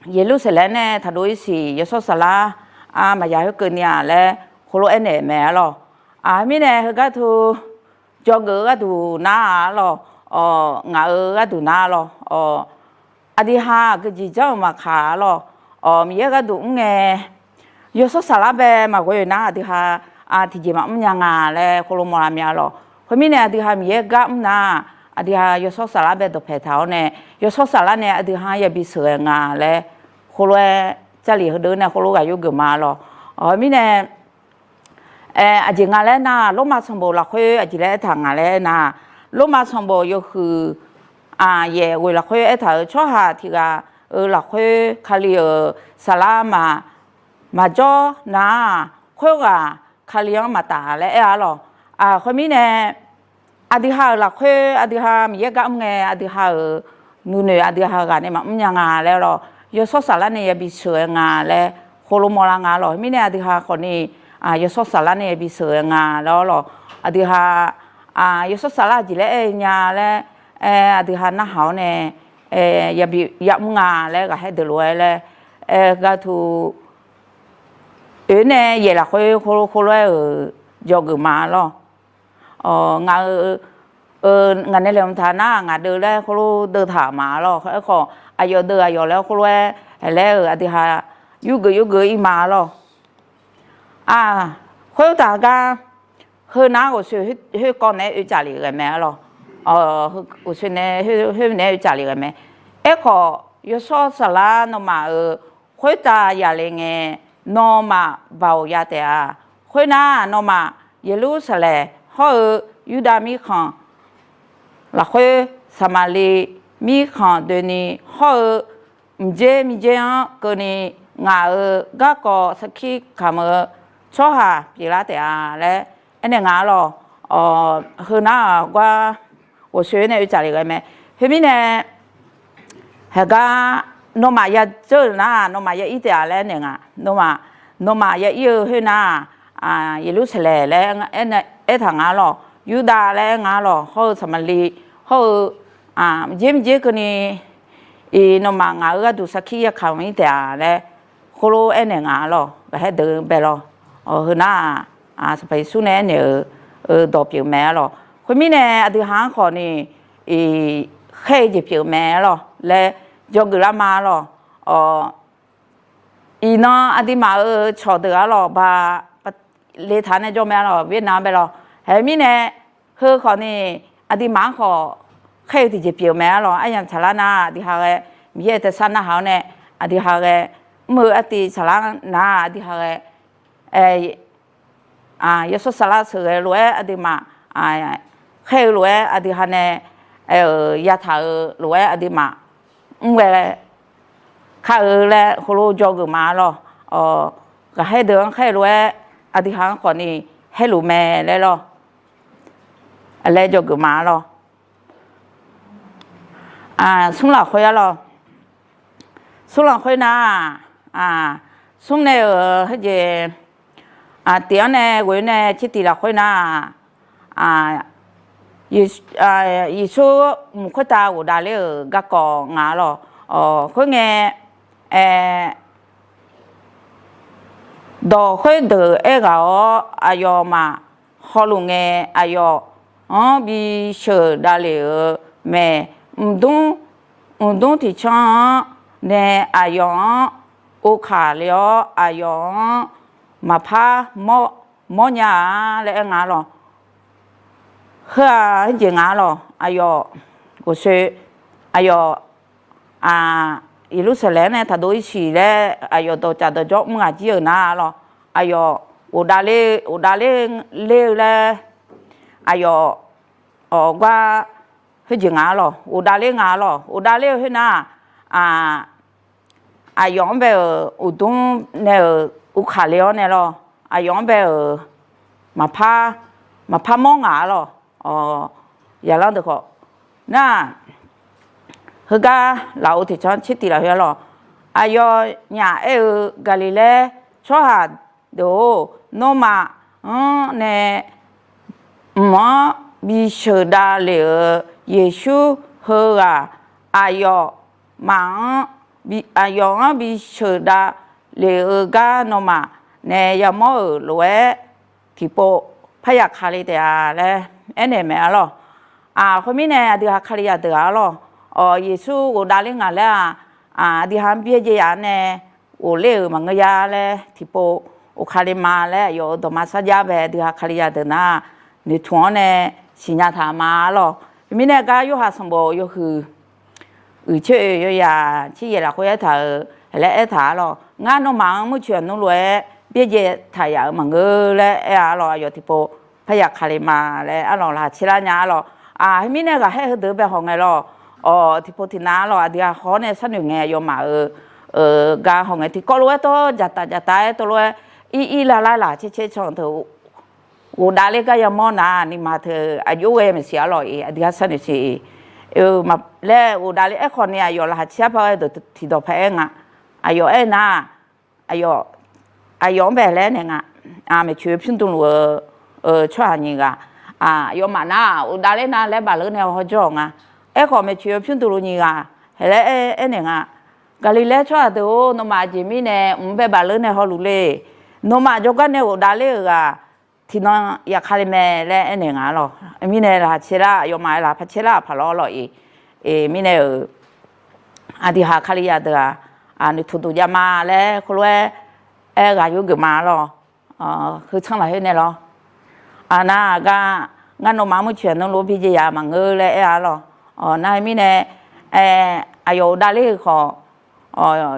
Yeqlursaqlaeq nae taqdov ir siq, Yawshawr Saflar maqya khoerkeuvni-aq laer heulof aernaeq mae arlawq. Mirnae heugar tu jawrgeuf-eu gharduq nar-aq arlawq, ngaq-euq gharduq nar arlawq, aqdui ha aqgeujeq janr-euq maqkaq arlawq, Miqyaer gharduq mr ngae, Yawshawr Saflar bae maqghoe nar aqdui ha tiqjeq maqmr nya nga laer heulof mawrlar mya arlawq. Khoermirnae aqdui ha Miqyaer gar mr nar, aqdui ha Yawshawr Saflar bae dawqpaeq taq-awr nae, Yawshawr Saflar nae aqdui ha-anr yabi sheuqghae nga laer heulof-aer Jarlif heudeuq nae heulof ghaq yurgeuf ma arlawq. Mirnae aqjeq nga laer nar, Lormav sanqbof lafkhoer aqjeq laer aertaq nga laer nar, Lormav sanqbof yawhuiq yaeq ghoeq lafkhoer aertaq-euq tsawrhaq tiq ghaq-euq lafkhoer Kali-euq saflar maqjawr nar-aq, khoerghaq Kali-anr maqtaf laer aer-a arlawq. Khoermirnae aqdui ha-euq lafkhoer aqdui ha Miqyaer gar mr ngae, aqdui ha-euq nuinoeq aqdui ha ghaq nae maqmr nya nga laer arlawq. Yawshawr Saflar nae yabi sheuqghae nga laer heulof mawrlar nga arlawq. Mirnae aqdui ha khawfni Yawshawr Saflar nae yabi sheuqghae nga laer arlawq. Aqdui ha Yawshawr Saflar aqjeq laer aer nya laer aer, aqdui ha narhaq-awr nae yabi yamr nga laer ghaqkhaer deuq lof-aer laer aer gar tu oe nae yaeq lafkhoer heulof-aer-euq dzawgeuf ma lawr. Ngaq-euq, ngaq nae laeqhmq taq nar ngaq deuv laer khoerlof deuv taq ma lawr. Aerkhawf aqyawf deuv aqyawf laer khoerlof-aer laer-euq aqdui ha yurgeuf yurgeuf ir ma lawr. Khoertaq gar, heu nar ghofsoe khoerkawv naeq-aer oe caf lef ghae mae lawr. Ghofsoe nae khoer naeq-aer oe caf lef ghae mae. Aerkhawf yawshawr saflar nawmaf-euq khoertav yaqle ngae, nawmaf baoq ya taef-a. Khoernar nawmaf Yeqlursaqlaeq hawr-eu Yurdav mirkhanq lafkhoer, Saqmaqliv mirkhanq doeni hawr-eu mqdzer mqdzer-anr keuvni ngaq-euq garkawv sarkir kamq-eu tsawrhaq pyeuflar taef-a laer aernaeq nga lawr. Heu nar-aq gar ghofsoe nae oe caf lef ghae mae. Khoermirnae, heugar nawmaf ya dzeur-euq nar nawmaf ya ir taef-a laer aernaeq nga. Nawmaf ya ir-eu khoernar-aq, Yeqlursaqlaeq laer aertaq nga lawr, Yurdav laer aer nga lawr, hawr-eu Saqmaqliv, hawr-eu mqdzer mqdzer keuvni iq nawmaf ngaq-euq gharduq sarkir ya kamq ir taef-a laer khoerlof aernaeq nga lawr. Ghaqkhaer deuq bae lawr. Heu nar-aq, Sanqpaq Yeqsur nae aernaeq-euq dawq pyeuf mae lawr. Khoermirnae aqdui ha-anr khawfni khaer-eu jeq pyeuf mae lawr laer dzawgeuf lar ma lawr. Iqnan aqduimaf-euq cawqdeuq-a lawr ba letaq nae jawr mae lawr, Vietnam bae lawr. Khoermirnae, heu khawfni aqduimaf-anr khawf khaer-eu tiqjeq pyeuf mae-a lawr. Aryamq tsaqlar nar aqdui ha ghae, Miqyaer-euq tersar narhaq-awr nae aqdui ha ghae, mr-eu artiv tsaqlar nar aqdui ha ghae, yawshawr saflar sheuqghae lof-aer aqduimaf khaer-eu lof-aer aqdui ha nae aer-euq yataq-euq lof-aer aqduimaf mr ghae kar-eu laer heulof dzawgeuf ma lawr. Ghaqkhaer deuq-anr khaer-eu lof-aer aqdui ha-anr khawfni haerluf mae laer lawr. Laer dzawgeuf ma lawr. Smr lafkhoer-a lawr. Smr lafkhoer nar, smr nae-euq heujeq tiq-anr nae ghoe-awr nae tser tiq lafkhoer nar, Yeqsur mq khoertav ghofdav ler-euq garkawv nga lawr. Khoerngae, dawq khoerdeuq aerghaq-awr aqyawfmaf hawluf ngae, aqyawf-anr bi sheuqdav lef-euq mae. Mqdmr, mqdmr tiq canr-anr nae aqyawf-anr uvkaq le-awr aqyawf-anr maqpar mawrnya-a laer aer nga lawr. Heu-aq heujeq nga lawr, aqyawf gofsoe, aqyawf Yeqlursaqlaeq-anr nae taqdov ir siq laer aqyawf dawqcaf dawqjawr mr ghaq jir-euq nar lawr, aqyawf ghofdav ler, ghofdav ler, ler-eu laer aqyawf gar heujeq nga lawr, ghofdav ler nga lawr. Ghofdav ler-eu khoernar-aq, aqyawf-anr bae-euq uqdmr nae-euq uvkaq le-awr nae lawr, aqyawf-anr bae-euq maqpar, maqpar mawr ngaq-a lawr. Yaqlanr deuq khawf nar, heugar lafov tiq canr tser tiq lafkhoer-a lawr, aqyawfnyaf aer-eu, Gaqliqlaer tsawrhaq deuq-or, nawmaf-anr nae mq-anr bi sheuqdav lef-euq Yeqsur heughaq, aqyawfmaf-anr, aqyawf-anr bi sheuqdav lef-eu gar nawmaf nae yamawr-euq lof-aer tiqpov parya kali taef-a laer aernaeq mae-a lawr. Khoermirnae aqdui ha Kalizaq deuq-a lawr, Yeqsur ghofdav ler ngaq laer-aq, aqdui ha-anr byaerdzae yaf-anr nae ghofler-euq maqngeur ya laer tiqpov of kali ma laer aqyawf-euq dawqma sarjax bae aqdui ha Kalizaq deuq nar noeqtmq-anr nae siqnya taq ma-a lawr. Khoermirnae gar Yorhaq sanqbof yawhuiq uiqtser oeq yawyaq tser yaeq lafkhoer aertaq-euq laer aertaq-a lawr, ngar nawmaf-anr murcoeq aqnmr lof-aer byaerdzae taq yaf-euq maqngeur laer aer-a lawr, aqyawf tiqpov parya kali ma laer arlawq laqkhaq caer lar nya-a lawr. Khoermirnae ghaqkhaer heudeuq bae hawq ngae lawr, tiqpov tiqnav-a lawr, aqdui ha haw-awr nae sharnoeq ngae aqyawfmaf-euq gar haw ngae tiqkawv lof-aer tawr dzaqtaf dzaqtaf-aer tawv lof-aer ir ir lar lar laqkhaq caer caer can teu ghofdav ler gar yamawr nar nima teu aqjox ghae maqsiq-a lawr-iq, aqdui ha sharnoeq siq-iq laer ghofdav ler aerkhawf ni aqyawf laqkhaq caer par-aer dawq tiqdawq paq-aer nga. Aqyawf aernar, aqyawf, aqyawf-anr bae laer naeq nga, maeqtsoeq pyurdmq luf-eu tsawrhaq nyiq ghaq, aqyawfmaf nar ghofdav ler nar laer bafleur nae hawjawr-awq nga. Aerkhawf maeqtsoeq pyurdmq luf nyiq ghaq laer aernaeq nga, Gaqliqlaer tsawrhaq deuq-or, nawmaf aqjeq mirnae mq-anr bae bafleur nae hawluf le. Nawmaf jawrgar nae ghofdav ler-euq ghaq tiqnan yaf Kali mae laer aernaeq nga lawq. Mirnae laqcaer lar aqyawfmaf laqpar caer lar paq lawr lawq-iq. Mirnae-euq aqdui ha Kalizaq deuq-aq, noeqtmq duq jav ma laer khoerlof-aer aer ghaq yur geuf ma lawq. Heu tsanr lafkhoer nae lawr. Aqnar gar ngar nawmaf-anr murcoeq nmr lof-aer bijae yaf maqngeur laer aer-a lawq. Nar-eu mirnae, aqyawf-euq davler-eu khawf,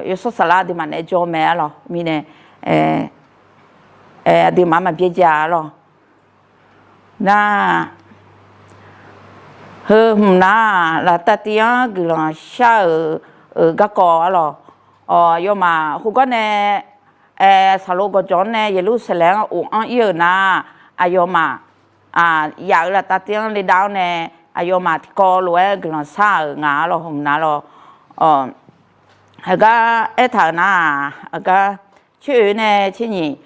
yawshawr saflar aqduimaf naeq-aer jawr mae-a lawq. Mirnae aqduimaf maqbyaer ja-a lawq. Nar, heu hmq nar-aq, laftav tiv-anr guiqlanq shar-euq garkawv-a lawq. Aqyawfmaf heugar nae saqlo gawqjawq-anr nae Yeqlursaqlaeq-anr of-anr ir-euq nar, aqyawfmaf yaf-euq laftav tiv-anr le dav-awr nae, aqyawfmaf tiqkawv lof-aer guiqlanq shar-euq nga-a lawq, hmq nar lawq. Heugar aertaq-euq nar-aq, aqgar coer-eu nae tser nyiq,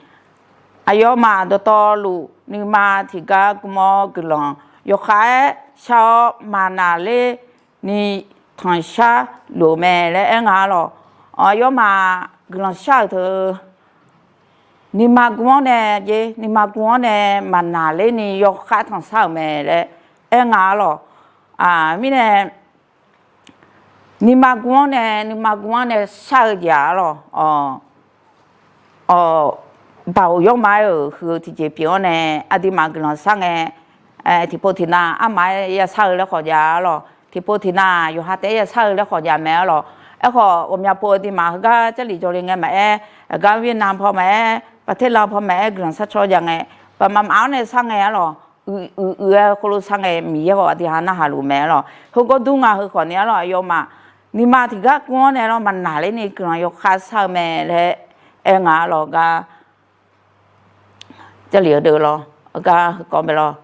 aqyawfmaf dawqtawvluf nuima tiqgar gm-awr guiqlanq yawkhav-aer shar-awr maqnaqler ni tanqshar luf-eu mae laer aer nga-a lawq. Aqyawfmaf guiqlanq shar-euq teu nuima gm-anr nae, nuima gm-anr nae maqnaqler ni yawkhav tanqshar-euq mae laer aer nga-a lawq. Mirnae nuima gm-anr nae, nuima gm-anr nae shar-eu jeq-a lawq. Baoq yawrma aer-euq huiq-eu tiqjeq pyeuf-awr nae, aqduimaf guiqlanq shar ngae, tiqpov tiqnav armaf-aer yashar-eu laer khawf jav-a lawq. Tiqpov tiqnav yawqha taef-aer yashar-eu laer khawf jav mae-a lawq. Aerkhawf ghawqmya pov aqduimaf heugar Jarlif jawrle ngae maqaer, aqgar Vietnam paw maqaer, Paterlan paw maqaer guiqlanq shar caw jav ngae, baqmaf maf-anr nae shar ngae-a lawq. Uiq uiq-aer khoerlof shar ngae Miqyaer khawf aqdui ha narhaq luf mae-a lawq. Heugawr dur nga heu khawf ni-a lawq, aqyawfmaf nuima tiqgar gm-anr nae lawr maqnaqler ni guiqlanq yawkhav shar-eu mae laer aer nga-a lawq gar. Jarlif heudeuq lawr, gar heukawv mae lawr.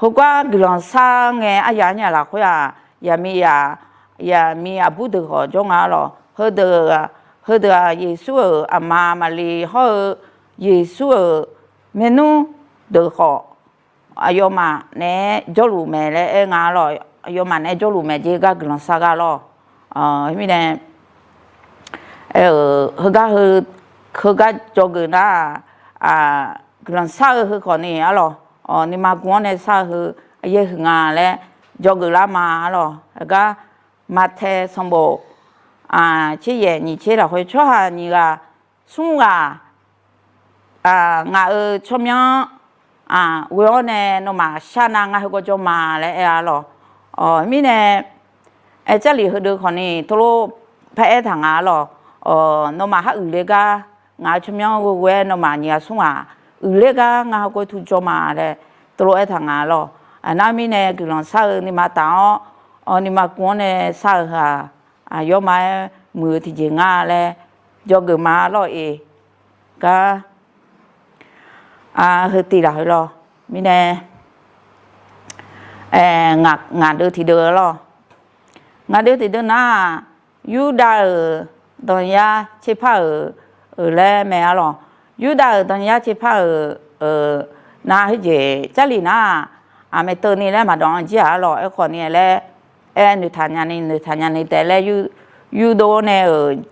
Heugar guiqlanq shar ngae aryaq nya lafkhoer-aq, yaqmiq yaq, yaqmiq aqbur deuq khawf jawr nga-a lawq. Heudeuq, heudeuq-aq Yeqsur-euq aqma Maqli hawr-eu Yeqsur-euq maernmr deuq khawf aqyawfmaf naeq-aer jawrluf mae laer aer nga-a lawq. Aqyawfmaf naeq-aer jawrluf mae jeq gar guiqlanq shar gar lawr. Mirnae heugar, heugar dzawgeuf nar-aq, guiqlanq shar-eu heu khawf ni-a lawq. Nuima gm-anr nae shar-eu heu aqyaer huiq nga laer dzawgeuf lar ma-a lawq. Heugar Maqtaeq sanqbof tser yaef nyiq tser lafkhoer tsawrhaq nyiq ghaq smr ghaq ngaq-euq tsawrmyanr ghoe-awr nae nawmaf shar nar ngar heugawr jawr ma laer aer-a lawq. Mirnae aer Jarlif heudeuq khawf ni teulof par aertaq nga-a lawq. Nawmaf har uiqler gar ngaq-euq tsawrmyanr ghoe ghoe-aer nawmaf nyiq ghaq smr ghaq uiqler gar ngar heugawr tur jawr ma laer teulof aertaq nga-a lawq. Aqnar mirnae guiqlanq shar-eu nuima taf-awr, nuima gm-anr nae shar-eu heu-aq, aqyawfmaf-aer muiq-eu tiqjeq nga laer dzawgeuf ma lawr-e. Gar heu tiv lafkhoer lawr. Mirnae ngaq deuv tiqdeuv lawr. Ngaq deuv tiqdeuv nar-aq, Yurdav-euq danyar tserpar-euq laer mae-a lawq. Yurdav-euq danyar tserpar-euq nar heujeq Jarlif nar-aq, aqmaeq teuvni laer maqdawq-anr jir-aq-a lawq. Aerkhawf ni laer aer noeqtaq nyani noeqtaq nyani taef laer yurdov nae-euq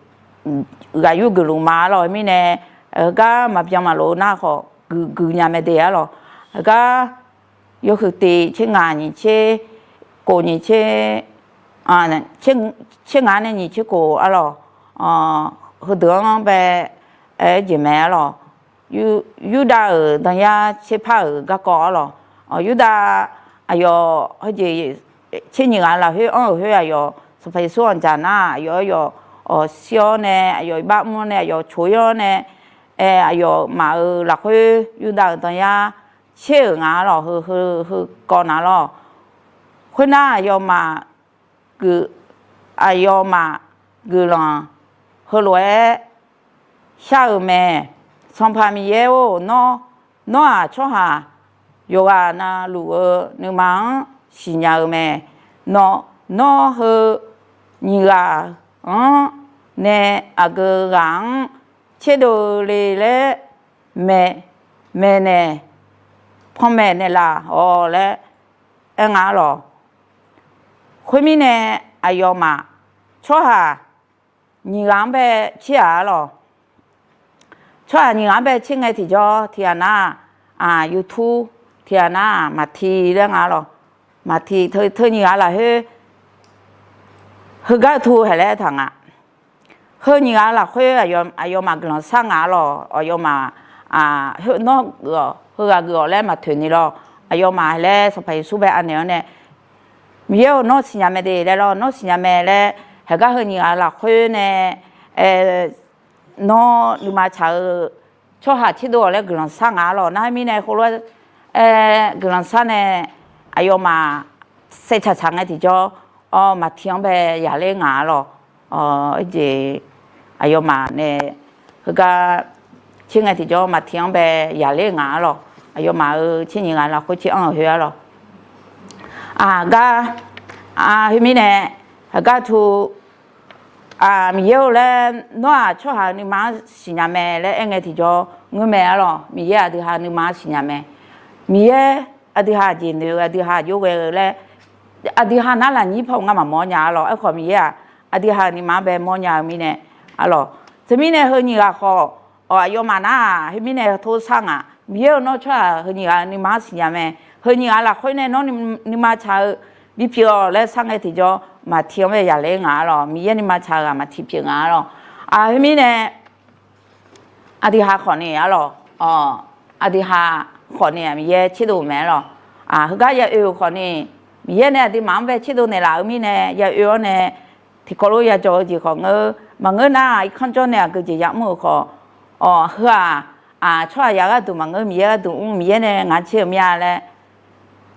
ghaq yur geufluf ma-a lawq. Mirnae heugar maqbyan maqlof nar khawf guiqguiq nya mae de-a lawq. Heugar yawhuiq tiq tser ngaq nyiq tser kof nyiq tser, tser ngaq nae nyiq tser kof-a lawq. Heudeuq-anr bae aer jeq mae-a lawq. Yurdav-euq danyar tserpar-euq garkawv-a lawq. Yurdav aqyawf heujeq tser nyiq ghaq lafkhoer anr-euq khoer aqyawf Sanqpaq Yeqsur anqdzaq nar aqyawf aqyawf shir-awr nae aqyawf iqbax mr-awr nae aqyawf coq-ir-awr nae, aqyawfmaf-euq lafkhoer Yurdav-euq danyar tser-euq nga-a lawq. Heu, heu, heu kawv na lawq. Khoernar aqyawfmaf guiq, aqyawfmaf guiqlanq heulof-aer shar-eu mae. Sanqpaq Miqyaer-or, nawr, nawr-aq tsawrhaq yawqghaq navluf-eu nuima-anr siqnya-eu mae. Nawr, nawr heu nyiq ghaq-anr nae aqgeu ghaq-anr tserdov le laer maeqnaeq, panmaeq naeqlaf-awq laer aer nga-a lawq. Khoermirnae aqyawfmaf tsawrhaq nyiq ghaq-anr bae tser-aq-a lawq. Tsawrhaq nyiq ghaq-anr bae tser ngae tiqjawr tiqghaq nar-aq, YouTube tiq ghaq nar-aq maqti laer nga-ar lawq. Maqti teu nyiq ghaq lafkhoer heugar tu haeq laer taq nga. Heu nyiq ghaq lafkhoer aqyawfmaf guiqlanq shar nga-ar lawq. Aqyawfmaf nawr geuf-awq, heughaq geuf-awq laer maqtoeq ni lawr. Aqyawfmaf laer Sanqpaq Yeqsur bae anaeq-awr nae, Miqyaer-or, nawr siqnya mae de laer lawr, nawr siqnya mae laer, haeqgar heu nyiq ghaq lafkhoer nae nawr nuima tsaq-eu tsawrhaq tserdov-awq laer guiqlanq shar nga-ar lawq. Nar-aq mirnae khoerlof-aer guiqlanq shar nae aqyawfmaf saevtsaq tsaq ngae tiqjawr, maqti-anr bae yaqler nga-ar lawq. Jeq aqyawfmaf nae heugar tser ngae tiqjawr maqti-anr bae yaqler nga-ar lawq. Aqyawfmaf-euq tser nyiq ghaq lafkhoer tser anr-euq khoer-ar lawq. Aqgar, heumirnae, aqgar tu, Miqyaer-or laer nawr-aq tsawrhaq-euq nuima-anr siqnya mae laer aerngae tiqjawr ngeurmae-ar lawq. Miqyaer aqdui ha nuima-anr siqnya mae. Miqyaer aqdui ha aqjeq noeq-eu, aqdui ha aqjox ghae-eu laer, aqdui ha nar lafnyir paw ngar maqmawr nya-ar lawq. Aerkhawf Miqyaer-aq aqdui ha-euq nuima-anr bae mawrnya-eu mirnae, ar lawq. Teumirnae heu nyiq ghaq khawf, aqyawfmaf nar-aq heumirnae heutov sar ngaq, Miqyaer-or, nawr tsawrhaq heu nyiq ghaq nuima-anr siqnya mae. Heu nyiq ghaq lafkhoer nae nawr nuima tsaq-eu bipyeuf-awq laer sar ngae tiqjawr maqti-anr bae yaqler nga-ar lawq. Miqyaer nuima tsaq-eu ghaq maqti pyeuf nga-ar lawq. Heumirnae aqdui ha khawf ni-ar lawq. Aqdui ha khawf ni-aq Miqyaer tserdov mae-ar lawq. Heugar ya oe-euq khawf ni, Miqyaer nae aqduimaf-anr bae tserdov naeqlaf-eu mirnae ya oe-awr nae, tiqkawv lof ya jawr-eu jeq khawf ngeur maqngeur nar-aq, irkanr jawr nae aqgeu jeq yamr-euq khawf, heu-aq, tsawrhaq yaq gharduq maqngeur, Miqyaer gharduq mr, Miqyaer nae ngaq tser-euq mir-a laer,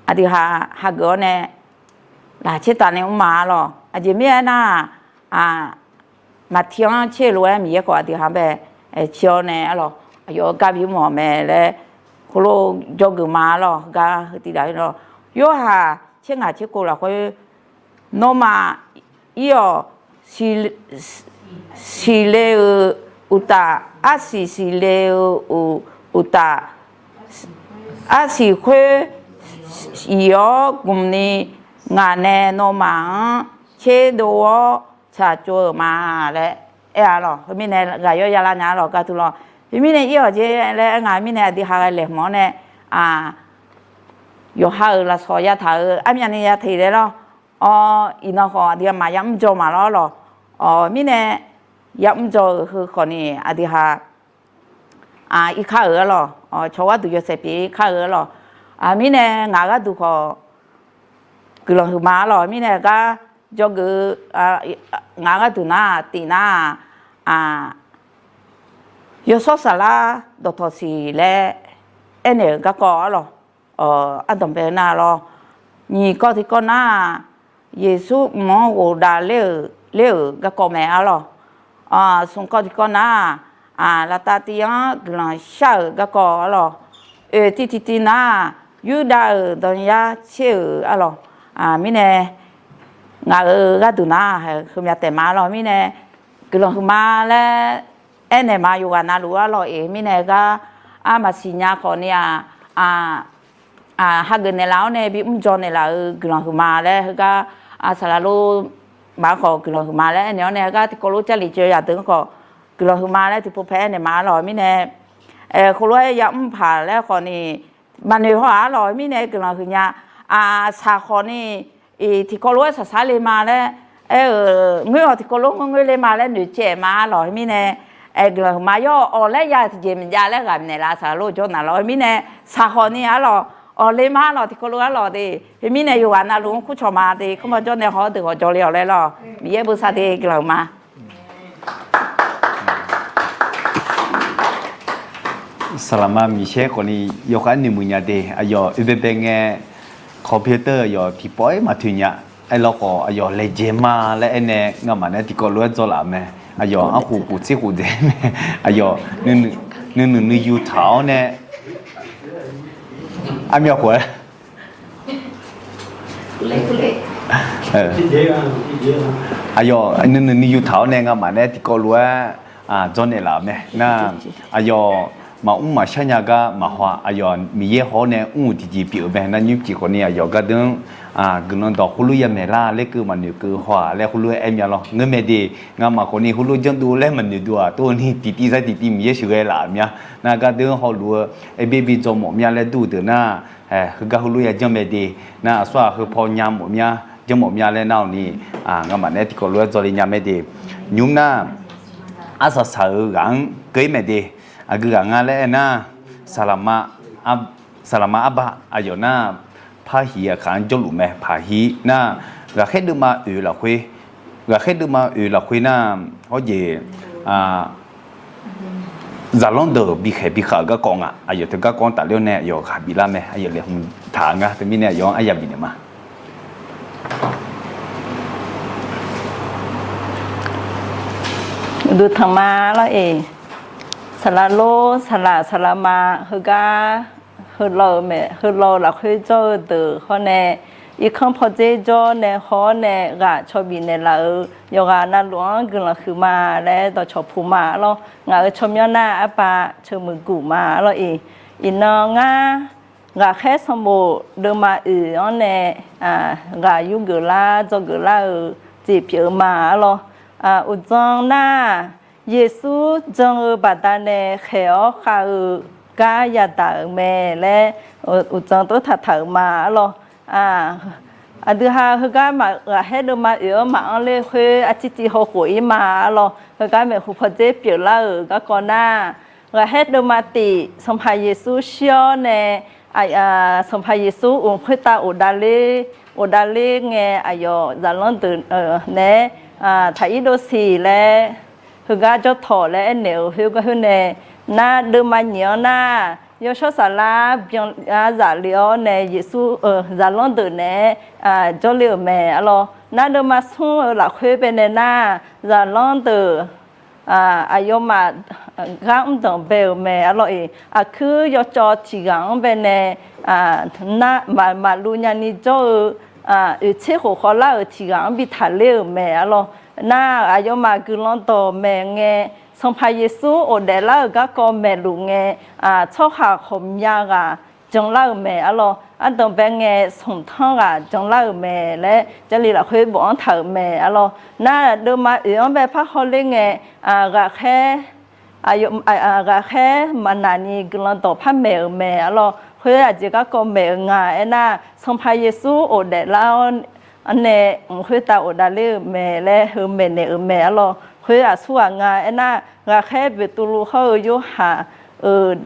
aqdui ha hageuf-awr nae laqtser taf nae mr ma-ar lawq. Aqjeq mirnae aernar-aq, maqti-anr tser-eu lof-aer Miqyaer khawf aqdui ha-anr bae tser-awr nae-ar lawq, aqyawf-eu gar bimr-awq mae laer khoerlof jawrgeuf ma-ar lawq. Heugar heu tiq daq-ar lawq. Yorhaq tser ngaq tser kov lafkhoer, nawmaf ir-awq, siqle-euq uqtaf, arsiq siqle-eu uqtaf, arsiq khoer iq-awr gmq ni ngaq nae nawmaf-anr tserdov-awr tsaqtsov-euq ma laer aer-ar lawq. Heumirnae ghaq yawr ya lar nya-ar lawq, gar tu lawq. Heumirnae ir-awq jer laer aer nga mirnae aqdui ha ghae laeqhmq-awr nae, yawqha-euq lafsawq yataq-euq armyavni ya teq laer lawr. Awr, iqnan khawf aqdui ha maqya mr jawr ma lawr lawq. Awr, mirnae ya mr jawr-euq heu khawf ni aqdui ha irkar-euq-ar lawq. Cawq gharduq yawshaef pyeuf-ir kar-euq-ar lawq. Mirnae ngaq gharduq khawf guiqlanq huiq ma-ar lawq. Mirnae gar jawrgeuf-eu ngaq gharduq nar-aq, tif nar-aq, Yawshawr Saflar dawqtawq siq laer aernaeq-euq garkawv-ar lawq. Ardanqbae-eu nar lawr. Nyiq kawv tiqkawv nar-aq, Yeqsur mq-anr ghofdav ler-euq garkawv mae-ar lawq. Smq kawv tiqkawv nar-aq, laftav tiv-anr guiqlanq shar-euq garkawv-ar lawq. Oeq tiv tiqtiv nar-aq, Yurdav-euq danyar tser-euq-ar lawq. Mirnae ngaq-euq gharduq nar-aq, heumya taef ma-ar lawq. Mirnae guiqlanq huiqma laer aernaeq ma yawqghaq navluf-ar lawq. Eq, mirnae gar armaqsiq nya khawf ni-aq, hageuf naeqlaf-awr nae bimr jawr naeqlaf-euq guiqlanq huiqma laer heugar, saqlaq lor maf-anr khawf guiqlanq huiqma laer aernaeq-awr nae heugar tiqkawv lof Jarlif jawr yadeuq-anr khawf guiqlanq huiqma laer tiqpov pae aernaeq ma-ar lawq. Mirnae khoerlof-aer ya mr paq laer khawf ni maqnoeq haw-aq-ar lawq. Mirnae guiqlanq huiqnya, saq khawf ni tiqkawv lof-aer saqsar le ma laer aer-euq, ngoer-awq tiqkawv lof ngoer ngoer le ma laer noeqcaev ma-ar lawq. Mirnae guiqlanq huiqma yawr-awq laer ya tiqjeq maqjav laer ghaq naeqlaf saqlaq lor jawr naq lawq. Mirnae saq khawf ni-ar lawq, awq le ma-ar lawq, tiqkawv lof-ar lawq de. Mirnae yawqghaq navluf-anr kurcawq ma de, kmr jawr nae haw-awr deuq hawq jawr le-awq laer lawq. Miqyaer bosav de guiqlanq huiqma. Saqlaqma Miqyaer khawf ni yawkhav noeqmuiq nya de. Aqyawf oe baebae ngae, computer aqyawf tiqpawf-aer maqtoeq nya. Aerlawkhawf aqyawf laejae ma laer aernae ngamaf nae tiqkawv lof-aer dzawlaf-euq mae. Aqyawf arkhuf khof tser khof dzae mae. Aqyawf nuinoeq nuiyu taq-awr nae armyawf khof-aer aqyawf nuinoeq nuiyu taq-awr nae ngamaf nae tiqkawv lof-aer dzawrnaeq laf-euq mae. Nar aqyawf maqmr maqshar nya gar maqhaw-a. Aqyawf Miqyaer haw-awr nae mr-euq tiqjeq pyeuf-euq mae. Nar nymr jeq khawf ni aqyawf gardeuv-anr Guiqlanq dawq heulof ya maeq lar laer keuv maqnoeq keuv haw-aq laer heulof-aer aer mya lawr. Ngeur mae de, ngamaf khawfni heulof janrdov laer maqnoeqdov-aq, tov ni tiqtiv sar tiqtiv Miqyaer sheuqghae laf-euq mya. Nar gardeur hawluf-eu aer byaer bi dzaw mawf mya laer dur-eu deuq nar, heugar heulof ya janr mae de. Nar aqsur-aq heupaw nya mawf mya, janr mawf mya laer nar-awq ni, ngamaf nae tiqkawv lof-aer dzawle nya mae de. Nymr nar, arsaq saq-euq ghaq-anr keuv-ir mae de. Aqgeu ghaq nga laer aer nar, saqlaqma arbar aqyawf nar, parhiq aqkaq-anr jawrluf mae. Parhiq nar, ghaqkhaer deuvma oeq lafkhoer, ghaqkhaer deuvma oeq lafkhoer nar, hawr jeq, zaqlanr deuq bikhaeq bikhav-euq garkawv nga. Aqyawf teu garkawv-anr tafler-awr nae aqyawf ghaq biflar mae. Aqyawf laeqhmq taq-eu nga. Teumirnae aqyawf-anr aryaq bifnaeq ma. Uqduq tanq ma lawr-eq. Saqlaq lor, saqlaq saqlaq ma, heugar, heu law-eu mae, heu law-eu lafkhoer jawr-eu deuq hawr nae, irkanr pawdzer jawr nae haw-awr nae ghaq caw bifnaeq laf-euq yawqghaq navluf-anr guiqlanq huiq ma laer dawqcawq puq ma lawr. Ngaq-euq tsawrmyanr nar arpav ceuq muiqguq ma lawr-eq. Iqnan ngar ghaqkhaer sanqbof deuvma oeq-anr nae ghaq yurgeuf lar dzawgeuf lar-euq jeq pyeuf-eu ma lawr. Uqdzan nar, Yeqsur jan-eu baqdanae khaeq-awr khav-eu gar yadaq-euq mae laer uqdzan tov taqtaq-euq ma lawr. Aqdui ha heugar maq ghaqkhaer deuvma oeq-anr maqanr ler khoer arcirciv hawkhof-ir ma lawr. Heugar maeqhu pawdzer pyeuflar-euq garkawv nar, ghaqkhaer deuvma tif Sanqpaq Yeqsur shir-awr nae, Sanqpaq Yeqsur mq khoertav ghofdav ler, ghofdav ler ngae aqyawf zaqlanr deuq naeq-aer taq ir dov siq laer, heugar jawr tawq laer aernaeq-euq khoergar khoer nae, nar deuvma nyiq-anr nar, Yawshawr Saflar byan-ar zaf le-awr nae Yeqsur-euq zaqlanr deuq naeq-aer jawrler-euq mae arlawr. Nar deuvma smr-eu lafkhoer baenae nar, zaqlanr deuq aqyawfmaf gar mr danqbae-euq mae arlawr-eq. Aqkuir yawcawv tiq ghaq-anr baenae nar, maqluv nyani jawr-eu oeqtser khof khawvlar-euq tiq ghaq-anr bi taqler-euq mae arlawr. Nar aqyawfmaf guiqlanq dawq maeq ngae, Sanqpaq Yeqsur ghofdaef lar-euq garkawv maeqluf ngae, tsawrhaq khawqmya ghaq janlar-euq mae arlawr. Ardanqbae ngae smq tanr ghaq janlar-euq mae laer Jarlif lafkhoer bof-anr taq-euq mae arlawr. Nar deuvma oeq-anr bae parhaw ler ngae, ghaqkhaer ghaqkhaer maqnaq ni guiqlanq dawq par maeq-euq mae arlawr. Khoer aqjeq garkawv maeq-eu nga aernar, Sanqpaq Yeqsur ghofdaef lar-awr nae mq khoertav ghofdav ler-euq mae laer heu maeqnaeq-euq mae arlawr. Khoer aqsurghaq nga aernar, ghaqkhaer Beqtuvluv hawr-eu Yorhaq-euq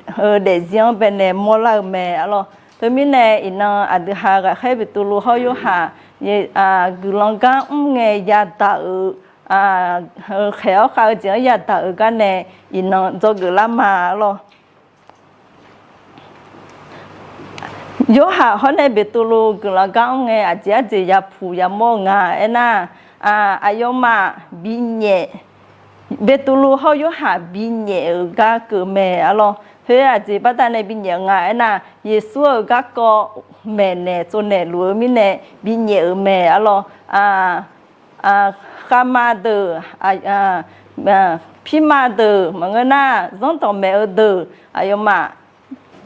daefzir-anr baenae mawrlar-euq mae arlawr. Teumirnae iqnan aqdui ha ghaqkhaer Beqtuvluv hawr Yorhaq guiqlanq gar mr ngae yadaq-euq, khaeq-awr khav-eu jeq-anr yadaq-euq gar nae iqnan dzawgeuf lar ma arlawr. Yorhaq hawr nae Beqtuvluv guiqlanq gar mr ngae aqjeq arjeq yapuq yamawr-eu nga aernar, aqyawfmaf binyaef, Beqtuvluv hawr Yorhaq binyaef-euq gar keuv mae arlawr. Khoer aqjeq baqdanae binyaef-eu nga aernar, Yeqsur-euq garkawv maeqnaeq tsovnaeq luf-eu mirnae binyaef-euq mae arlawr. Khavma deuq, pirma deuq maqngeur nar, zanrdawq maeq-eu deuq aqyawfmaf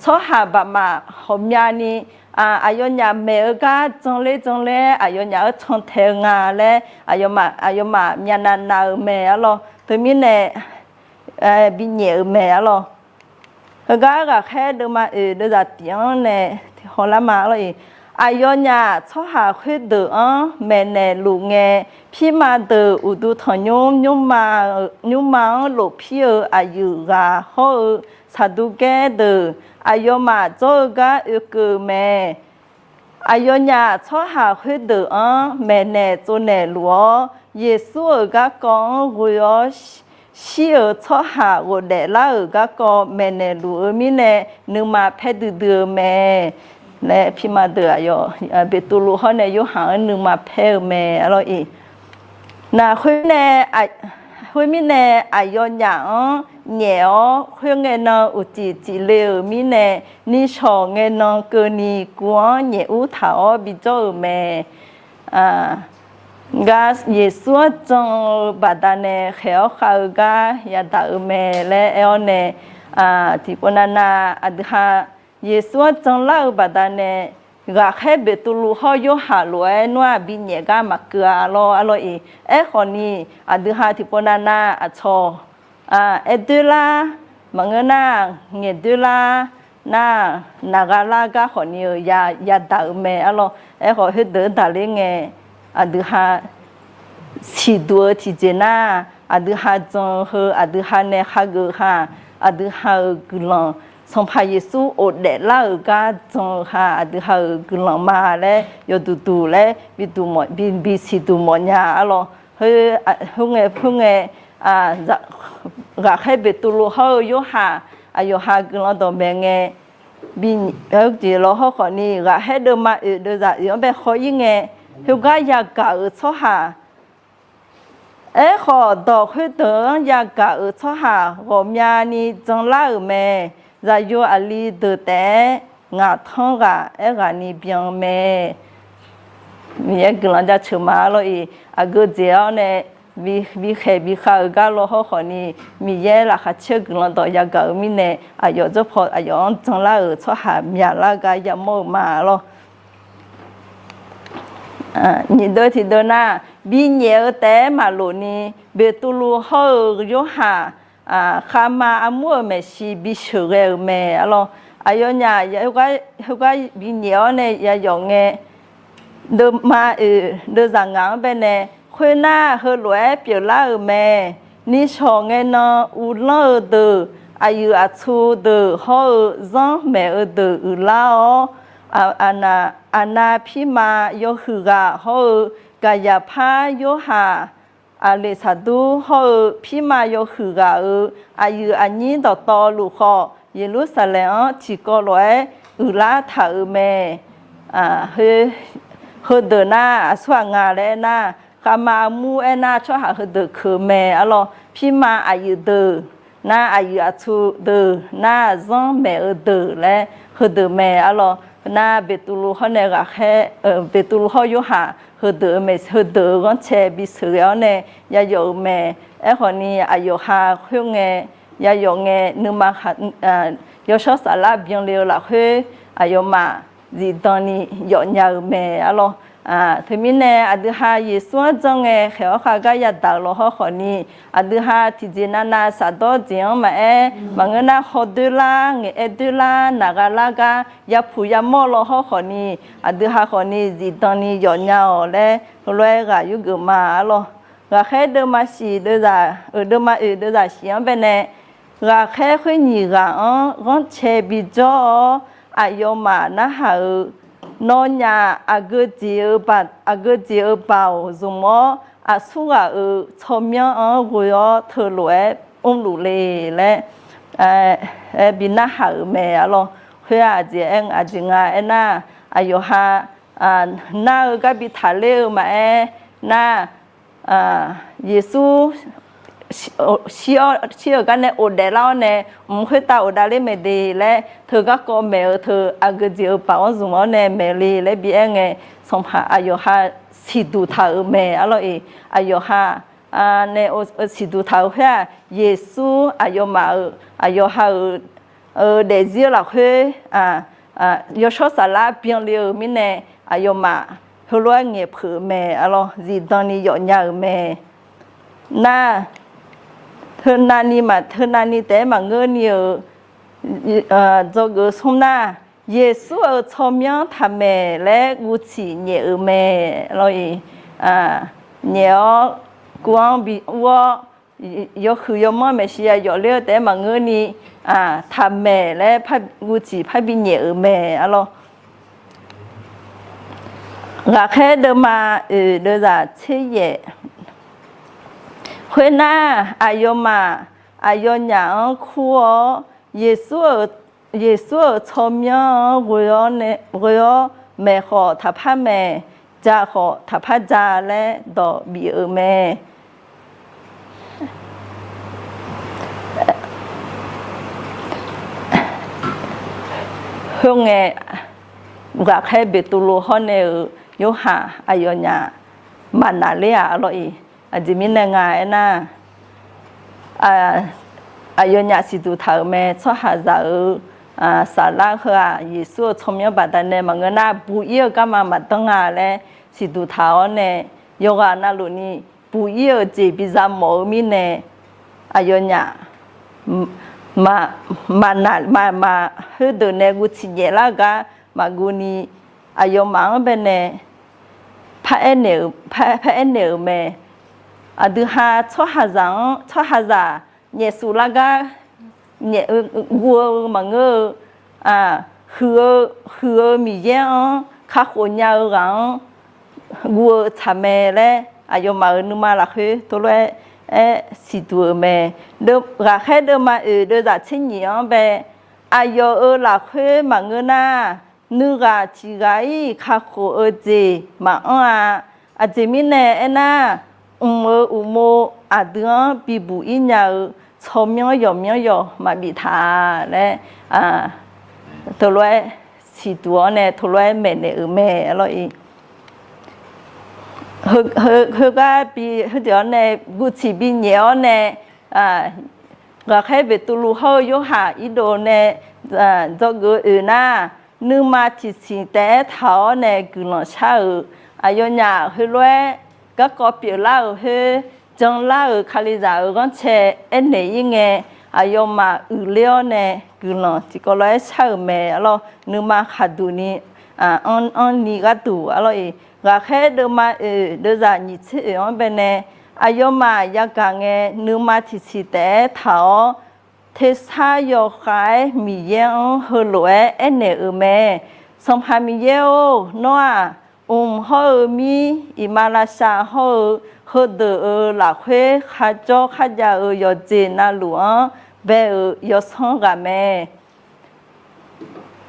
tsawrhaq baqmaf ghawqmyani aqyawfnyaf maeq-eu gar janler janler aqyawfnyaf-anr cantae-eu nga laer aqyawfmaf myavnav nav-eu mae arlawr. Teumirnae binyaef-euq mae arlawr. Heugar ghaqkhaer deuvma oeq deuvzaq tif-anr nae hawlar ma arlawr-iq. Aqyawfnyaf tsawrhaq khoerdeuq-anr maeqnaeq luf ngae, pirma deuq uqduq tanqnymr nymrma-anr lofpir-eu aqyuif ghaq hawr-eu Saqduqgaer deuq aqyawfmaf dzawr-eu gar oekeuv mae. Aqyawfnyaf tsawrhaq khoerdeuq-anr maeqnaeq tsovnaeq luf-awr, Yeqsur-euq garkawv-anr ghoe-awr shir-euq tsawrhaq ghofdaef lar-euq garkawv maeqnaeq luf-eu mirnae nuima paer duidui-eu mae laer pirma deuq aqyawf Beqtuvluv hawr nae Yorhaq-anr nuima paer-eu mae arlawr-iq. Nar khoermirnae, khoermirnae aqyawfnyaf-anr nyaef-awr khoerngae nan uqcif cif le-euq mirnae, nishawq ngae nan keuvni guv-anr nyaef ur taq-awr bijawr-euq mae. Gar Yeqsur-anr jan-eu baqdanae khaeq-awr khav-eu gar yadaq-euq mae laer aer-awr nae, tiqpov navnav aqdui ha Yeqsur-anr janlar-eu baqdanae ghaqkhaer Beqtuvluv hawr Yorhaq lof-aer nawr-aq binyaef gar maqkeuv-a lawr, arlawr-iq. Aerkhawf ni, aqdui ha tiqpov navnav aqcawq aer doer lar, maqngeur nar ngaeq doer lar, nar naqgha lar gar khawf ni-eu yadaq-euq mae, arlawr. Aerkhawf, khoerdeuq-anr daqler ngae, aqdui ha siqduq-eu tiqjeq nar, aqdui ha jan-eu heu, aqdui ha nae hageuf-eu ha, aqdui ha-euq guiqlanq, Sanqpaq Yeqsur ghofdaef lar-euq gar jan-eu ha, aqdui ha-euq guiqlanq ma laer yawduq duq laer bi siqduq mawfnya, arlawr. Khoerngae, khoerngae, ghaqkhaer Beqtuvluv hawr-eu Yorhaq, aqyawf ha guiqlanq dawqmaeq ngae, bi, jeq lawr hawrkhawf ni, ghaqkhaer deuvma oeq deuvzaq oeq-anr bae haw-ir ngae, khoergar yagaq-euq tsawrhaq Aerkhawf, dawq khoerdeuq-anr yagaq-euq tsawrhaq ghawqmyani janlar-euq mae. Zaqyo aqli deuq taef-aer ngaq tanr ghaq aerghaqni byan mae. Miqyaer guiqlanq jaceuq ma, arlawr-iq. Aqgeu jeq-awr nae bi khaeq bi khav-euq gar lawr hawrkhawf ni, Miqyaer laqkhaq caer-eu guiqlanq dawq yagaq-euq mirnae, aqyawf jawrpaw aqyawf-anr janlar-euq tsawrhaq myaqlar gar yamawr-eu ma, arlawr. Nyiq deuv tiqdeuv nar, binyaef-eu taef-aer maqlof ni, Beqtuvluv hawr-eu Yorhaq, khavma armur-euq maeqshi bisheuq ghae-euq mae, arlawr. Aqyawfnyaf heugar binyaef-awr nae yayawf ngae, deuvma oeq deuvzaq ngaq-anr bae nae, khoernar, heulof-aer pyeuflar-euq mae. Nishawq ngae nan uvlanr-eu deuq, aqyuif aqtsu deuq hawr-eu zanr maeq-eu deuq uiqlar-awr, aqnav pirma yawhuiq ghaq hawr-eu Gaqyaqpar, Yorhaq, Aqleqsaqdur hawr-eu pirma yawhuiq ghaq-euq aqyuif aqnyir dawqtawvluf khawf, Yeqlursaqlaeq-anr tiqkawv lof-aer uiqlar taq-euq mae. Heudeuq nar aqsur ghaq nga laer aernar, khavma armur aernar tsawrhaq heudeuq keuq mae, arlawr. Pirma aqyuif deuq nar, aqyuif aqtsu deuq nar, zanr maeq-eu deuq laer heudeuq mae, arlawr. Nar Beqtuvluv hawr nae ghaqkhaer, Beqtuvluv hawr Yorhaq heudeuq-eu mae, heudeuq-eu ghanrcae bisheuq ghae-awr nae yayawf-euq mae. Aerkhawf ni, aqyawf ha khoerngae, yayawf ngae, nuima yawshawr saflar byanle-eu lafkhoer, aqyawfmaf zifdan ni yawfnya-euq mae, arlawr. Teumirnae aqdui ha Yeqsur-anr janr ngae khaeq-awr khav gar yadaq-euq lawr hawrkhawf ni, aqdui ha tiqjeq navnav shafdawr jeq-anr maqaer, maqngeur nar hawdoer lar, ngaeqaer doer lar, naqgha lar gar yapuq yamawr lawr hawrkhawf ni, aqdui ha khawf ni zifdan ni yawfnya-awq laer heulof-aer ghaq yurgeuf ma, arlawr. Ghaqkhaer deuvma shiq deuvzaq, deuvma oeq deuvzaq shiq-anr bae nae, ghaqkhaer khoer nyiq ghaq-anr ghanrcae bijawr-awr, aqyawfmaf narhaq-euq, Nawnyaf aqgeu jeq-eu, aqgeu jeq-eu baoq zmq-awr, aqsur ghaq-euq tsawrmyanr-anr ghoe-awr teulof-aer mrluf le laer bi narhaq-euq mae, arlawr. Khoer-aq, aqjeq aer, aqjeq nga aernar, aqyawf ha nar-eu gar bi taqler-eu maqaer nar, Yeqsur shir-euq gar nae ghofdaef lar-awr nae, mq khoertav ghofdaef ler mae de laer teugar kawv maeq-eu teu aqgeu jeq-eu baoq-anr zmq-awr nae maeq le laer bi aer ngae, sanqpaq aqyawf ha siqduq taq-euq mae, arlawr-iq. Aqyawf ha nae siqduq taq-euq khoer-aq, Yeqsur aqyawfmaf-euq, aqyawf ha-euq daefzir-eu lafkhoer yawshawr saflar byanle-euq mirnae, aqyawfmaf heulof-aer ngaeqpeuq-euq mae, arlawr. Zifdan ni yawfnya-euq mae. Nar, teunav ni maq, teunav ni taef-aer maqngeur ni-euq dzawgeuf smr nar, Yeqsur-euq tsawrmyanr taqmaeq laer guvciq nyaef-euq mae, arlawr-iq. Nyaef-awr kuv-anr bi ur-awr, yawhuiq yawmanr maeqshi yayawf ler-eu taef-aer maqngeur ni, taqmaeq laer guvciq parbi nyaef-euq mae, arlawr. Ghaqkhaer deuvma oeq deuvzaq tser yaef. Khoernar, aqyawfmaf aqyawfnyaf-anr kur-awr, Yeqsur-euq tsawrmyanr-anr ghoe-awr maeq khawf taqpar maeq, ja khawf taqpar ja laer dawq bif-euq mae. Khoerngae, ghaqkhaer Beqtuvluv hawr nae-euq Yorhaq aqyawfnyaf maqnaq ler-aq, arlawr-iq. Aqjeq mirnae nga aernar, aqyawfnyaf siqduq taq-euq mae, tsawrhaqzaq-euq saflar heu-aq, Yeqsur-euq tsawrmyanr baqdanae maqngeur nar, buq-ir-eu garma maqdanr nga laer siqduq taq-awr nae, yawqghaq navluf ni buq-ir-euq jeq biza mawf-eu mirnae, aqyawfnyaf maqnaq maqmaq khoerdeuq nae guv tsiq nyaeflar-eu gar maqguv ni, aqyawfmaf-anr baenae paraer naeq-euq mae. Aqdui ha tsawrhaqzaq-anr, tsawrhaqzaq nyaefsuf lar gar guv-eu maqngeur-eu, huiq-eu, huiq-eu Miqyaer-anr kakhof nya-eu ghaq-anr guv-eu tsaq mae laer, aqyawfmaf-euq nuima lafkhoer teulof-aer siqduq-euq mae. Ghaqkhaer deuvma oeq deuvzaq tser nyif-anr bae, aqyawf-euq lafkhoer maqngeur nar, nuighaq tiqghaq-iq kakhof-eu jeq maqanr-a. Aqjeq mirnae aernar, mq-euq uqmov aqdui-anr bibuq-ir nya-eu tsawrmyanr yawqmyanr yawq maqbif taq-a laer, teulof-aer siqduq-awr nae teulof-aer maeqnaeq-euq mae arlawr-iq. Heugar bi heudeuq-awr nae guv tsiq bi nyaef-awr nae, ghaqkhaer Beqtuvluv hawr-eu Yorhaq irdov nae dzawgeuf oeq nar, nuima tiqsiq taef-aer taq-awr nae guiqlanq shar-euq, aqyawfnyaf heulof-aer garkawv pyeuflar-euq khoer, janlar-euq Kalizaq-euq ghanrcae aernaeq-ir ngae, aqyawfmaf uiqler-awr nae guiqlanq tiqkawv lof-aer shar-euq mae arlawr. Nuima khaqduq ni anrni gharduq arlawr-iq, ghaqkhaer deuvma oeq deuvzaq nyiq tser oeq-anr baenae, aqyawfmaf yagaq ngae nuima tiqsiq taef-aer taq-awr, tersar yawkhav-aer Miqyaer-anr heulof-aer aernaeq-euq mae. Sanqpaq Miqyaer-or, nawr-aq, mq hawr-eu mir, iqmalavshav hawr-eu heudeuq-euq lafkhoer kharjawr kharjav-eu yawqjeq navluf-anr bae-euq yawsanr ghaq mae.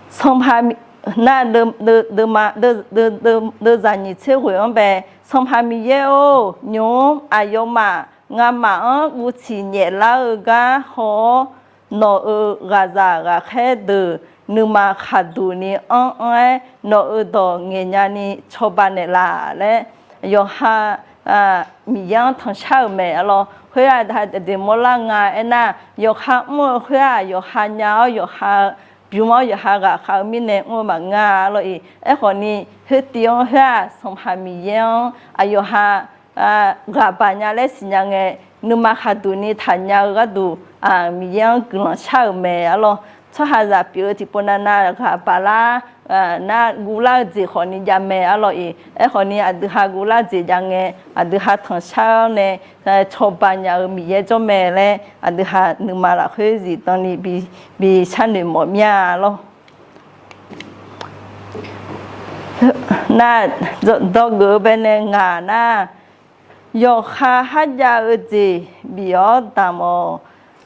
Sanqpaq, nar, deuvzaq nyiq tser ghoeq-anr bae, Sanqpaq Miqyaer-or, nymq-mr aqyawfmaf ngamaf-anr guv tsiq nyaeflar-eu gar haw-awr, nawq-euq ghaqzaq ghaqkhaer deuq nuima khaqduq ni anr anr-aer nawq-euq dawq ngaeqnya ni cawba naeqlaf laer, yawqha Miqyaer-anr tanqshar-euq mae arlawr. Khoer-aq, aqdeq mawrlar nga aernar, yawqha mr-eu khoer-aq, yawqha nya-awr yawqha bym-awr yawqha ghaqkhav-eu mirnae mr-eu maqngeur-a arlawr-iq. Aerkhawf ni, khoertiv-anr khoer-aq, Sanqpaq Miqyaer-anr aqyawqha ghaqbaq nya laer siqnya ngae, nuima khaqduq ni taqnya-eu gharduq, Miqyaer-anr guiqlanq shar-euq mae arlawr. Tsawrhaqzaq pyeuf-eu tiqpov navnav ghaqbaq lar, nar guvlar-eu jeq khawf ni jav mae arlawr-iq. Aerkhawf ni, aqdui ha guvlar jeq jav ngae, aqdui ha tanqshar-awr nae cawba nya-eu Miqyaer jawr mae laer, aqdui ha nuima lafkhoer zifdan ni bi sharnoeq mawf mir-a lawr. Nar, dawgeuf-eu baenae ngaq nar, yawqha kharjav-eu jeq bif-awr damq-awq.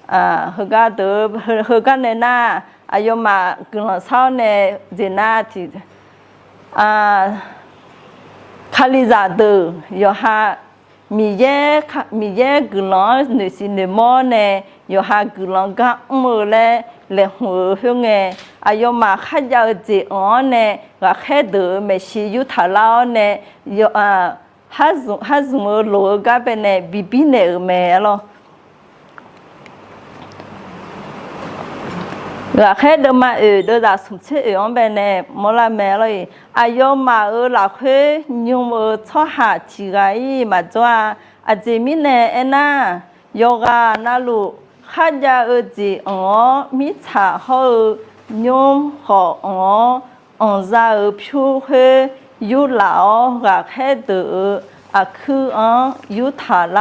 Heugar deuq, heugar nae nar, aqyawfmaf guiqlanq shar-awr nae jeq nar tiq, Kalizaq deuq yawqha Miqyaer guiqlanq-anr noeqsiq noeqmawr-awr nae, yawqha guiqlanq gar mr-eu laer laeqhmq-euq khoerngae, aqyawfmaf kharjav-eu jeq anq-awr nae ghaqkhaer deuq-euq maeqshi yurtaq lar-awr nae, harzmq, harzmq-eu loq-eu gar baenae bibir naeq-euq mae arlawr. Ghaqkhaer deuvma oeq deuvzaq smq tser oeq-anr baenae mawrlar mae arlawr-iq. Aqyawfmaf-euq lafkhoer nymr-eu tsawrhaq tiq ghaq-iq maqjawr-a. Aqjeq mirnae aernar, yawqghaq navluf kharjav-eu jeq anq-awr mirtsaq hawr-eu nymr khawf anq-awr, anqza-euq pyur khoer yurlaf-awr ghaqkhaer deuq-euq aqkuir-anr yurtaq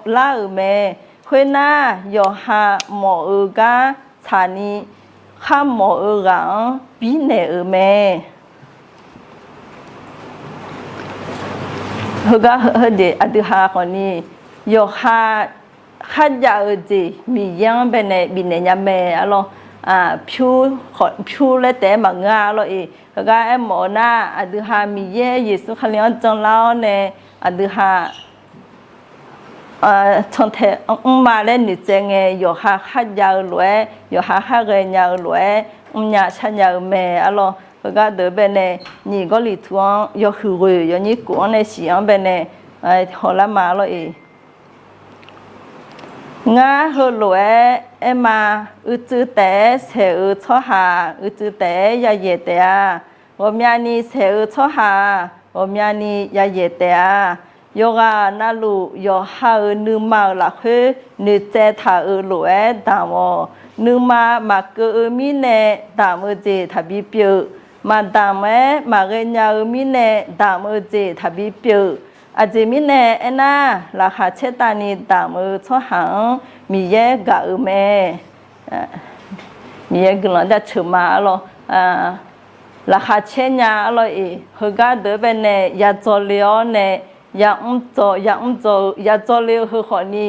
lar-euq mae. Khoernar, yawqha mawf-eu gar tsaqni kharmawf-eu ghaq-anr birnaeq-euq mae. Heugar heujeq aqdui ha khawfni, yawqha kharjav-eu jeq Miqyaer-anr baenae bifnaeq nya mae arlawr. Pyur laer taef-aer maqngeur-a arlawr-iq. Heugar aermawf-eu nar, aqdui ha Miqyaer Yeqsur Kali-anr janlar-awr nae, aqdui ha cantae mrma laer noeqtsaev ngae, yawqha kharjav-eu lof-aer, yawqha kharghae nya-eu lof-aer mrnya sharnya-eu mae arlawr. Heugar deuq baenae, nyiq Gawrliqtu-anr yawhuiq ghoeq yawnyir kof-anr nae shif-anr baenae hawlar ma arlawr-iq. Ngar heulof-aer aerma, uicuiv taef-aer saeq-eu tsawrhaq uicuiv taef-aer yayaeq taef-a. Ghawqmyani saeq-eu tsawrhaq-aq, ghawqmyani yayaeq taef-a. Yawqghaq navluf yawqha-euq nuima-euq lafkhoer noeqtsaev taq-euq lof-aer damq-awq. Nuima maqkeuv-eu mirnae damq-eu jeq taqbi pyeuf. Maqdamq-aer maqghae nya-eu mirnae damq-eu jeq taqbi pyeuf. Aqjeq mirnae aernar, laqkhaq caertavni damq-eu tsawrhaq-anr Miqyaer gaq-euq mae. Miqyaer guiqlanq jaceuq ma arlawr. Laqkhaq caer nya arlawr-iq, heugar deuq-anr baenae yadzaw le-awr nae, yamr dzaw, yamr dzaw-eu, yadzaw le-eu heu khawfni,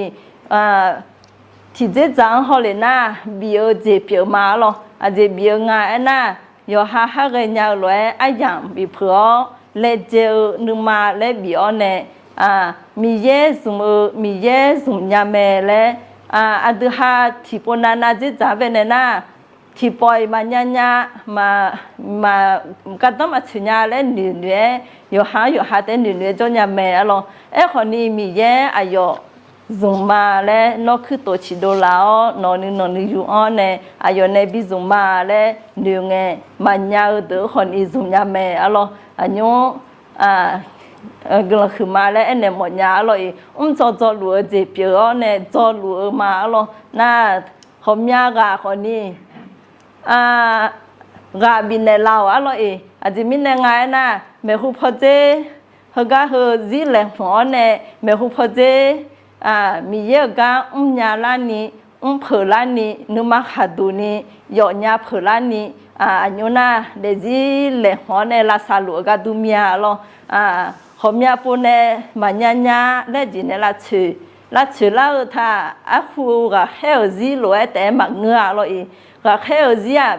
tiqdzerdzaq-anr hawlef nar, bif-eu jeq pyeuf ma arlawr. Aqjeq bif-eu nga aernar, yawqha khar ghaenya-eu lof-aer aryamq bifpeuq-awr laejae-eu nuima laer bif-awr nae, Miqyaer zmq-eu, Miqyaer zmq nya mae laer, aqdui ha tiqpov navnav dzerdzaq-anr baenae nar, tiqpawf-iq maqnya nya, maq, gardanr maqtsoeq nya laer noeq noeq-aer, yawqha-anr yawqha taef-aer noeq noeq-aer jawr nya mae arlawr. Aerkhawfni Miqyaer aqyawf zmq ma laer nawr kuirtof ciqdov laf-awr, nawq nui nawq nui yu-anr nae aqyawf nae bi zmq ma laer noeq ngae, maqnya-eu deuq-anr khawfni zmq nya mae arlawr. Aqnymr guiqlanq huiqma laer aernaeq mawfnya arlawr-iq, mrdzaw dzawluf-eu jeq pyeuf-awr nae dzawluf-eu ma arlawr. Nar, ghawqmya ghaq khawfni ghaq bifnaeq laf-awq arlawr-iq. Aqjeq mirnae nga aernar, maeqhu pawdzer heugar heu zir laeqhmq-awr nae, maeqhu pawdzer Miqyaer-euq gar mrnya larni, mrpeuq larni, nuima khaqduq ni, yawfnya peuq larni, aqnymr nar daefzir laeqhmq-awr nae lavsav luf-eu gar dur mir-a arlawr. Ghawqmya pov nae maqnya nya laer jeq nae lavtsoeq, lavtsoeq lar-eu taq, arhu-eu ghaqkhaer-euq zir lof-aer taef-aer maqngeur-a arlawr-iq. Ghaqkhaer-euq zir-aq,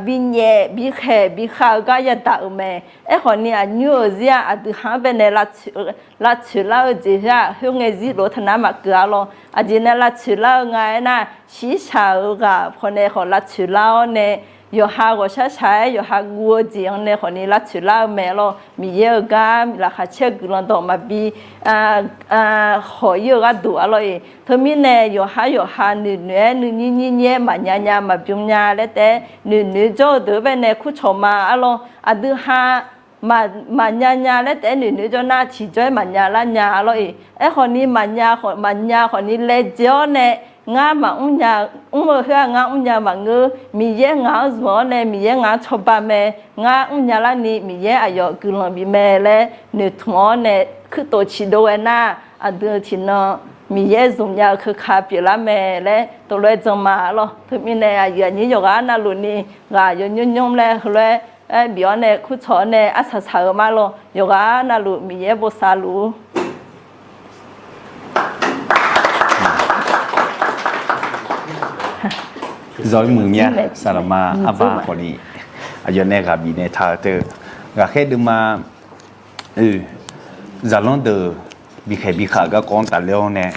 binyaef bikhaeq bikhav-eu gar yadaq-euq mae. Aerkhawfni aqnymr-euq zir-aq, aqdui ha-anr baenae lavtsoeq lar-eu jeq-aq, khoerngae zir lof-aer taqnar maqkeuv arlawr. Aqjeq nae lavtsoeq lar-eu nga aernar, shirshaq-euq ghaq pawnae khawf lavtsoeq lar-awr nae, yawqha ghawqshaq shaq-aer yawqha guv-eu jeq-anr nae khawfni lavtsoeq lar-eu mae arlawr. Miqyaer-euq gar laqkhaq caer-eu guiqlanq dawq maqbi khawq ir-eu gharduq arlawr-iq. Teumirnae yawqha yawqha noeqnoeq-aer nuinyir nyir nyir-aer maqnya nya maqbymr nya laer taef-aer noeqnoeq jawr-eu deuq-anr baenae kurcawq ma arlawr. Aqdui ha maqnya nya laer taef-aer noeqnoeq jawr nar, tiqjawr-aer maqnya lar nya arlawr-iq. Aerkhawfni maqnya khawf, maqnya khawfni laejae-awr nae, ngar maqmr nya, mr-eu khoer-aq ngar mrnya maqngeur. Miqyaer ngaq-anr zmq-awr nae Miqyaer ngaq-anr cawba mae. Ngar mrnya larni Miqyaer aqyawf guiqlanq bif mae laer noeqtmq-awr nae kuirtof ciqdov ghae nar, aqdui tiqnan Miqyaer zmq nya-eu keuka pyeuflar mae laer tov lof-aer jan ma arlawr. Teumirnae aqyuif aqnyir yawqghaq navluf ni ghaq yawnymr nymr laer heulof-aer bif-awr nae kurcawq-awr nae arsaq saq-euq ma lawr. Yawqghaq navluf Miqyaer bosav luf-ur. Zawq-ir muiq mya. Saqlaqma arbar khawfni aqyawf nae ghaq bifnaeq taq-eu teu, ghaqkhaer deuvma, zaqlanr deuq bikhaeq bikhav-euq garkawv-anr tafler-awr nae,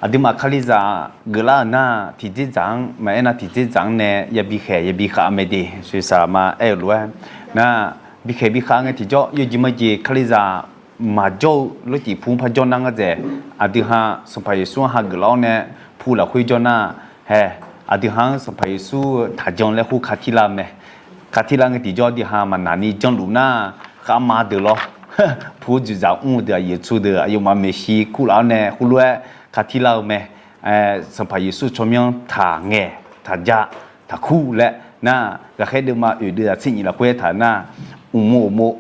aqduimaf Kalizaq geuflar-euq nar, tiqdzerdzaq-anr maqaer nar, tiqdzerdzaq-anr nae yabi khaeq yabi khav mae de. Saqlaqma aer-euq lof-aer nar, bikhaeq bikhav ngae tiqjawr yawjeq majeq Kalizaq maqjawr-eu lorcif pu-anr par jawr nar ngar dzaeq, aqdui ha Sanqpaq Yeqsur-anr hageuf lar-awr nae pu lafkhoer jawr nar, hae, aqdui ha-anr Sanqpaq Yeqsur-eu taqjan laer khoer katir lar-eu mae. Katir lar ngae tiqjawr aqdui ha maqnaq ni janluf nar, khavma deuq lawr, pu-eu dzoeqdzaq mr-eu deuq, aqyuif aqtsu deuq aqyawfmaf maeqshi kurlaf-awr nae khoerlof-aer katir lar-eu mae. Sanqpaq Yeqsur tsawrmyanr taqngaeq taqja taqkur laer nar, ghaqkhaer deuvma oeq deuv-aq tser nyif lafkhoer taq nar, uqmov uqmov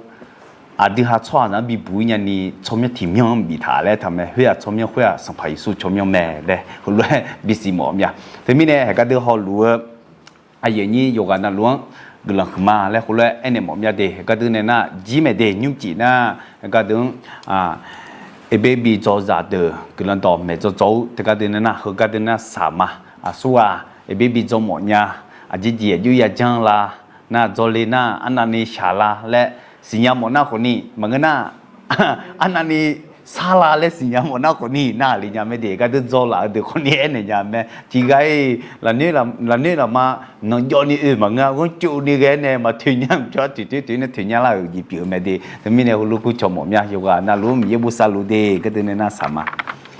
aqdui ha tsawrhaqzaq-anr bibuq-ir nyani tsawrmyanr tiqmyanr-anr biftaq laer taq mae. Khoer-aq tsawrmyanr khoer-aq Sanqpaq Yeqsur tsawrmyanr mae laer heulof-aer bisiq mawf mya. Teumirnae haeq gardeur hawluf-eu aqyuif aqnyir yawqghaq navluf-anr guiqlanq huiqma laer heulof-aer aernaeq mawf mya de. Gardeur nae nar jir mae de, nymrcif nar gardeur-anr Eqber bi dzawzaq deuq guiqlanq dawq maeq dzawdzaw-ur. Teugardeur nae nar, heugardeur nar saqma. Aqsurghaq Eqber bi dzaw mawf nya, aqjeq jeq aqjox yajanr la, nar dzawle nar arnavni shaq la laer siqnya mawf nar khawfni maqngeur nar, arnavni sar la laer siqnya mawf nar khawfni nar aqli nya mae de. Gardeur dzaw laf-eu deuq khawfni aernaeq nya mae. Tiqghaq-iq lafnoer lafma nanqjawvni oe maqngeur-a, ghanrcovni ghae nae maqtoeq nya mqcawv-a, toeq toeq toeq nae toeq nya lar-euq jeq pyeuf-eu mae de. Teumirnae heulof-aer kurcawq mawf mya. Yawqghaq navluf-anr Miqyaer bosav luf de. Gardeur nae nar saqma.